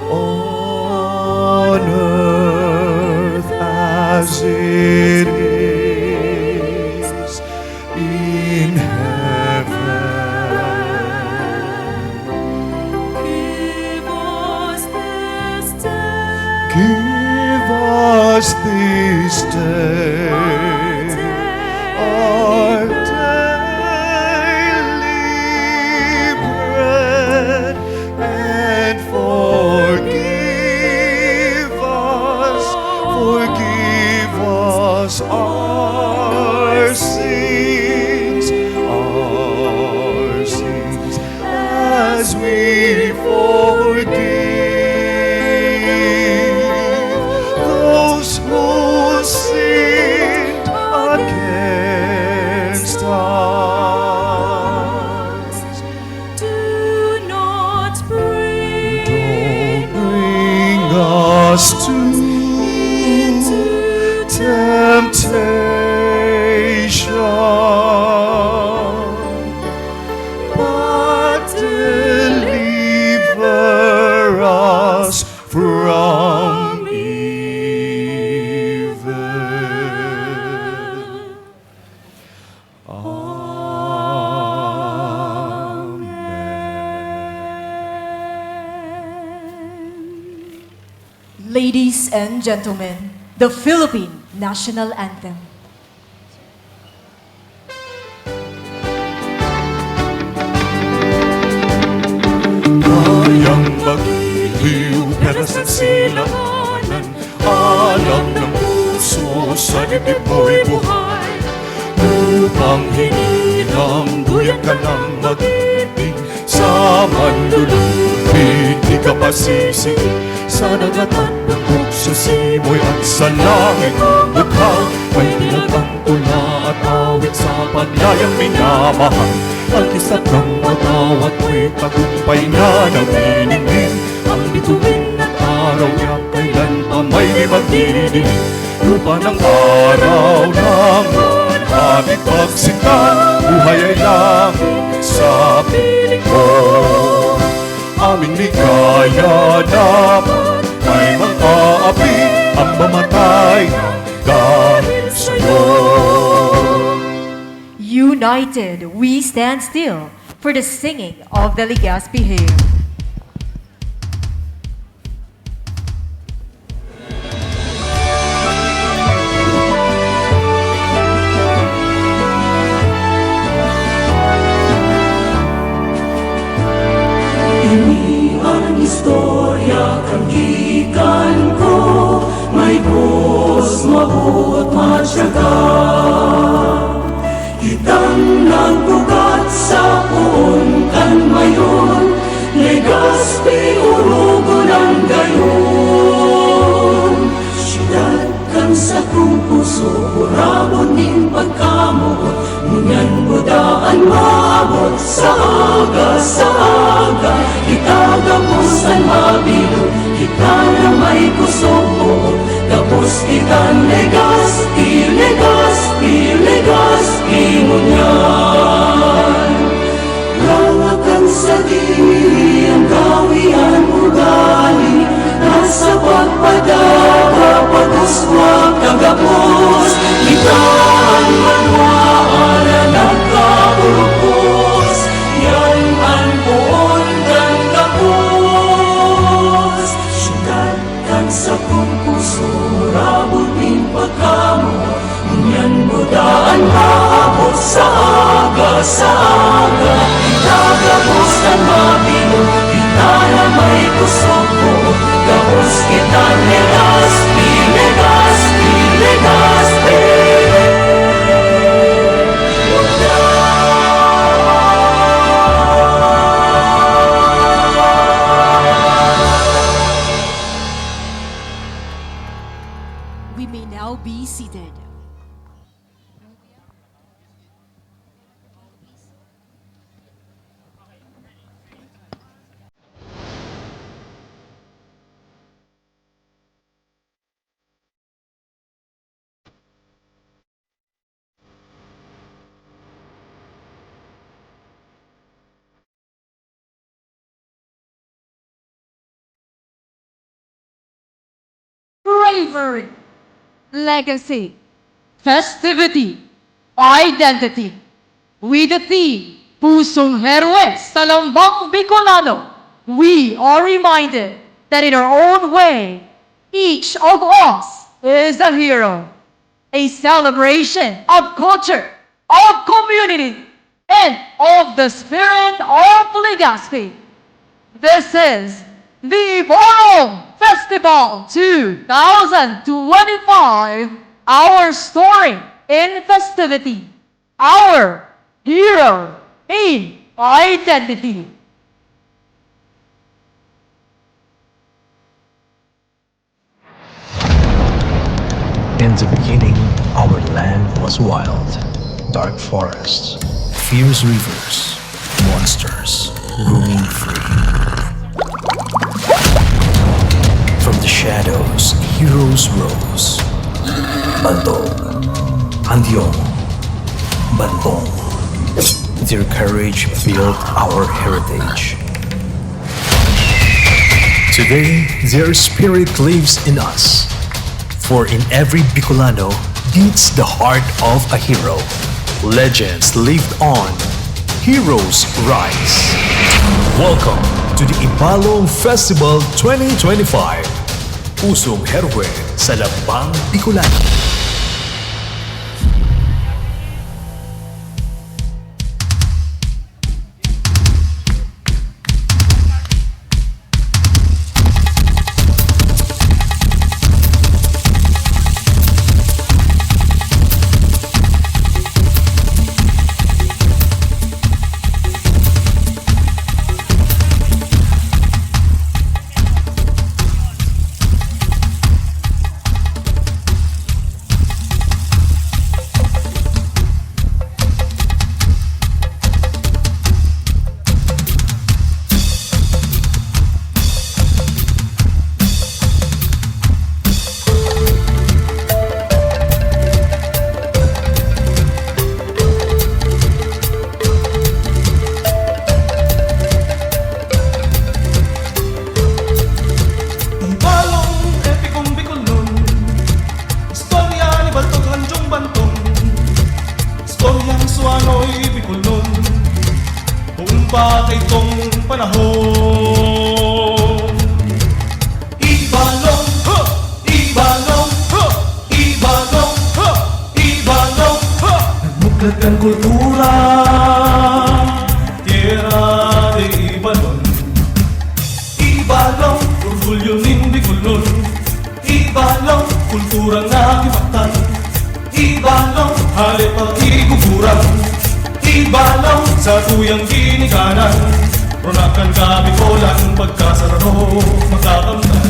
on earth as it is in heaven. Give us this day. Give us this day our daily bread, and forgive us, forgive us our sins, our sins, as we forgive those who sinned against us. Do not bring Don't bring us to temptation, Ladies and gentlemen, the Philippine National Anthem. Kayang magiliw, pero sa silanganan, alam ng puso, sa dibdib mo'y buhay. Lupang hinirang, duyan ka ng magiting, sa manlulupit, di ka pasisiin. Sa dagat at bundok, sa simoy at sa langit, bukhaw, may dilag ang tula at awit sa panyayang minamahal. Ang kisap ng mataw at mo'y tagumpay na naniningning. Ang bituin at araw niya kailan pa may magdidilim. Lupa ng araw ng buwan, hapit pagsinta, buhay ay langit sa piling ko. Aming ligaya dapat may mag-aapi ang mamatay dahil sa'yo. United, we stand still for the singing of the Legazpi Hymn. Ini an istorya kan gikan ko, may boss, mabuot, matyaga. Kitang nagbugat sa poon kan mayon, Legazpi, orogon an gayon. Syudad kan sakong puso, urabon nin pagkamoot, ngunyan buda an maabot. Sa aga, sa aga, kita gabos an mabilog, kita na may kusog poot, gabos kitan Legazpi, Legazpi, Legazpi ngunyan. Lawa kan sadiri, an gawi, an ugali, nasa pagpadaba, paguswa, kagabos. Kita an banwaan na nagkaburukos, yan an poon kan gabos. Syudad kan sakong puso, urabon nin pagkamoot, ngunyan buda an maabot. Sa aga, sa aga, kita gabos kan mabilog, kita na may kusog poot, gabos kitan Legazpi, Legazpi, Legazpi. We may now be seated. Bravery, legacy, festivity, identity. With the theme, Pusong Heroes sa Lambang Bicolano, we are reminded that in our own way, each of us is a hero. A celebration of culture, of community, and of the spirit of Legazpi. This is the Ibalong Festival two thousand twenty-five, our story in festivity, our hero in identity. In the beginning, our land was wild, dark forests, fierce rivers, monsters roaming free. From the shadows, heroes rose. Bantog, Andiong, Bantog. Their courage built our heritage. Today, their spirit lives in us. For in every Bicolano beats the heart of a hero. Legends lived on. Heroes rise. Welcome to the Ibalong Festival twenty twenty-five. Pusong Heroe sa Lambang Bicolano. Ibalong epikong Bicolnon, istorya ni Baltog Hanjong Bantong, istoryang Suanoy Bicolnon, poon pa kaitong panahon. Ibalong, ha! Ibalong, ha! Ibalong, ha! Ibalong, ha! Nagmuklat kan kultura, tierra de Ibalon. Ibalong, orgulyo nin Bicolnon. Ibalong, kulturang nakimaktan. Ibalong, hale pag-iguguran. Ibalong, sa tuyang giniganan. Ronakan ka, Bicolan, pagkasararo, makakamtan.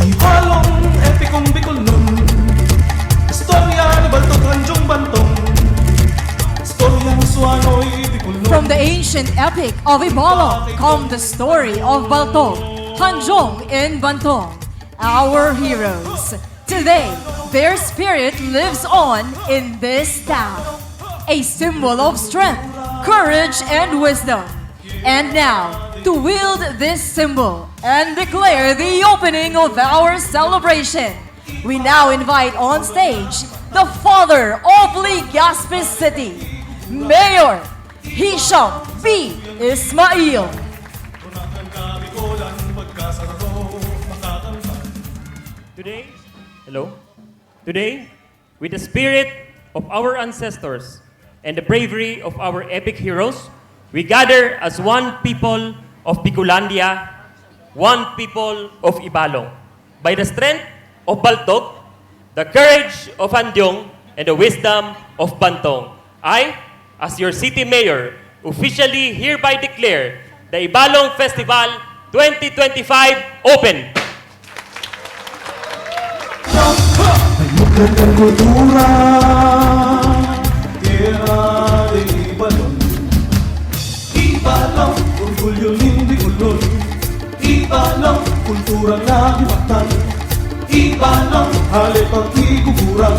Ibalong epikong Bicolnon, istorya ni Baltog Hanjong Bantong, istoryang Suanoy Bicolnon. From the ancient epic of Ibalong come the story of Baltog, Hanjong, and Bantong, our heroes. Today, their spirit lives on in this town, a symbol of strength, courage, and wisdom. And now, to wield this symbol and declare the opening of our celebration, we now invite on stage the father of Legazpi City, Mayor Hisham P. Ismail. Today, hello? Today, with the spirit of our ancestors and the bravery of our epic heroes, we gather as one people of Bicolandia, one people of Ibalong. By the strength of Baltog, the courage of Hanjong, and the wisdom of Bantong, I, as your city mayor, officially hereby declare the Ibalong Festival twenty twenty-five open. Nagmuklat ang kultura, tierra de Ibalon. Ibalon, orgulyo nin Bicolon. Ibalon, kultura na himaktan. Ibalon, hale pag-iguguran.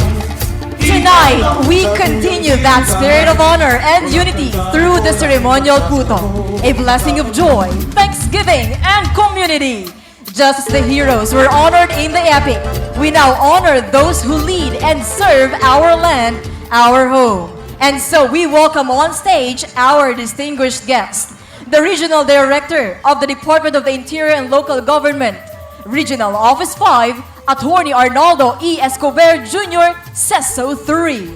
Tonight, we continue that spirit of honor and unity through the ceremonial puto, a blessing of joy, thanksgiving, and community. Just as the heroes were honored in the epic, we now honor those who lead and serve our land, our home. And so we welcome on stage our distinguished guest, the Regional Director of the Department of the Interior and Local Government, Regional Office five, Attorney Arnoldo E. Escobar Junior, CESO three.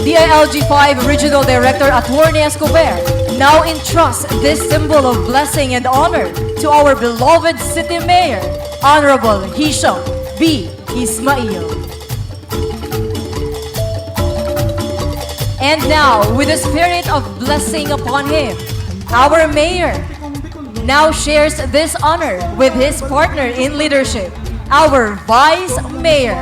D I L G five Regional Director Attorney Escobar now entrusts this symbol of blessing and honor to our beloved City Mayor, Honorable Hisham B. Ismail. And now, with the spirit of blessing upon him, our mayor now shares this honor with his partner in leadership, our vice mayor.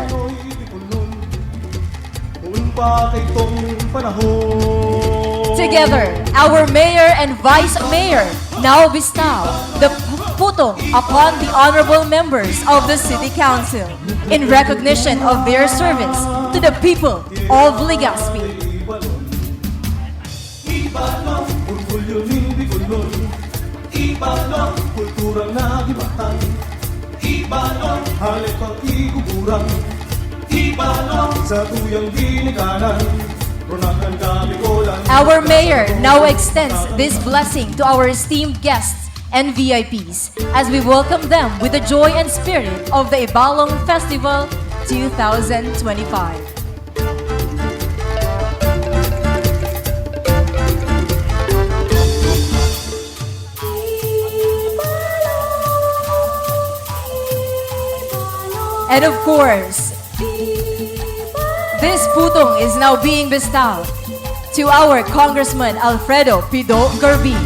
Together, our mayor and vice mayor now bestow the putong upon the honorable members of the city council in recognition of their service to the people of Legazpi. Ibalong, orgulyo nin Bicolnon. Ibalong, kulturang nagimatan. Ibalong, halip ang igugulang. Ibalong, sa tuyang ginikanan. Ronakan ka, Bicolan. Our mayor now extends this blessing to our esteemed guests and V I Ps as we welcome them with the joy and spirit of the Ibalong Festival twenty twenty-five. And of course, this putong is now being bestowed to our Congressman Alfredo Pido Garbi.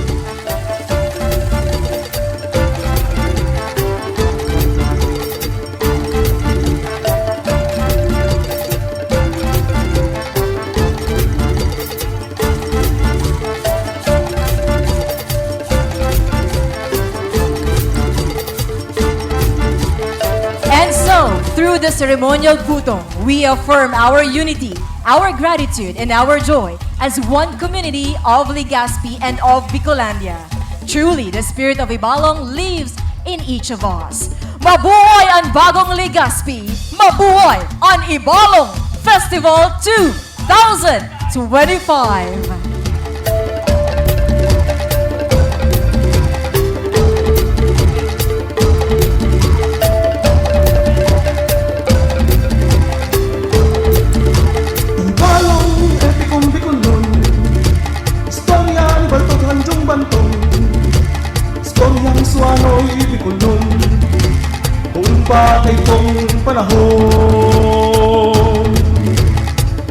And so, through the ceremonial putong, we affirm our unity, our gratitude, and our joy as one community of Legazpi and of Bicolandia. Truly, the spirit of Ibalong lives in each of us. Mabuhay an bagong Legazpi! Mabuhay an Ibalong Festival two thousand twenty-five! Ibalong, epikong Bicolnon. Istorya ni Baltog Hanjong Bantog. Istoryang Suanoy Bicolnon. Poon pa kaitong panahon.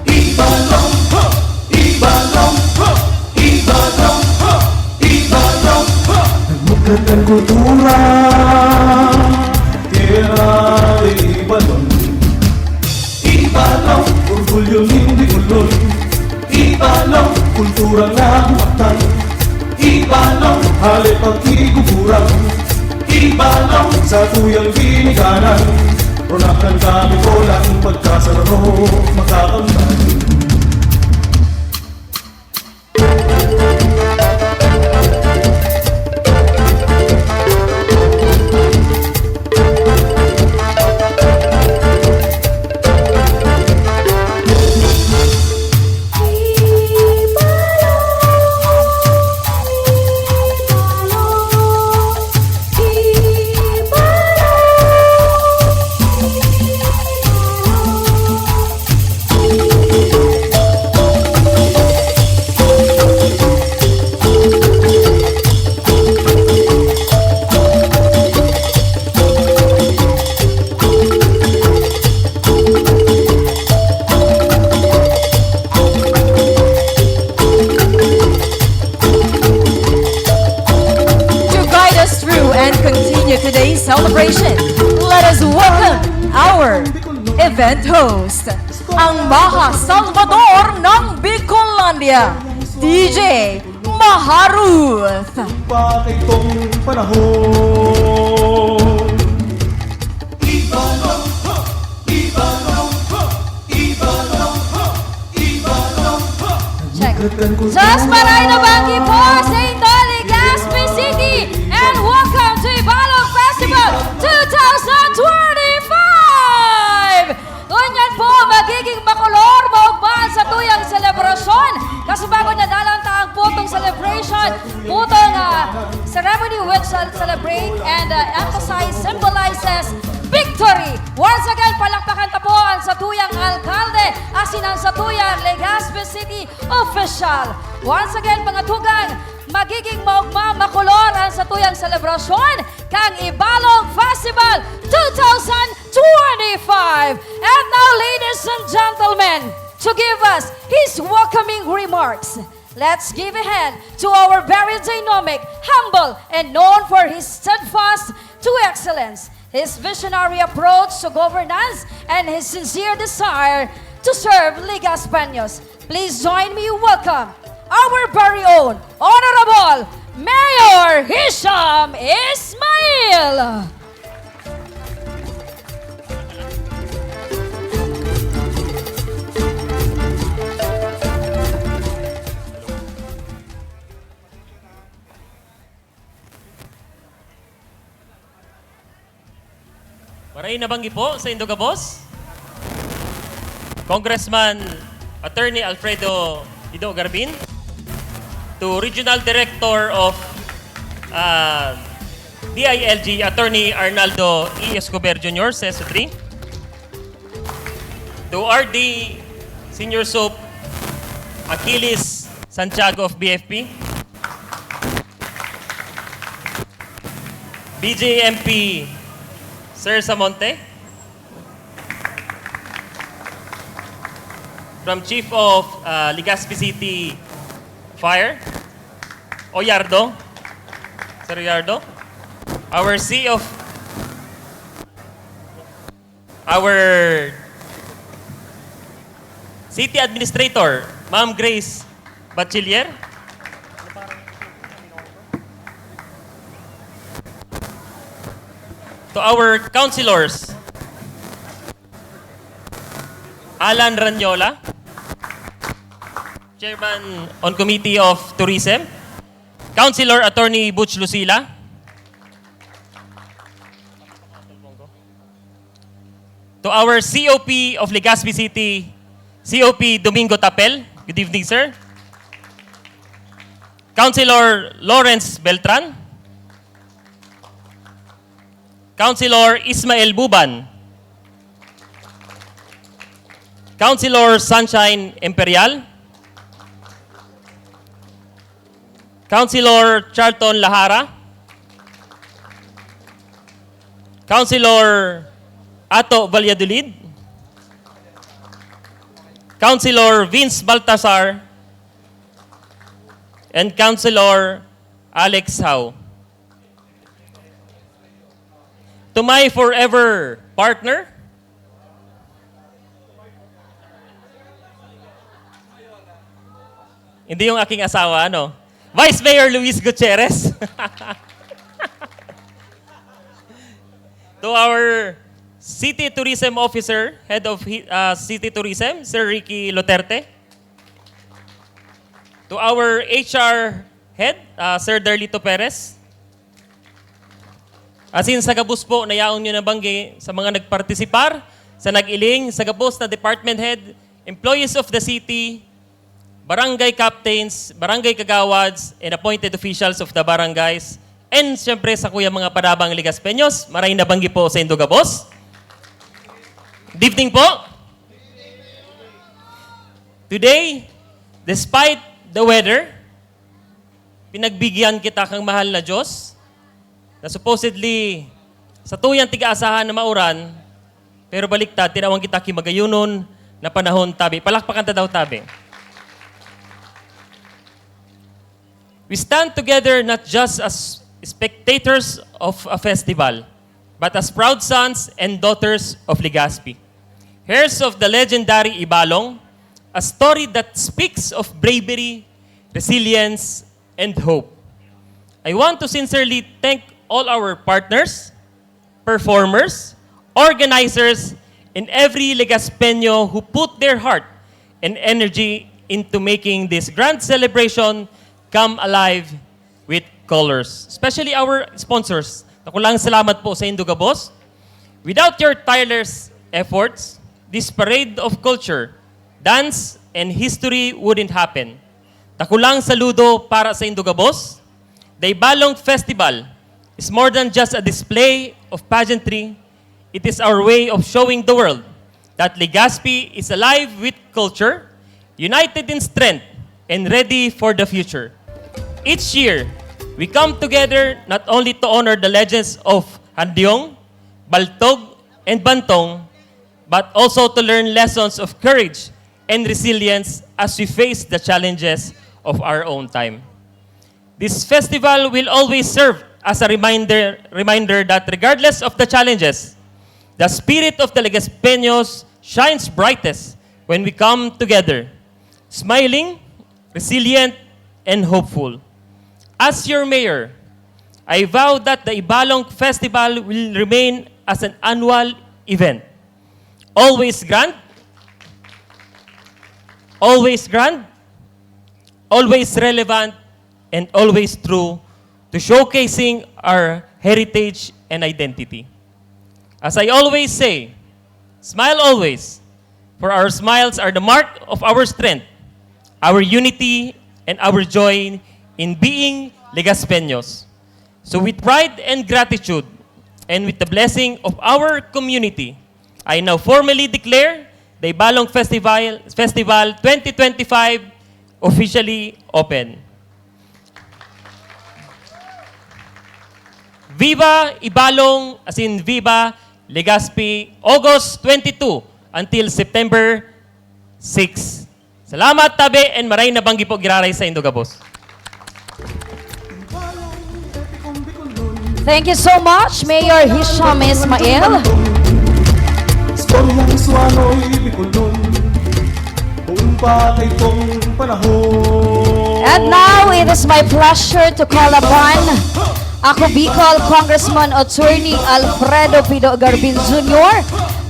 Ibalong, ha! Ibalong, ha! Ibalong, ha! Ibalong, ha! Nagmugkad kan kultura, tierra de Ibalong. Ibalong, orgulyo nin Bicolon. Ibalong, kultura na bumaktan. Ibalong, halip ang igugulang. Ibalong, sa tuyang ginikanan. Ronakan ka, Bicolan, pagkasararo, makakamtan. To guide us through and continue today's celebration, let us welcome our event host, ang Maha Salvador ng Bicolandia, D J Maha Ruth. Pa kaitong panahon. Ibalong, ha! Ibalong, ha! Ibalong, ha! Ibalong, ha! Check. Sus, maray na banggi po sa inyo, Legazpi City, and welcome to Ibalong Festival two thousand twenty-five! Ngunyan po, magiging makolor, maugma an satuyang selebrasyon. Kasubago niya, dalan ta ang putong celebration, putong, ah, ceremony. which shall celebrate and, uh, emphasize, symbolizes victory. Once again, palakpakan ta po ang satuyang alkalde, asin ang satuyang Legazpi City official. Once again, mga tugang, magiging maugma, makolor ang satuyang selebrasyon kan Ibalong Festival two thousand twenty-five. And now, ladies and gentlemen, to give us his welcoming remarks, let's give a hand to our very dynamic, humble, and known for his steadfast to excellence, his visionary approach to governance, and his sincere desire to serve Legaspeños. Please join me welcome our very own Honorable Mayor Hisham Ismail. Maray na banggi po saindo gabos, Congressman Attorney Alfredo Ido Garbin, to Regional Director of, ah, D I L G, Attorney Arnaldo E. Escobar Junior, CESO three, to R D Senior Sop Achilles Santiago of B F P, B J M P Sir Samonte, from Chief of, uh, Legazpi City Fire, Oyardo, Sir Oyardo, our C of, our City Administrator, Ma'am Grace Bachiller, to our councilors, Alan Ranyola, Chairman on Committee of Tourism, Councilor Attorney Butch Lucila, to our C O P of Legazpi City, C O P Domingo Tapel. Good evening, sir. Councilor Lawrence Beltran, Councilor Ismael Buban, Councilor Sunshine Imperial, Councilor Charlton Lahara, Councilor Ato Valladolid, Councilor Vince Baltasar, and Councilor Alex Hau. To my forever partner, hindi yung aking asawa, ano? Vice Mayor Luis Gutierrez. To our City Tourism Officer, Head of Hi-, ah, City Tourism, Sir Ricky Luterte. To our H R Head, ah, Sir Darlito Perez. Asin sa gabos po na yaon nyo nabanggi, sa mga nagpartisipar, sa nag-iling, sa gabos na department head, employees of the city, barangay captains, barangay kagawads, and appointed officials of the barangays, and siyempre sa kuya mga padabang Legaspeños, maray na banggi po saindo gabos. Good evening po. Today, despite the weather, pinagbigyan kita kang mahal na Diyos na supposedly sa tuyang tig-aasahan na mauran, pero baliktad, tinawan kita ki magayunon na panahon tabi. Palakpakan ta daw tabi. We stand together not just as spectators of a festival, but as proud sons and daughters of Legazpi, heirs of the legendary Ibalong, a story that speaks of bravery, resilience, and hope. I want to sincerely thank all our partners, performers, organizers, and every Legaspeño who put their heart and energy into making this grand celebration come alive with colors. Especially our sponsors. Dakulang salamat po saindo gabos. Without your tireless efforts, this parade of culture, dance, and history wouldn't happen. Dakulang saludo para saindo gabos. The Ibalong Festival is more than just a display of pageantry. It is our way of showing the world that Legazpi is alive with culture, united in strength, and ready for the future. Each year, we come together not only to honor the legends of Handiong, Baltog, and Bantong, but also to learn lessons of courage and resilience as we face the challenges of our own time. This festival will always serve as a reminder, reminder that regardless of the challenges, the spirit of the Legazpeños shines brightest when we come together, smiling, resilient, and hopeful. As your mayor, I vow that the Ibalong Festival will remain as an annual event. Always grand, always grand, always relevant, and always true to showcasing our heritage and identity. As I always say, smile always, for our smiles are the mark of our strength, our unity, and our joy in being Legazpeños. So with pride and gratitude, and with the blessing of our community, I now formally declare the Ibalong Festival, Festival twenty twenty-five officially open. Viva Ibalong, as in Viva Legazpi, August twenty-two until September six. Salamat, tabi, and maray na banggi po giraray sa indo gabos. Thank you so much, Mayor Hisham Ismail. Istoryang Suanoy Bicolnon, buong pa kay kong panahon. And now, it is my pleasure to call upon Ako Bicol Congressman Attorney Alfredo Pido Garbin Junior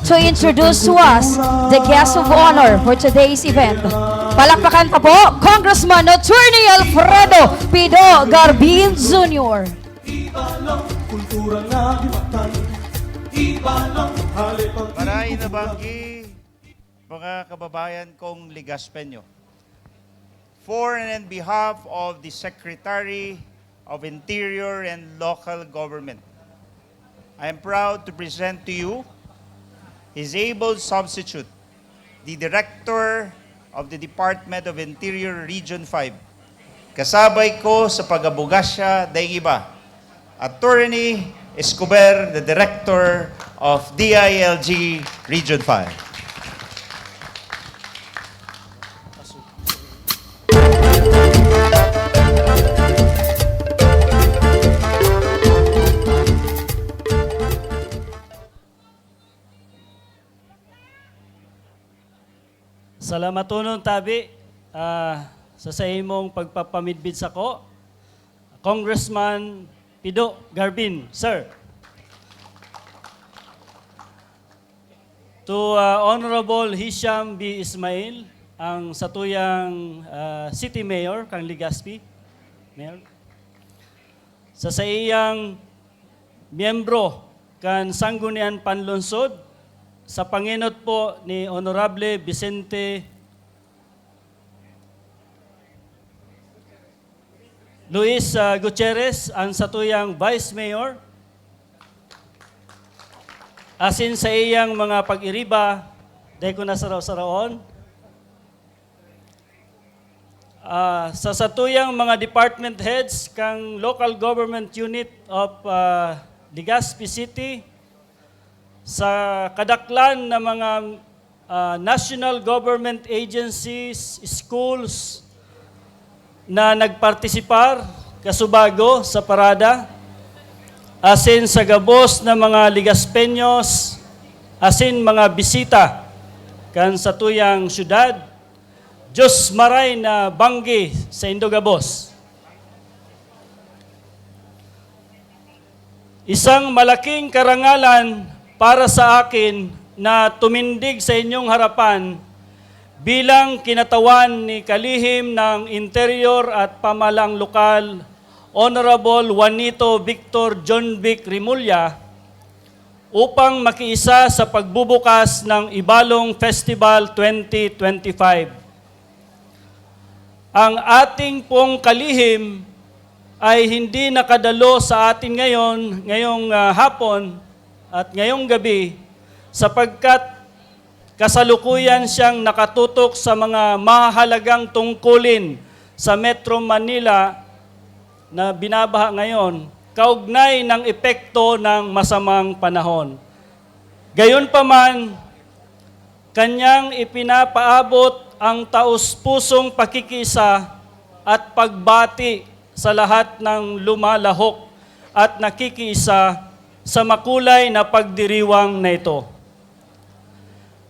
to introduce to us the guest of honor for today's event. Palakpakan ta po, Congressman Attorney Alfredo Pido Garbin Junior. Ibalong kultura nga himatan, Ibalong halipang Maray na banggi, mga kababayan kong Legaspeño. For and in behalf of the Secretary of Interior and Local Government, I am proud to present to you his able substitute, the Director of the Department of Interior Region five. Kasabay ko sa pag-abogasya daing iba, Attorney Escobar, the Director of D I L G Region five. Salamatonon tabi, ah, sa saimong pagpapamidbid sako, Congressman Pido Garbin, sir. To, ah, Honorable Hisham B. Ismail, ang satuyang, ah, City Mayor kan Legazpi. Mayor. Sa saiyang miyembro kan Sangguniang Panlungsod, sa pangenot po ni Honorable Vicente Luis, ah, Gutierrez, ang satuyang Vice Mayor, asin sa iyang mga pag-iriba, dai ko na saraw-saraon. Ah, sa satuyang mga department heads kan Local Government Unit of, ah, Legazpi City, sa kadaklan na mga, ah, national government agencies, schools na nagpartisipar kasubago sa parada, asin sa gabos na mga Legaspeños asin mga bisita kan satuyang syudad, Diyos maray na banggi saindo gabos. Isang malaking karangalan para sa akin na tumindig sa inyong harapan bilang kinatawan ni Kalihim ng Interior at Pamahalang Lokal, Honorable Juanito Victor Jonvic Remulla, upang makiisa sa pagbubukas ng Ibalong Festival twenty twenty-five. Ang ating pong kalihim ay hindi nakadalo sa atin ngayon, ngayong, ah, hapon at ngayong gabi, sapagkat kasalukuyan siyang nakatutok sa mga mahahalagang tungkulin sa Metro Manila na binabaha ngayon, kaugnay ng epekto ng masamang panahon. Gayunpaman, kanyang ipinapaabot ang taos-pusong pakikiisa at pagbati sa lahat ng lumalahok at nakikiisa sa makulay na pagdiriwang na ito.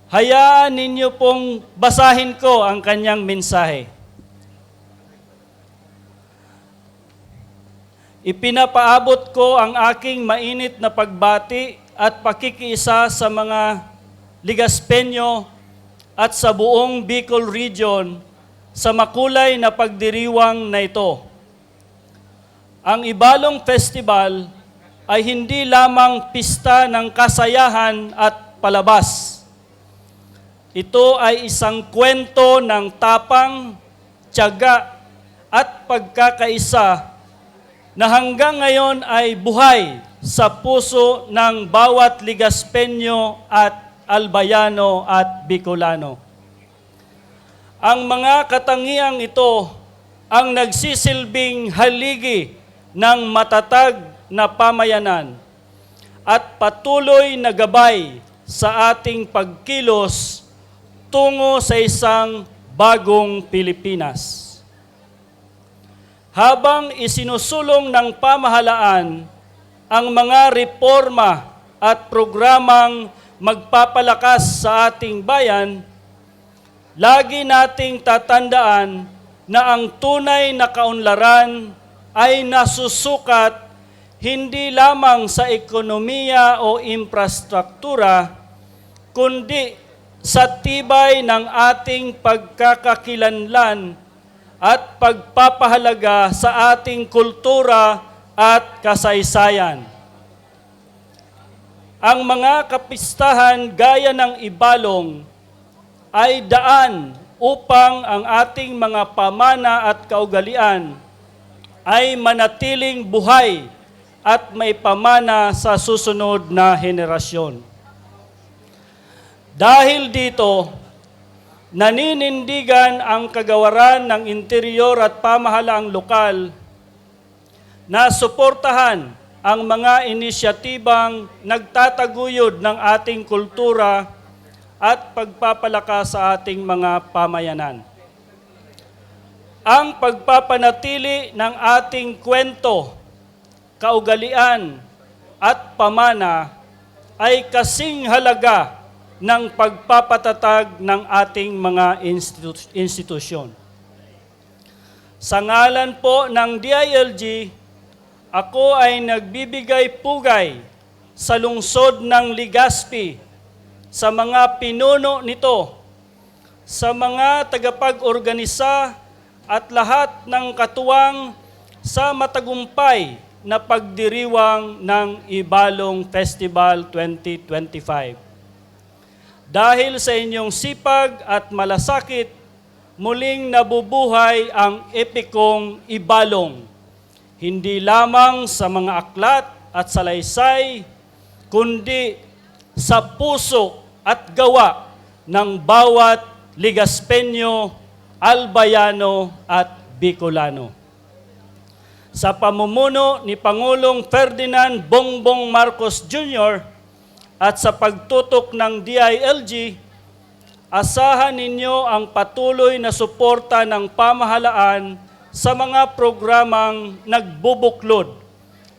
Hayaan ninyo pong basahin ko ang kanyang mensahe. Ipinapaabot ko ang aking mainit na pagbati at pakikiisa sa mga Legaspeño at sa buong Bicol Region sa makulay na pagdiriwang na ito. Ang Ibalong Festival ay hindi lamang pista ng kasayahan at palabas. Ito ay isang kwento ng tapang, tiyaga, at pagkakaisa na hanggang ngayon ay buhay sa puso ng bawat Legaspeño at Albayano at Bicolano. Ang mga katangiang ito ang nagsisilbing haligi ng matatag na pamayanan at patuloy na gabay sa ating pagkilos tungo sa isang bagong Pilipinas. Habang isinusulong ng pamahalaan ang mga reporma at programang magpapalakas sa ating bayan, lagi nating tatandaan na ang tunay na kaunlaran ay nasusukat hindi lamang sa ekonomiya o infrastruktura, kundi sa tibay ng ating pagkakakilanlan at pagpapahalaga sa ating kultura at kasaysayan. Ang mga kapistahan gaya ng Ibalong ay daan upang ang ating mga pamana at kaugalian ay manatiling buhay at maipamana sa susunod na henerasyon. Dahil dito, naninindigan ang kagawaran ng interior at pamahalaang lokal na suportahan ang mga inisyatibang nagtataguyod ng ating kultura at pagpapalakas sa ating mga pamayanan. Ang pagpapanatili ng ating kwento, kaugalian, at pamana ay kasing halaga ng pagpapatatag ng ating mga institu-, institusyon. Sa ngalan po ng D I L G, ako ay nagbibigay pugay sa lungsod ng Legazpi, sa mga pinuno nito, sa mga tagapag-organisa at lahat ng katuwang sa matagumpay na pagdiriwang ng Ibalong Festival twenty twenty-five. Dahil sa inyong sipag at malasakit, muling nabubuhay ang epikong Ibalong, hindi lamang sa mga aklat at salaysay, kundi sa puso at gawa ng bawat Legaspeño, Albayano at Bicolano. Sa pamumuno ni Pangulong Ferdinand Bongbong Marcos Junior at sa pagtutok ng D I L G, asahan ninyo ang patuloy na suporta ng pamahalaan sa mga programang nagbubuklod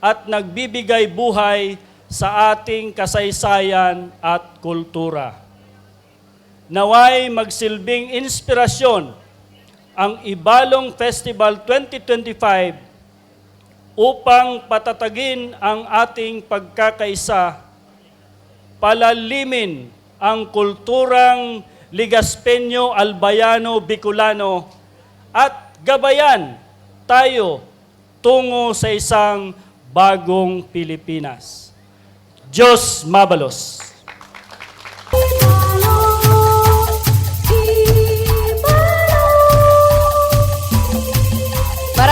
at nagbibigay buhay sa ating kasaysayan at kultura. Naway magsilbing inspirasyon ang Ibalong Festival twenty twenty-five upang patatagin ang ating pagkakaisa, palalimin ang kulturang Legaspeño, Albayano, Bicolano, at gabayan tayo tungo sa isang bagong Pilipinas. Diyos mabalos.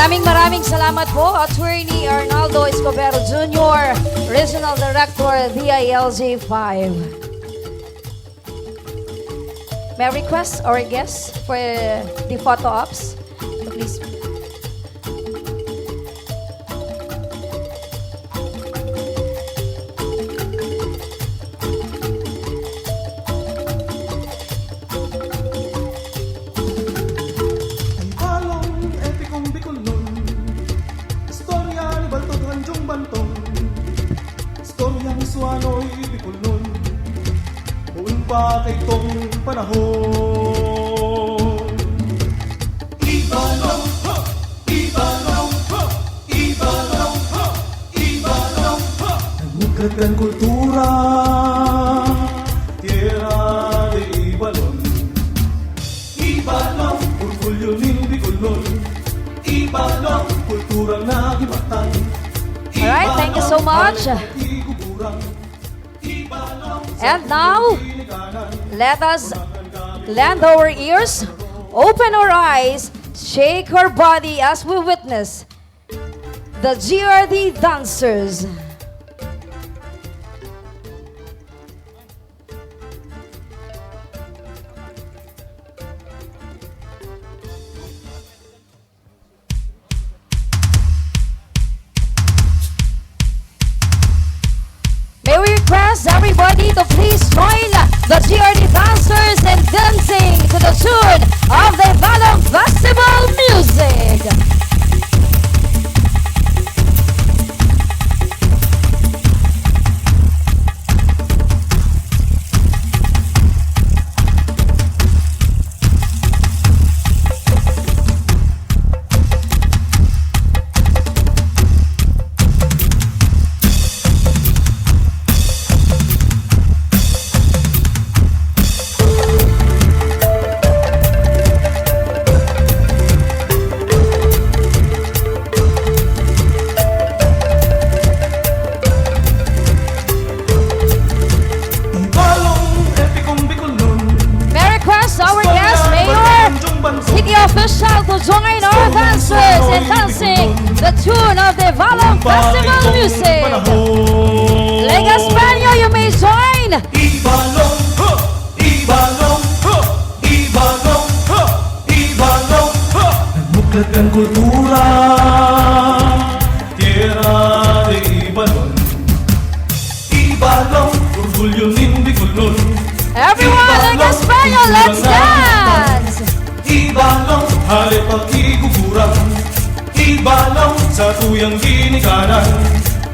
Maraming, maraming salamat po, Attorney Arnaldo Escobar Junior, Regional Director, D I L G five. May I request our guests for the photo ops? Please. Ay balong epikong Bicolnon, istorya ni Baltog Hanjong Bantong, istoryang Suanoy Bicolnon, poon pa kaitong panahon. Ibalong, ha! Ibalong, ha! Ibalong, ha! Ibalong, ha! Nagmuklat kan kultura, tierra de Ibalon. Ibalon, orgulyo nin Bicolnon. Ibalon, kulturang nagimatan. Alright, thank you so much. Ibalon, hale pag-iguguran. Ibalon, sa And now, let us lend our ears, open our eyes, shake our body as we witness the G R D dancers. May we request everybody to please join the G R D dancers in dancing to the tune of the Ibalong Festival music. Ibalong epikong Bicolnon. May request our guest, Mayor, City Official, to join our dancers in dancing the tune of the Ibalong Festival music. Legaspeño, you may join. Ibalong, ha! Ibalong, ha! Ibalong, ha! Ibalong, ha! Nagmuklat kan kultura, tierra de Ibalon. Ibalong, orgulyo nin Bicolnon. Everyone, Legaspeño, let's dance! Ibalong, hale pag-iguguran. Ibalong, sa tuyang ginikanan.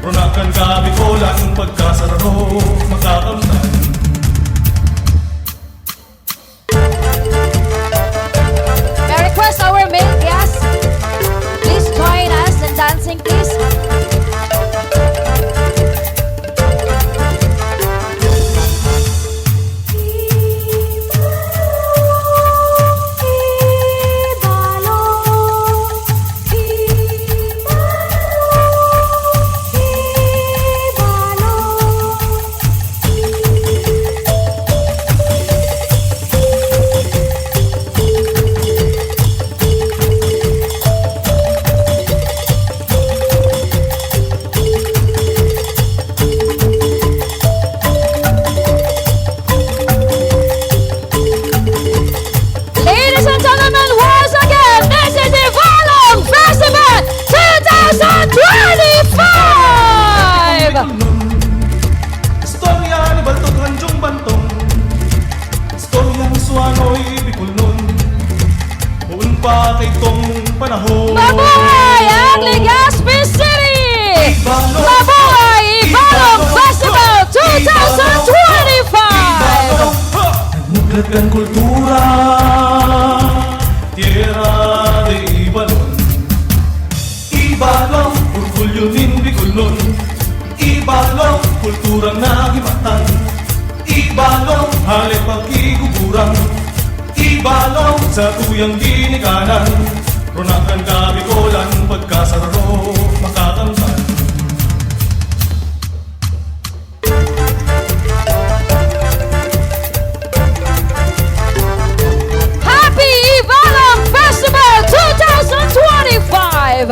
Ronakan ka, Bicolan, pagkasararo, makakamtan. May request our male guest. Please join us in dancing, please. Ladies and gentlemen, once again, this is Ibalong Festival two thousand twenty-five! Istorya ni Baltog Hanjong Bantong, istoryang Suanoy Bicolnon, poon pa kaitong panahon. Mabuhay ang Legazpi City! Ibalong! Mabuhay Ibalong Festival two thousand twenty-five! Nagmuklat kan kultura, tierra de Ibalon. Ibalong, orgulyo nin Bicolnon. Ibalong, kulturang nagimatan. Ibalong, hale pag-iguguran. Ibalong, sa tuyang ginikanan. Ronakan ka, Bicolan, pagkasararo, makakamtan. Happy Ibalong Festival two thousand twenty-five!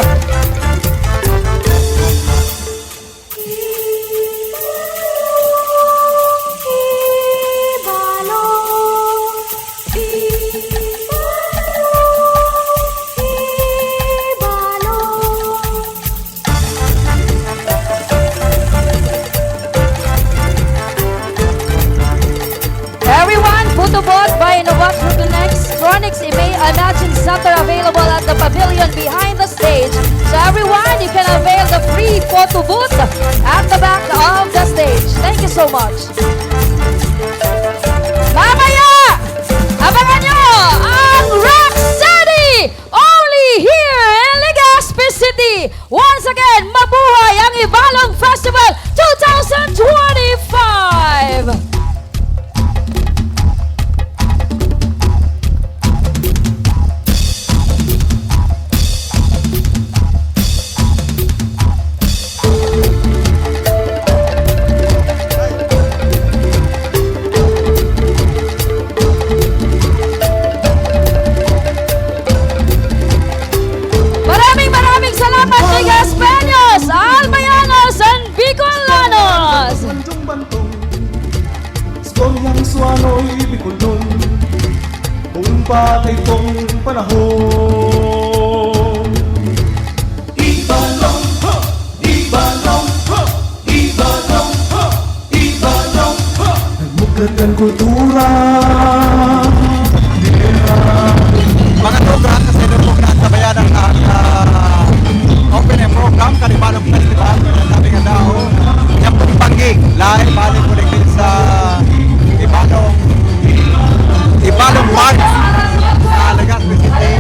You can avail the free photo booth at the back of the stage. Thank you so much. Mamaya, abangan nyo ang Rock Steady! Only here in Legazpi City! Once again, mabuhay ang Ibalong Festival twenty twenty-five! Maraming, maraming salamat, Legazpeños, Albayanos, and Bicolanos! Bantong-bantong, istoryang suanoy Bicolnon, noon pa kaitong panahon. Ibalong, ha! Ibalong, ha! Ibalong, ha! Ibalong, ha! Nagmuklat kan kultura. Mga tugang, kasi doon po kinatabayan ang, ang, ah, opening program, kan Ibalong Festival, sabi nga daw, yan pong banggi, lahi, balik ulit din sa Ibalong, Ibalong Park, sa Legazpi City.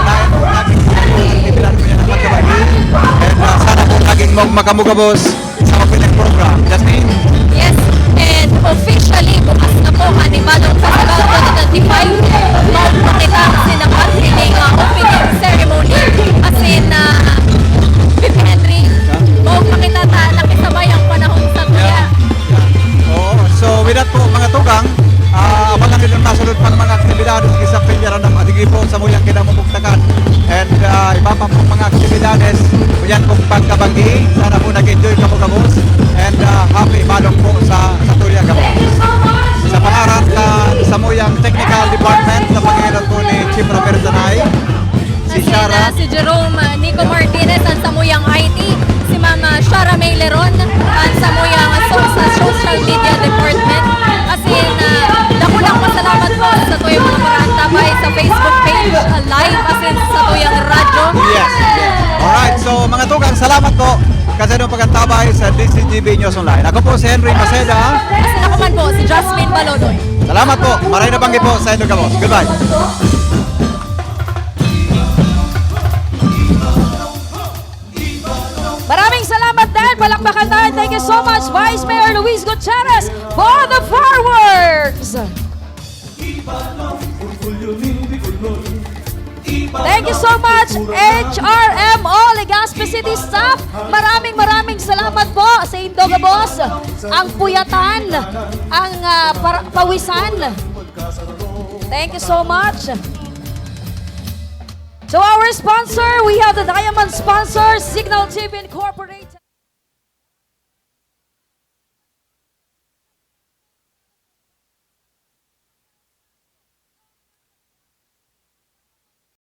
Lahi po natin, aktibidad po yan ang pagkabagi. And, ah, sana po laging mag-, makamugabos sa opening program. Jasmine? Yes, and officially, bukas na po ang Ibalong Festival twenty twenty-five. Maugma kita sa naman, ini nga opening ceremony. As in, ah, Bibi Henry, maugma kita ta, nakisabay ang panahon sa tuya. Oo, so with that po, mga tugang, ah, abangan nyo ang masunod pang mga aktibidades sa Peña Randang Adigripo sa Muyang Kinamumugtakan. And, ah, iba pa pong mga aktibidades, yan pong pagkabanggi. Sana po nag-enjoy kamo gabos. And, ah, happy Ibalong po sa, sa tuya gabos. Sa pangaran ka, sa Muyang Technical Department, sa pangalan po ni Chief Ramiro Tanay, si Asin, Shara. Ah, si Jerome, ah, Nico Martinez, ang samuyang I T, si Ma'am, ah, Shara May Leron, ang samuyang so-, sa Social Media Department. Asin, ah, dakul na pasalamat po sa tuyang mga parantabay sa Facebook page, ah, live, asin sa tuyang radyo. Yes, yes. Alright, so mga tugang, salamat po kasi nung pagkantabay sa D Z G B News Online. Ako po si Henry Maceda. Asin ako man po, si Jasmine Balonoy. Salamat po. Maray na banggi po sa inyong gabos. Goodbye. Maraming salamat din. Palakpakan tayo. Thank you so much, Vice Mayor Luis Gutierrez, for the fireworks. Thank you so much, H R M O Legazpi City staff. Maraming, maraming salamat po sa indo gabos. Ang puyatan, ang, ah, par-, pawisan. Thank you so much. So our sponsor, we have the diamond sponsor, Signal T V Incorporated.